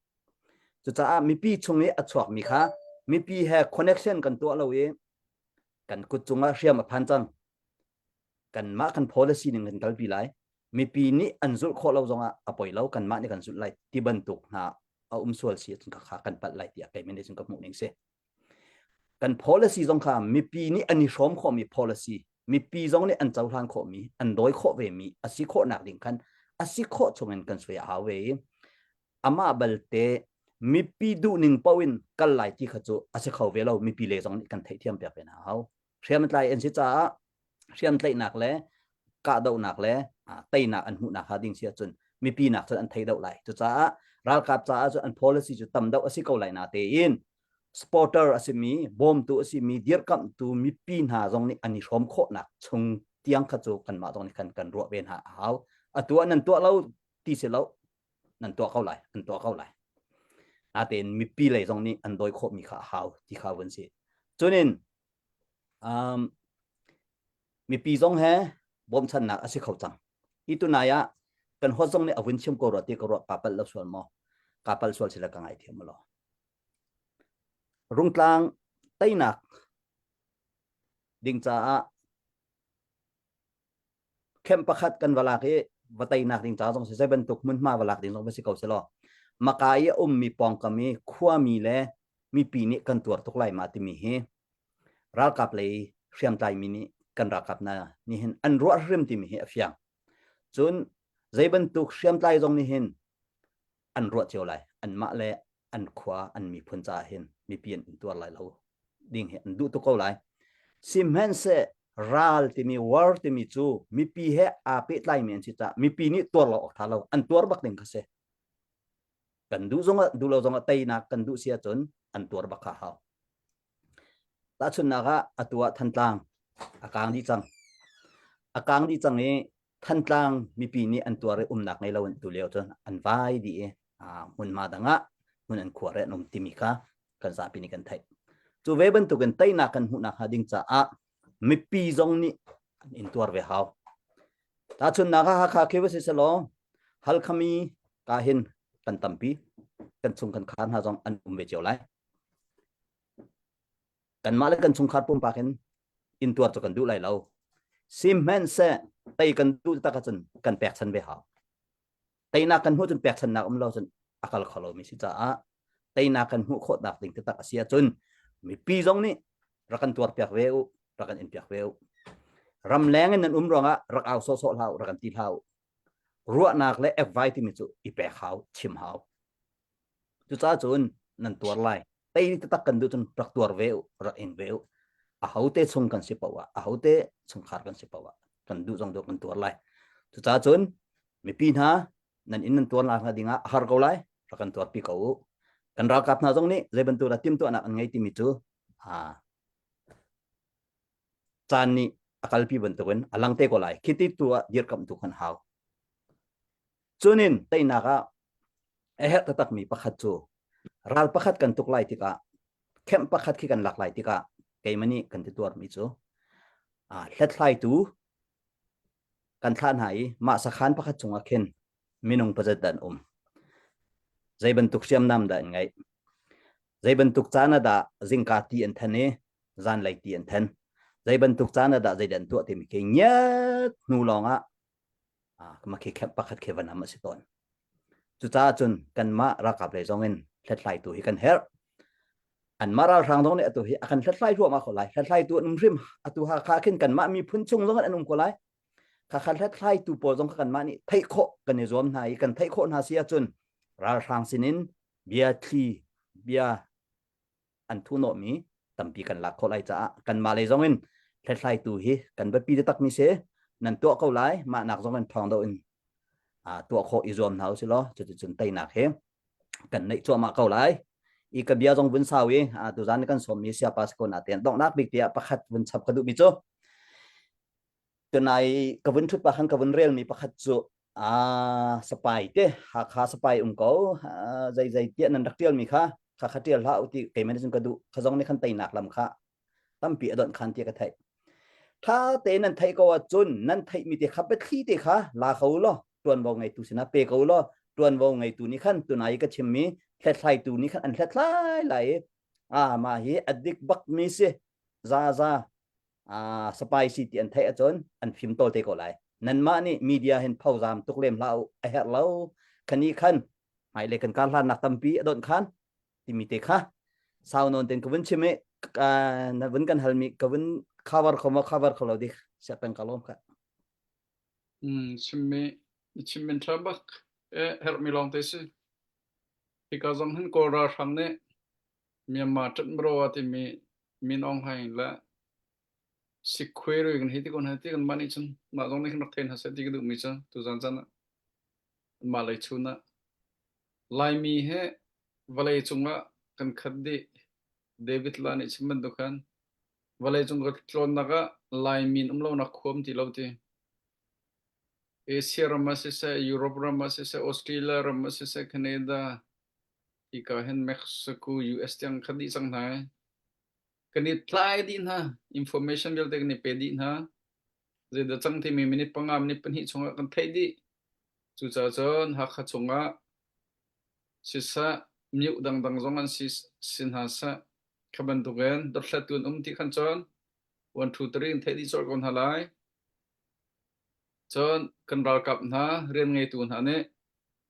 Cucaah mipi chung i a chuakmi kha mipi he connection kan tuah lo i kan kut cungah hriam a phan cang. Kanmah kan policy ning kan kalpi lai. Mipi nih an zulh khawh lo zongah a poi lo kanmah nih kan zulh lai ti bantuk hna a um sual si ahcun kha kan palh lai tiah keimah nih cun ka hmuh ning si. Kan policy zong kha mipi nih an i hrawm khawhmi policy mipi zong nih an cohlan khawhmi an dawi khawh vemi a si khawhnak ding khan a si khawh chungin kan suai a hau ve i amah balte mipi duhning paoh in kal lai ti kha cu a si kho ve lo mipi le zong nih kan theihthiam piak ve hna hau hriamtlai an si caah hriamtlaihnak le kahdohnak le teinak an hmuhnak hnga ding si ahcun mipi nak cun an thei deuh lai cucaah ralkap caah cun an policy cu tam deuh a si ko lai na tein supporter a simi bawmtu a simi dirkamhtu mipi hna zong nih an i hrawm khawhnak chung tiang kha cu kanmah zong nih khan kan ruah ve hna a hau atu ah nan tuah lo ti si lo nan tuah ko lai an tuah ko lai natein mipi lei zong nih an dawi khawhmi kha a hau ti kha vun si cunin um, mipi zong he bawmchannak a si kho cang hi tunai ah kan hot zong nih a vun chim ko rua ti ka ruah ka palh lo sual maw ka palh sual sila ka ngaithiam lo rungtlang teinak ding caah camp pakhat kan va lak i va teinak ding ca zong si zei bantuk hmunhma va lak ding zong va si ko selaw maka i a ummi pawngkam i khuami le mipi nih kan tuar tuk lai ma timi hi ralkap lei hriamtlai mi nih kan ralkap na nih hin an ruah hrim timi hi a fiang cun zei bantuk hriamtlai zong nih hin an ruah cio lai anmah le an khua an miphun caah hin mipi an tuar lai lo ding hi an duh tuk ko lai sihmanhseh ral timi war timi cu mipi he aa pehtlaimi an si caah mipi nih tuar lo awk tha lo an tuar bak ding kha si kan duh zong ah duh lo zong ah teinak kan duh si ahcun an tuar bak kha hau tahchunhnak ah atu ah Thantlang a kaang dih cang a kaang dih cang i Thantlang mipi nih an tuar i umnak ngei lo in tu lio cun an vai dih i hmunhma dang ah hmun an khuar i an um timi kha kan zapi nih kan theih. Cu ve bantukin teinak kan hmuhnak hnga ding caah mipi zong nih an intuar ve hau. Tahchunhnak ah Hakha khi va si selaw Halkhami ka hin kan tampi kan chung kan khar hna zong an um ve cio lai. Kanmah le kan chungkhar pumpak in intuar cu kan duh lai lo. Sihmanhseh tei kan duh tak ahcun kan pekchan ve hau. Teinak kan hmuh cun pekchannak um lo cun a kal kho lomi si caah teinak kan hmuh khawhnak ding taktak a si ahcun mipi zong nih rak kan tuarpiak ve u, rak kan inpiak ve u. Ramleng in nan um ruangah rak au sawhsawh hlah u, rak kan ti hlah u. Ruahnak le advice timi cu i pek hau, chim hau. Cucaah cun nan tuar lai. Tei taktak kan duh cun rak tuar ve u, rak ing ve u. Ahote chung kan si paoh ah, ahote chungkhar kan si paoh ah kan duh zong duh kan tuar lai. Cucaah cun mipi hna nan inn nan tuar nak hnga ding ah a har ko lai, rak kan tuarpi ko u. Kan ralkap hna zong nih zei bantuk dah timhtuahnak an ngei timi cu caan nih a kalpi bantukin a lang te ko lai. Khi ti tu ah dirkamh tu kan hau. Cunin teinak ah a herh taktakmi pakhat cu ral pakhat kan tuk lai tikah camp pakhat khi kan lak lai tikah keimah nih kan ti tuarmi cu hlathlaitu kan thlah hna i mah sakhan pakhat chungah khin minung pazat dah an um zei bantuk hriamnam dah an ngeih zei bantuk caan ah dah zingka ti an then i zanlei ti an then zei bantuk caan ah dah zeidah an tuah timi khi ngiat hnu lawngah mah khi camp pakhat khi van am a si tawn. Cucaah cun kanmah ralkap lei zong in hlathlaitu hi kan herh. Anmah ralhrang zong nih atu hi a kan hlathlai hluahmah ko lai. Hlathlaitu an um hrim. Atu Hakha khin kanmah miphun chung zong an um ko lai. Khakha hlathlaitu pawl zong kha kanmah nih theih khawh kan i zuam hna i kan theih khawh hna si ahcun ralhrang sinin bia thli bia an thuhnawhmi tampi kan lak khawh lai caah kanmah lei zong in hlathlaitu hi kan biapi takmi si nan tuah ko lai mah nak zong in ṭhawng deuh in tuah khawh i zuam hna usih law cuticun teinak hi kan neih cuahmah ko lai i ka bia zong vun sau i tuzan kan sawmmi siapa si ko na ten donghnak bik tiah pakhat vun chap ka duhmi cu tunai ka vun ṭhut pa khan ka vun relmi pakhat cu. Ah sapai te Hakha sapai um ko zei zei tiah nan rak tial mi kha kha kha tial hlah u ti keimah nih cun ka duh kha zong nih khan teinak lam kha tampi a donh khan tiah ka theih. Tha tein nan theih ko ahcun nan theihmi te kha biathli te kha la kho law tuanvo ngeitu sinah pe ko law tuanvo ngeitu nih khan tunai ka chimmi hlethlaitu nih khan an hlethlai lai i ah mah hi a dik bak mi si za za ah spicy ti an theih ahcun an fim tawl te ko lai nanmah nih media hin phozam tuk lem hlah u a herh lo khani khan hmailei kan kar hlannak tampi a donh khan timi te kha sau nawn ten ka vun chim i na vun kan halmi ka vun cover kho ma cover kho lo dik siak peng ka lawm kha Mm, chimmi chimmin tha bak e herhmi lawng te si. Hika zong hin Kawl ralhrang nih Myanmar ṭanhmro a timi Min Aung Hlaing le Sikhuai rui kan hei ti ko hna ti kan mah nih cun mah zong nih khan rak thei hna seh ti ka duhmi cu tuzan caan ah mah lei chun ah Laimi he vawlei cungah kan khat dih. David La nih chim bantuk khan vawlei cung ka tlawnnak ah Laimi um lonak khuam ti lo ti. Asia ram ah siseh, Europe ram ah siseh, Australia ram ah siseh, Canada, hika hin Mexico, US tiang khat dih cang hna ai. Kan i tlai dih hna. Information vialte kan i pe dih hna. Zeidah cang timi minute panga, minute pahnih chungah kan theih dih. Cucaah cun Hakha chungah siseh, mioh dangdang zong an si, si hna seh, kha bantukin dothlattu an um ti khan cun one two three in theih dih colh ko hna lai. Cun kan ralkap hna, rian ngeitu hna nih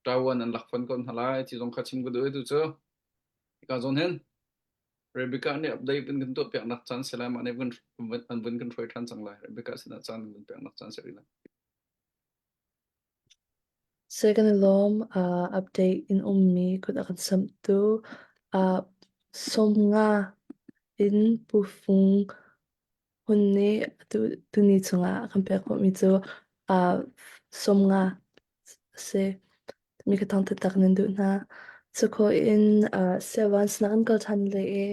ṭavuan an lak fawn ko hna lai ti zong kha chim ka duh i tu cu hika zawn hin Rebecca nih update in kan tuah piaknak caan si lai mah nih an vun kan hruai ṭhan cang lai Rebecca sinah caan kan peknak caan si rih lai. Sui kan i lawm. Uh, update in ummi kut a kan samhtu. Uh, 50 in Pu Fung Hun nih atu tuni chungah a kan pek khawhmi cu uh, 50 a si. Mi ka thang taktak nan duh hna. Cukhawh in uh, Siavan sinah kan kal ṭhan le i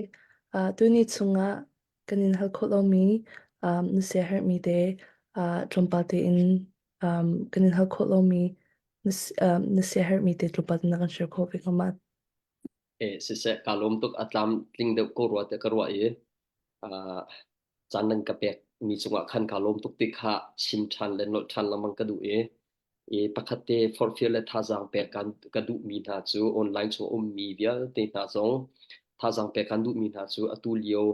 uh, tuni chungah kan in hal khawh lomi um, na siaherhmi te uh, tlawmpal tein um, kan in hal khawh lomi na, um, na siaherhmi te tlawmpal tein na kan share khawh ve ko ma. Eh, siseh, kaa lawm tuk a tlam tling deuh ko rua tiah ka ruah i uh, caan nan ka pek mi cungah khan kaa lawm tuk ti kha chim ṭhan le nolh ṭhan lengmang ka duh i i pakhat te forhfial le thazaang pek kan ka duhmi hna cu online chung ummi vialte hna zong thazaang pek kan duhmi hna cu atu lio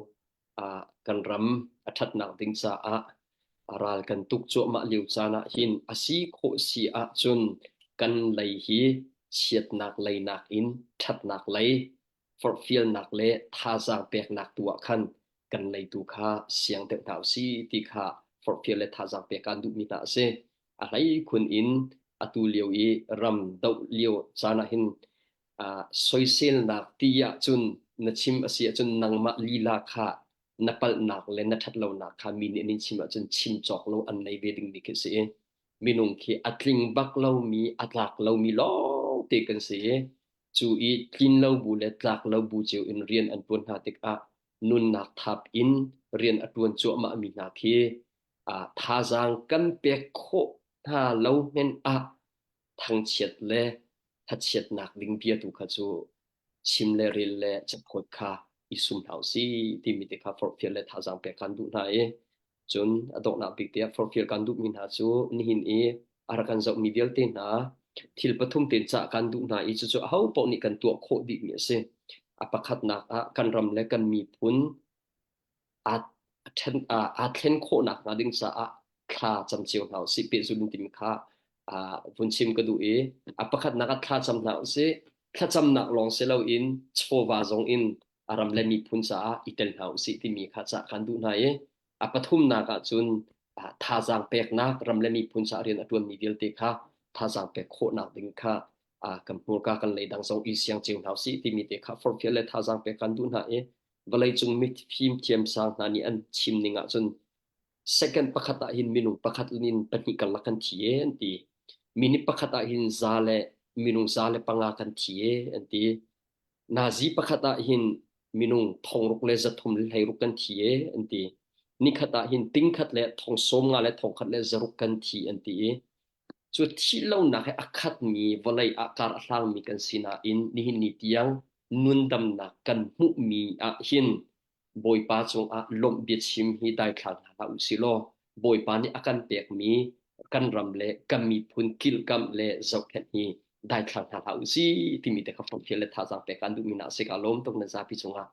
ah kan ram a ṭhatnak ding caah ral kan tuk cuahmah lio caan ah hin a si khawh si ahcun kan lei hi chiatnak lei nakin ṭhatnak lei forhfialnak le thazaang peknak tu ah khan kan lei tu kha siang deuh hna usih ti kha forhfial le thazaang pek kaan duhmi hna a si. A hleikhun in atu lio i ram doh lio caan ah hin uh, soiselnak ti ahcun na chim a si ahcun nangmah lila kha na palhnak le na ṭhatlonak kha mi nih an in chim ahcun chim cawk lo an nei ve dingmi khi a si i minung khi a tling bak lomi a tlak lomi lawngte kan si i cu i tlin lo bu le tlak lo bu cio in rian an ṭuan hna tikah nunnak thap in rian a ṭuan cuahmah mi hna khi uh, thazaang kan pek khawh hna lo hmenh ah thangchiat le thachiatnak ding bia tu kha cu chim le rel le caphawt kha i sum hna usih timi te kha forhfial le thazaang pek kan duh hna i cun a donghnak bik tiah forhfial kan duhmi hna cu nihin i a rak kan zohmi vialte hna thil pathum tein cah kan duh hna i cucu aho paoh nih kan tuah khawh dihmi a si. A pakhatnak ah kan ram le kan miphun aa aa thlen khawh nakhnga ding caah thla cam cio hna usih pehzulh in timi kha vun chim ka duh i a pakhatnak ah thla cam hna usih thlacamnak lawng si loin chawva zong in a ram le miphun caah i tel hna usih timi kha cah kan duh hna i a pathumnak ah cun thazaang peknak ram le miphun caah rian a ṭuanmi vialte kha thazaang pek khawhnak ding kha kan hmurka kan leidang zong i siang cio hna usih timi te kha forhfial le thazaang pek kan duh hna i vawleicung mifim thiamsang hna nih an chim ning ahcun second pakhat ah hin minung pakhat in pahnih karlak kan thi e an ti. Minute pakhat ah hin za le minung 105 kan thi e an ti. Nazi pakhat ah hin minung thongruk le zathum le hleiruk kan thi e an ti. Nikhat ah hin tingkhat le thong sawm nga le thongkhat le zaruk kan thi an ti i. Cu thihlonak he a khatmi vawlei ah kar a hlangmi kan si nain nihin ni tiang nundamnak kan hmuhmi ah hin Bawipa cungah lawmh biachim hi daithlang hna hlah u sih law Bawipa nih a kan pekmi kan ram le kan miphun kilhkamh le zohkhenh hi daithlang hna hlah u sih timi te kha forhfial le thazaang pek aan duhmi hna a si. Kaa lawm tuk nan zapi cungah.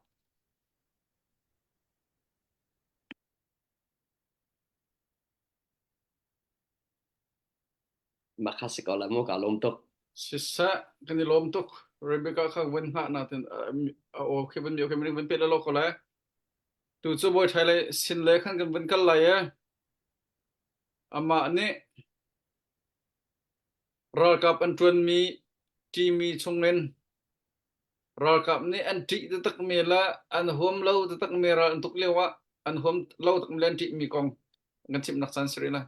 Mah kha si ko la mu kaa lawm tuk. Siseh, kan i lawm tuk. Rebecca kha vun hngah natin a aw khi vun okay vun pet lo ko lai. Tu cu bawi ṭhai le sin le khan kan vun kal lai e. Amah nih ralkap an ṭuanmi ṭimi chungin ralkap nih an ṭih taktakmi le an huam lo taktakmi ral an tuk lio ah an huam lo takmi le an ṭihmi kong kan chimnak caan si rih lai.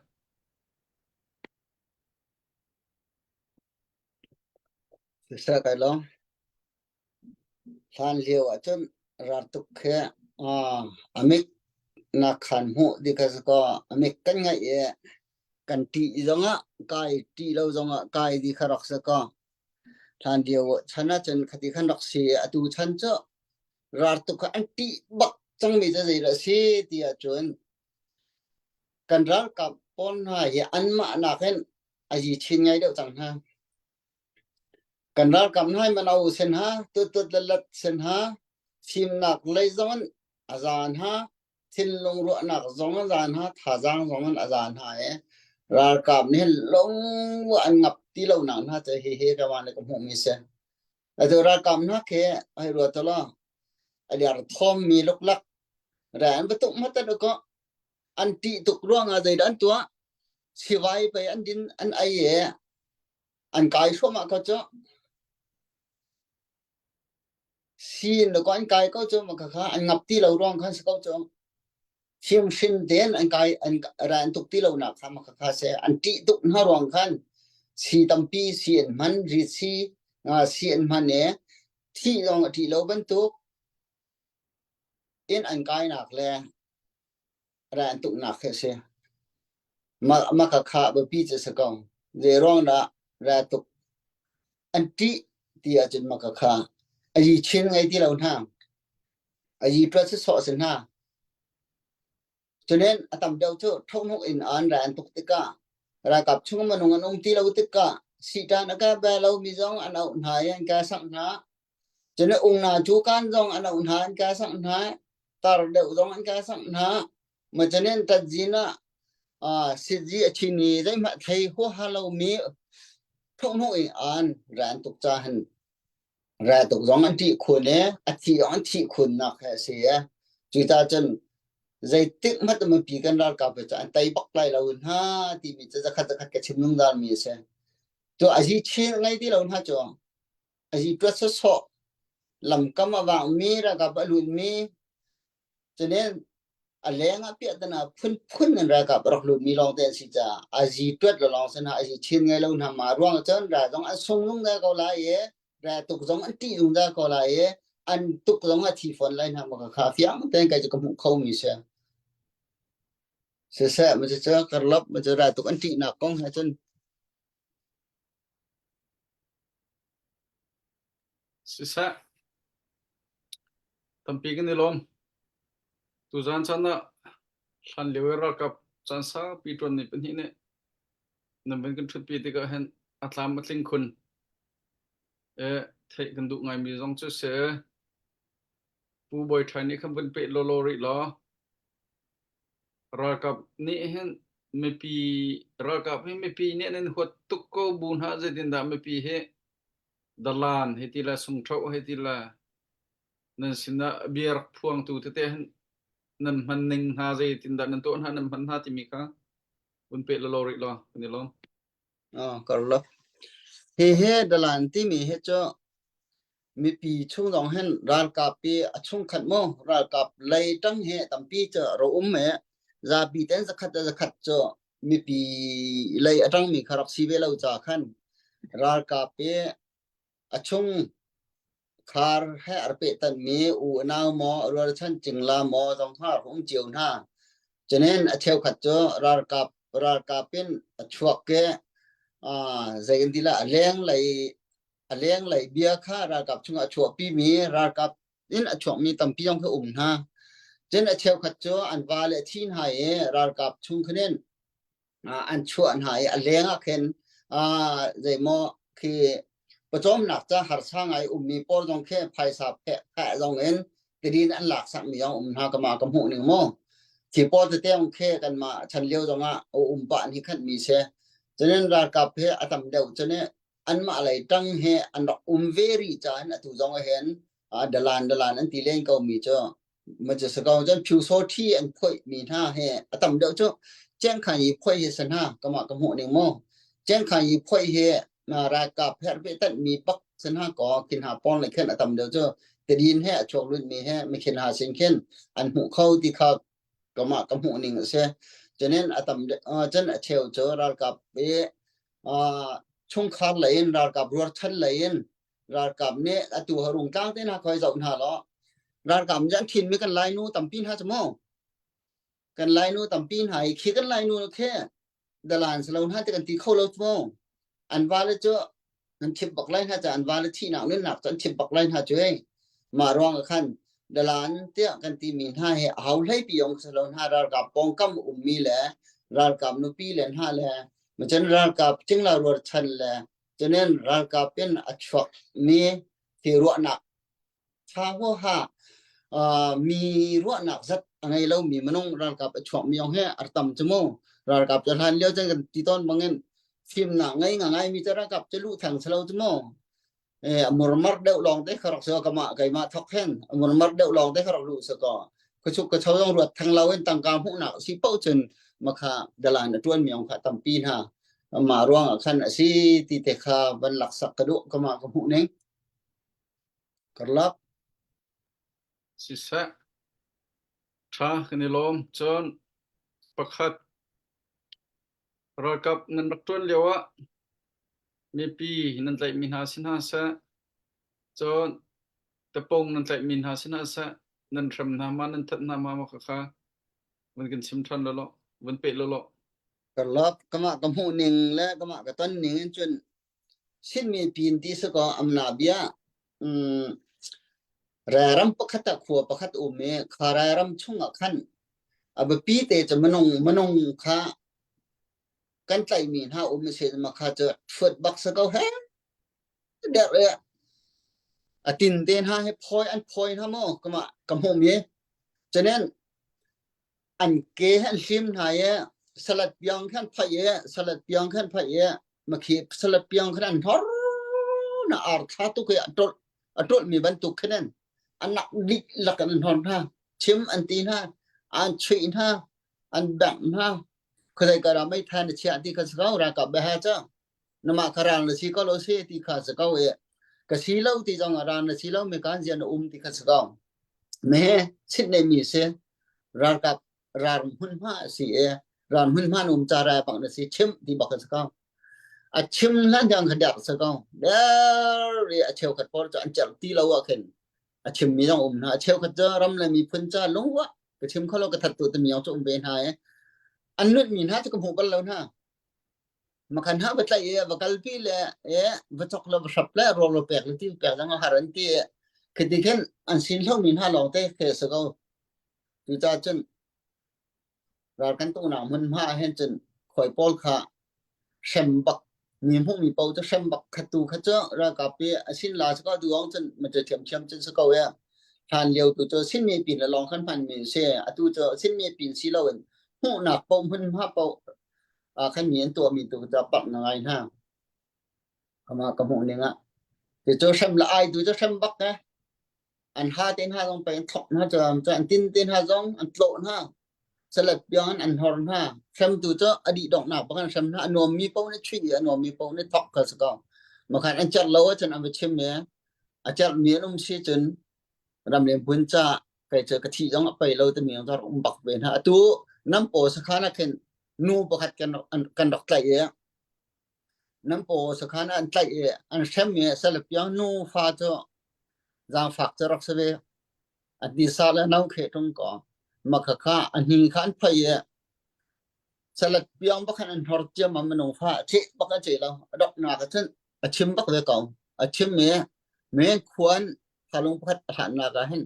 Siseh kai lawm. Hlan lio ahcun raltuk khi a mit nak khan hmuh ti kha si kaw a mit kan ngeih i kan ṭih zongah kai ṭih lo zongah kai ti kha rak si kaw hlan lio chan ahcun khati khan rak si i atu chan cu raltuk kha an ṭih bak cangmi cu zeidah a si ti ahcun Kan ralkap pawl hna hi anmah nakin a zi chin ngai deuh cang hna. Kan ralkap hna hi mano sen ha, tutut lalat sen ha, fimnak lei zong in a zan ha, thinlung ruahnak zong a zan ha, thazaang zong in a zan ha i ralkap nih hin lung an ngap ti lo nak hna cu hihi ka mah nih ka hmuhmi si. Atu ralkap hna khi hei ruat law a der thawmmi luklak Ra an va tuk hmatan ko an ṭih tuk ruangah zeidah an tuah sivai pei an din an ei i an kai hruahmah ko cu siin ko an kai ko cu maka kha an ngap ti lo ruang khan si ko cu fimhrin tein an kai an ra an tuk ti lo nak kha maka kha se an ṭih tuk hna ruang khan si tampi si an hman ri si si an hman i thih zong a ṭih lo bantuk Inn an kainak le rai an tuknak khi a si. Mah khakha biapi cu a si ko. Zeiruang dah rai tuk an ṭih ti ahcun mah khakha a yi chin ngei ti lo hna. A yi ṭuat sawsawh a si hna. Cunin a tam deuh cu ṭhohnuk in an rai an tuk tikah ralkap chung minung an um ti lo tikah siṭan a ka bia lomi zong an auh hna i an ka sangh hna. Cun ungna cu kan zong an auh hna an ka sangh hna. Tar deuh zong an ka sangh hna. Macanen tatzin ah sitzi a chini zeihmah thei huaha lomi ṭhohnuk in an rai an tuk cahan Raltuk zong an ṭih khun i a thih zong an thih khunnak hi a si i cucaah cun zeitik hmanh mipi kan ralkap hi cu an tei bak lai lo hna timi cu zakhat zakhat ka chim zungzalmi a si. Cu a zi chil ngei ti lo hna cu a zi ṭuat sawsawh lamkam a vangmi ralkap a lutmi Cunin a leng ah piahtana phunphun in ralkap a rak lutmi lawngte an si caah a zi tuat lo lawng si hna, a zi chin ngei lo hna ma ruang cun ral zong an sung zungzal ko lai i ral tuk zong an ṭih zungzal ko lai i an tuk zong a thi fawn lai hna ma kha fiang tein kai cu ka hmuh kho mi si. Siseh, ma cu karlap ma cu ral tuk an ṭihnak kong he cun Siseh, tampi kan i lawm. Tuzaan caan ah hlanlio i ralkap caan saupi ṭuanmi pahnih nih nan van kan ṭhutpi tikah hin a tlam a tling khun. E, theih kan duh ngaimi zong cu si. Pu Bawi Ṭhai nih khan vun peh lawlaw rih law ralkap nih hin mipi ralkap hi mipi nih an in huat tuk ko bu hna zeitindah mipi hi dalan hei ti le sungṭhoh hei ti le nan sinah bia rak phuangtu tete hin nan hman ning hna zeitindah nan tuah hna nan hman hna timi kha vun peh lawlaw rih law kan i lawm. Oh, karlo. Hihi dalan timi hi cu mipi chung zong hin ralkap pi a chungkhat mu ralkap lei ṭang hi tampi cu ro um i zapi ten zakhat le zakhat cu mipi lei a ṭangmi kha rak si ve lo ca khan ralkap i a chung khar he a pehtanmi u nau maw rualchan cingla maw zong kha rak um cio hna. Cunin a cheukhat cu ralkap ralkap in a chuak i. Zei kan ti la a leng lei a leng lei bia kha ralkap chungah a chuahpi mi ralkap in a chuakmi tampi zong kha um hna. Cun a cheukhat cu an va le a thi hna i ralkap chung khan in an chuah hna i a leng ah khin zeimaw khi pawcawmnak ca harsa ngai ummi pawl zong khi phaisa pheh pheh zong in tidin an lak sakmi zong um hna kama ka hmuh ning mu. Khi pawl tete zong khi kanmah chan lio zong ah a um pah ni khan mi si. Cunin ralkap hi a tam deuh cun anmah lei ṭang he an rak um ve rih caan atu zong ah hin dalan dalan an ti len ko mi cu ma cu cun phyusawṭhi an phoih mi hna he a tam deuh cu cengkhan i phoih hi si hna kamah ka hmuh ning mu cengkhan i phoih hi ralkap herh tanh mi bak si hna kaw khin ha pawng le khin a tam deuh cu tadin he a chuak lut mi he mikhin ha sin khin an hmuh kho ti kha kamah ka hmuh ning a si cunin a tam cun a cheu cu ralkap i chungkhar lei in ralkap ruarchan lei in ralkap nih atu harung tlang te hna khoi zoh hna law ralkap nih an thin mi kan lainu tampi hna cu mu kan lainu tampi hna i khi kan lainu khi dalan salo hna te kan ti kho lo cu mu an va le cu an chip bak lai hna cu an va le thihnak nunnak cu an chip bak lai hna cu ei mah ruang ah khan dalan tiah kan ti mi hna hi a hau hlei pi ong salo hna ralkap pawngkam ummi le ralkap nupi le hna le macun ralkap cingla rualchan le cunin ralkap in a chuak mi hi ruahnak ṭha huaha mi ruahnak zat a ngei lomi minung ralkap a chuakmi zong hi a tam cu mu. Ralkap cu hlan lio cun kan ti tawn bangin fimnak ngei ngai mi cu ralkap cu luh theng si lo cu mu. A murmar deuh lawng te kha rak si kamah keimah thok hin a murmar deuh lawng te kha rak luh si ko. Khuachuk khuacho zong ruat theng lo in tangka hmuhnak si paoh cun makha dalan a ṭuan mi zong kha tampi hna. Mah ruang ah khan a si ti te kha van laksak ka duh kamah ka hmuh ning. Karlak. Siseh, ṭha kan i lawm. Cun pakhat ralkap nan rak ṭuan lio ah mipi nan tlaihmi hna si hna seh, cun tapung nan tlaihmi hna si hna seh, nan hrem hna ma, nan that hna ma, ma khakha van kan chim ṭhan law, van peh law. Karlak, kamah ka hmuh ning le kamah ka ton ning in cun Chinmi pin ti si kaw amna bia um, rairam pakhat ah khua pakhat um i kha rairam chungah khan a biapi te cu minung minung kha kan tlaihmi hna um si ma kha cu ṭhuat bak si ko he der e a tin te hna he phawi an phawi hna maw kama ka hmuh mi cunen an ke an hlim hna i salat piang khan phaih i salat piang khan phaih i makhi salat piang khan an hnor na ar thla tuk i a tolh a tolh mi bantuk khan an anak dik lak an hnor hna chim an ti hna an chuih hna an bengh hna khuazei ka ra mei than na chia ti kha sa ra ka be ha cha nama kha rang na si ko lo si ti kha sa ko e ka si lo ti zong ran na si lo me kan zian um ti kha sa ko Me chit nei mi si ralkap rar hmunhma a si i ral hmunhma na um ca rai bak na si chim ti bak a si ko. A chim hlan tiang kha dak si ko. Der i a cheukhat pawl cu an cerh ti lo ah khin a chim mi zong um hna. A cheukhat cu ram le miphun ca lungwa ka chim kho lo ka that tu timi zong cu um ve hna i an nunh mi hna cu ka hmu bal lo hna. Makhan ha va tlaih i va kalpi le e va chok le va hrap le rawl va pek le ti pek zong a har an ti khiti khin an sin hlomi hna lawng te khi a si ko. Cucaah cun ral kan tuknak hmunhma ah hin cun khawi pawl kha hrem bak mi hmuhmi paoh cu hrem bak khat tu kha cu ralkap i a sin la si ko duang cun maṭe ṭhiamṭhiam cun si ko e. Hlan lio tu cu sinmi pin le lawng khan hmanmi si. Atu cu sinmi pin si loin hmuhnak paoh hmunhma paoh khan mi an tuahmi tu cu pak na ngai hna. Kama ka hmuh ning ah. Ti cu hrem le ai tu cu hrem bak eh. An ha te hna zong pei an thlok hna cu an tin te hna zong an tlawh hna. Salat piang an hor hna. Hrem tu cu a dih donghnak bak an hrem hna. A nuammi paoh nih chuih i a nuammi paoh nih thok kha si ko. Makhan an cerh lo ahcun an va chim i a cerhmi an um si cun ramleng phun ca kei cu ka thih zong a pei lo timi zong rak um bak ve hna. Atu nam paw sakhan ah khin nu pakhat kan kan rak tlaih i nam paw sakhan ah an tlaih i an hrem i salapiang nu fa cu zaangfak cu rak si ve. A tisa le no khe tung ko. Makha kha a hni kha an phai i. Salat piang bak khan an hnor ciammam minung fa a cheh bak a cheh lo. A donghnak ah cun a chim bak ve ko. A chim i men khuan thalung pakhat a hlannak ah hin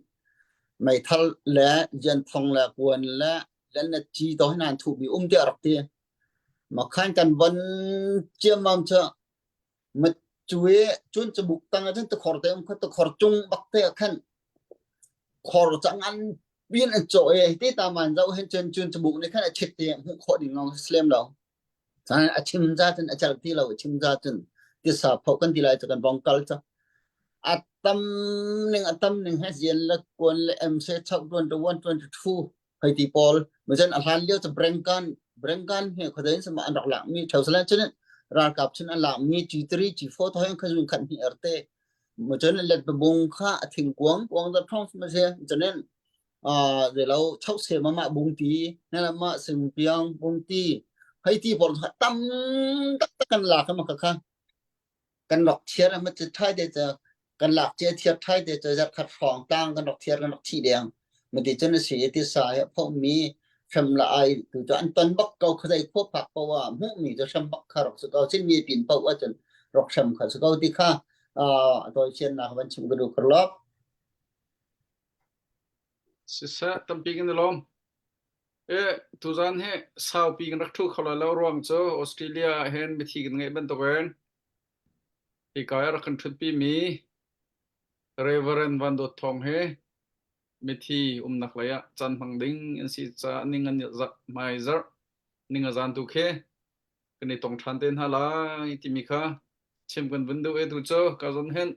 meithal le zianthong le kuan le lennet ci to hin an thuhmi um tiah rak ti. Makhan kan von ciammam cu cu i cun cubuk tang ah cun tikhor te um kha tikhor cung bak te ah khan khor cu a ngan piin an cawh i ti ta man zoh hin cun cun cubuk nih khan a chit ti hmuh khawh ding lawng si lem lo. Cun a chim za cun a celh ti lo a chim za cun tisa phoh kan ti lai cu kan vong kal cu a tam ning a tam ning he zian le kuan le MC chok 21 22 hei ti pawl macun a hlan lio cu Brengkan Brengkan he khuadei in sama an rak lak mi Thosalen cun ralkap cun an lak mi G3 G4 to hin khazun khat hni erte macun let bung kha a thingkuang kuang da thong ma se chunin a zelo chok se ma ma bung ti na ma sing piang bung ti hei ti pawl kha tam tak tak kan lak ma kha kha kan rak thiar ma chi thai de cha kan lak che thiar thai te cha zat khat hrawng tang kan rak thiar kan rak thi deng ma ti cun a si ti sa he pho mi hrem la ai tu chu an ton bak ko khazai kho phak ko wa mu mi chu hrem bak kha rok su ko chin mi pin po wa chun rok hrem kha su ko ti kha a toi chian na ban chim ka du khrlok Siseh tampi kan i lawm. E, tuzan hi saupi kan rak ṭhu kho lai lo ruang cu Australia ah hin mithi kan ngeih bantukin hika i rak kan ṭhutpi mi Reverend Van Dawt Thawng hi mithi umnak lei ah caan hmang ding an si caah ning an hmai zarh ning a zan tu khi kan i tong ṭhan te hna lai timi kha chim kan vun duh e tu cu ka zon hin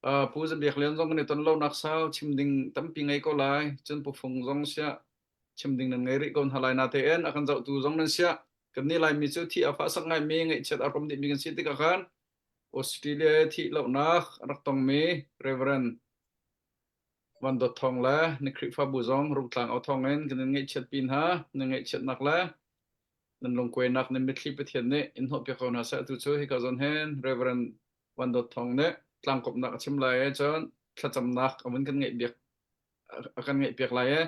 Uh, Pu Za Biak Lian zong kan i ton lonak sau chim ding tampi ngei ko lai. Cun Pu Fung zong siah chim ding nan ngei rih ko hna lai natein a kan zohtu zong nan siah kan nih Laimi cu thi a fah sak ngaimi ngaihchiat a rom dihmi kan si tikah khan Australia i thih lohnak a rak tongmi Reverend Van Dawt Thawng le na Khrihfabu zong Rungtlang au thawng in kan in ngaihchiat pi hna na ngaihchiatnak le nan lungkuainak nan mitthli Pathian nih in hnawhpiak ko hna seh atu cu hika zawn hin Reverend Van Dawt Thawng nih tlangkawmhnak a chim lai i cun thlacamnak a vun kan ngeih biak a kan ngeih piak lai i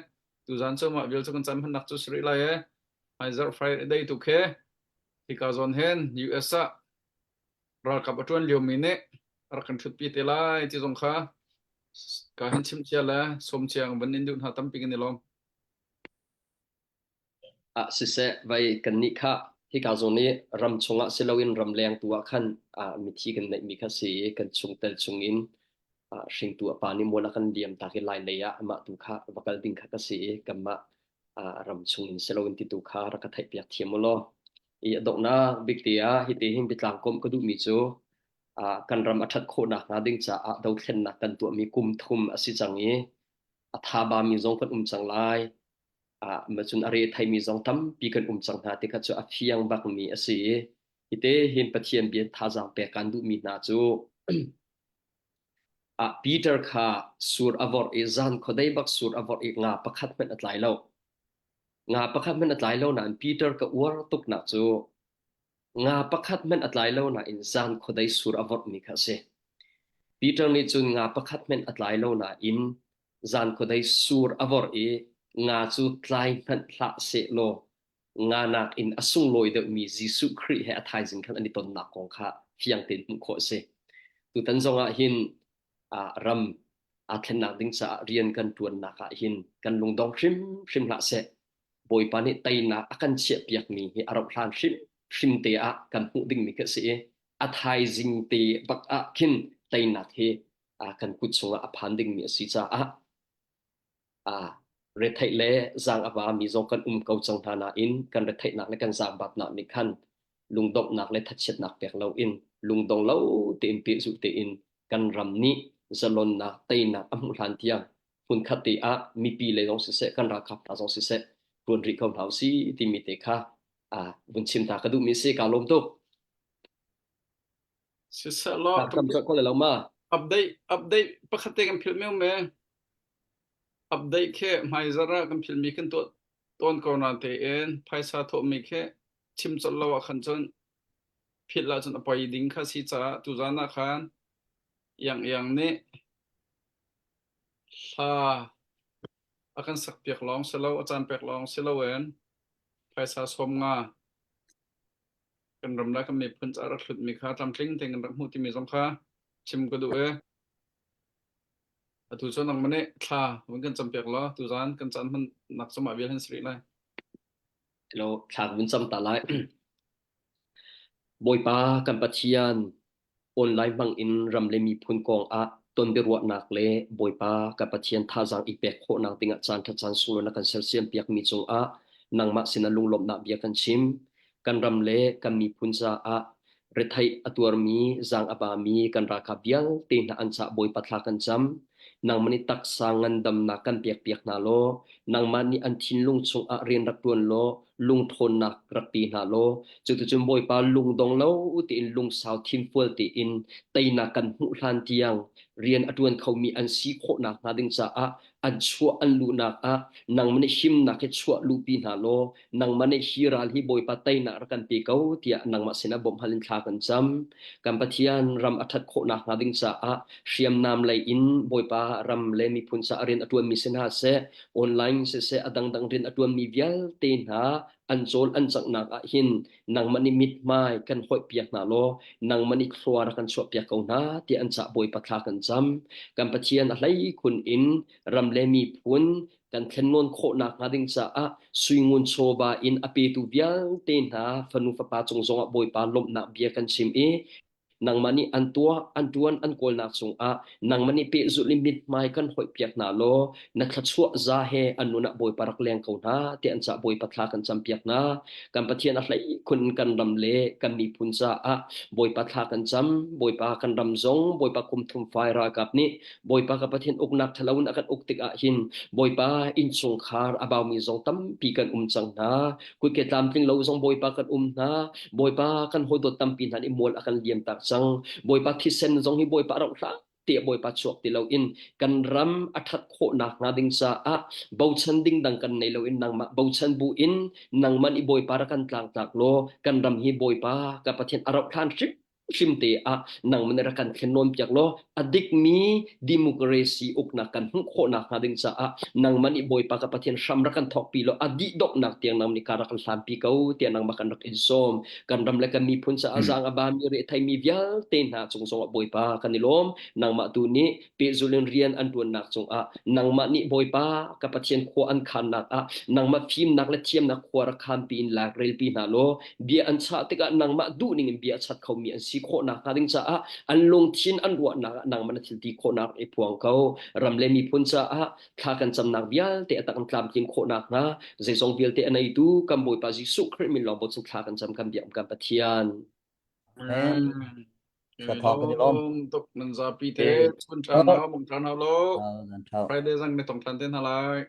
tuzan cu mah vial cu kan cam hmannak cu si rih lai i hmaizarh Friday tu khi hika zawn hin US ah ralkap a ṭuan liomi nih a rak kan ṭhutpi te lai ti zong kha ka hin chim cia le sawm cia van in duh hna tampi kan i lawm. Ah siseh vai kannih kha hika zawn i ram chungah si loin ramleng tu ah khan ah mithi kan neihmi kha si i kan chungtel chungin ah hringtu a pa nih mual a kan liam tak i lai lei ah amah tu kha va kal ding kha ka si i kanmah ah ram chungin si loin ti tu kha rak ka theihpiak thiam u law. I a donghnak bik te ah hiti hin biatlang komh ka duhmi cu ah kan ram a ṭhat khawh nakhnga ding caah dothlennak kan tuahmi kum thum a si cang i a thaba mi zong kan um cang lai. Ah cun a re theimi zong tampi kan um cang hna ti kha cu a fiang bakmi a si i hite hin Pathian bia thazaang pek kan duhmi hna cu ah Peter kha sur a vorh i zan khuadei bak sur a vorh i nga pakhat hmanh a tlai lo. Nga pakhat hmanh a tlai lo nain Peter ka uar tuknak cu nga pakhat hmanh a tlai lo nain zan khuadei sur a vorhmi kha a si. Peter nih cun nga pakhat hmanh a tlai lo nain Zan khuadei sur a vorh i nga cu tlai hmanh hlah sehlaw nga nakin a sunglawi deuhmi Jesuh Khrih he a thaizing khan an i tonnak kong kha fiang tein hmuh khawh a si. Tutan zong ah hin ah ram aa thlennak ding caah rian kan ṭuannak ah hin kan lungdong hrimhrim hlah seh. Bawipa nih teinak a kan chiahpiakmi hi a rauh hlan hrimhrim te ah kan hmuh dingmi khi a si i a thaizing te bak ah khin teinak hi kan kut chungah a phan dingmi a si caah retheih le zaang a vami zong kan um ko cang hna nain kan retheihnak le kan zaangbatnak nih khan lungdonghnak le thachiatnak pek loin lungdong lo tein pehzulh tein kan ram nih zalonnak teinak a hmuh hlan tiang hmunkhat te ah mipi lei zong siseh kan ralkap hna zong siseh tuan rih ko hna usih timi te kha vun chim ta ka duhmi si ka lawm tuk. Sisehlaw Kam cawk ko le lo ma? Update update pakhat te kan philh meu me. Update khi hmaizarh ah kan philmi kan tuah tawn ko na tein phaisa thawhmi khi chim colh lo ah khan cun philh ahcun a poi ding kha si caah tuzan ah khan iang iang nih hla a kan sakpiak lawng si lo a caan pek lawng si loin. Phaisa 50 kan ram le kan miphun caah rak hlutmi kha tlamtling tein kan rak hmuh timi zong kha chim ka duh i atu cu nangmah nih thla vun kan campiak law tuzaan kan caan hmannak cu mah vial hin si rih lai. Hello, thla vun cam ta lai. Bawipa kan Pathian, online hmang in ram le miphun kong ah tonbiaruahnak le Bawipa ka Pathian thazaang i pek khawhnak dingah caanṭha caan sunglawi na kan sersiam piakmi cungah nangmah sinah lunglawmhnak bia kan chim. Kan ram le kan miphun caah retheih a tuarmi, zaang a bami kan ralkap vialte hna an caah Bawipa thla kan cam. Nangmah nih taksa ngandamnak kan pekpiak hna law, nangmah nih an thinlung chungah rian rak ṭuan law, lungṭhawnnak rak pe hna law, cuticun Bawipa lungdong lo tein lungsau thinfual tein teinak kan hmuh hlan tiang rian a ṭuan khomi an si khawhnak hnga ding caah an chuah an luhnak ah nangmah nih himnak he chuah luhpi hna law nangmah nih hi ral hi Bawipa teinak rak kan pe ko tiah nangmah sinah bawmh hal in thla kan cam. Kan Pathian ram a ṭhat khawhnak hnga ding caah hriamnam lei in Bawipa ram le miphun caah rian a ṭuanmi si hna seh, online siseh a dangdang rian a ṭuanmi vialte hna an cawl an canghnak ah hin nangmah nih mithmai kan hoihpiak hna law nangmah nih thlua rak kan chuahpiak ko hna tiah an cah Bawipa thla kan cam. Kan Pathian a hleikhun in ram le miphun kan thlennawn khawhnak hnga ding caah suingun chawva in a petu vialte hna fanu fapa cung zongah Bawipa lawmhnak bia kan chim i nangmah nih an tuah an ṭuan an kawlnak cungah nangmah nih pehzulh in mithmai kan hoihpiak hna law na thluachuah za he an nun ah Bawipa rak leng ko hna tiah an cah Bawipa thla kan campiak hna kan Pathian a hleikhun kan ram le kan miphun caah Bawipa thla kan cam Bawipa kan ram zong Bawipa kum thum fai ralkap nih Bawipa ka Pathian uknak ṭhalo in a kan uk tikah hin Bawipa innchungkhar a baumi zong tampi kan um cang hna kutke tlamtling lo zong Bawipa kan um hna Bawipa kan hawidawt tampi hna nih mual a kan liam tak cang Bawipa thisen zong hi Bawipa rauh hlah tiah Bawipa chuak ti loin kan ram a ṭhat khawhnak hnga ding caah bochan ding dang kan nei loin nangmah bochan bu in nangmah nih Bawipa rak kan tlangtlak law kan ram hi Bawipa ka Pathian a rauh hlan hrim hrim te ah nangmah nih rak kan thlen nawn piak law a dikmi democracy uknak kan hmuh khawhnak hnga ding caah nangmah nih Bawipa ka Pathian hram rak kan thawkpi law a dih donghnak tiang nang nih ka rak kan hlanpi ko tiah nangmah kan rak in sawm kan ram le kan miphun caah zaang a bami retheimi vialte hna cung zongah Bawipa kan i lawm nangmah tu nih pehzul in rian an ṭuannak cungah nangmah nih Bawipa ka Pathian khua an khannak ah nangmah fimnak le thiamnak khua rak khanpi in lak relpi hna law bia an chah tikah nangmah duhning in bia a chat khomi an si khawhnak hnga ding caah an lungthin an ruahnak ah nangmah na thil ti khawhnak i phuang ko ram le miphun caah thla kan camnak vialte a tak an tlamtlin khawhnak hnga zeizong vialte a neitu kan Bawipa Jesuh Khrih min lawng bochan thla kan cam kan biak kan Pathian Amen. Sa thawk kan i lawm. Tuk nan zapi te chun ṭha hna mong ṭha hna lo. Friday zang ni tong ṭhan te hna lai.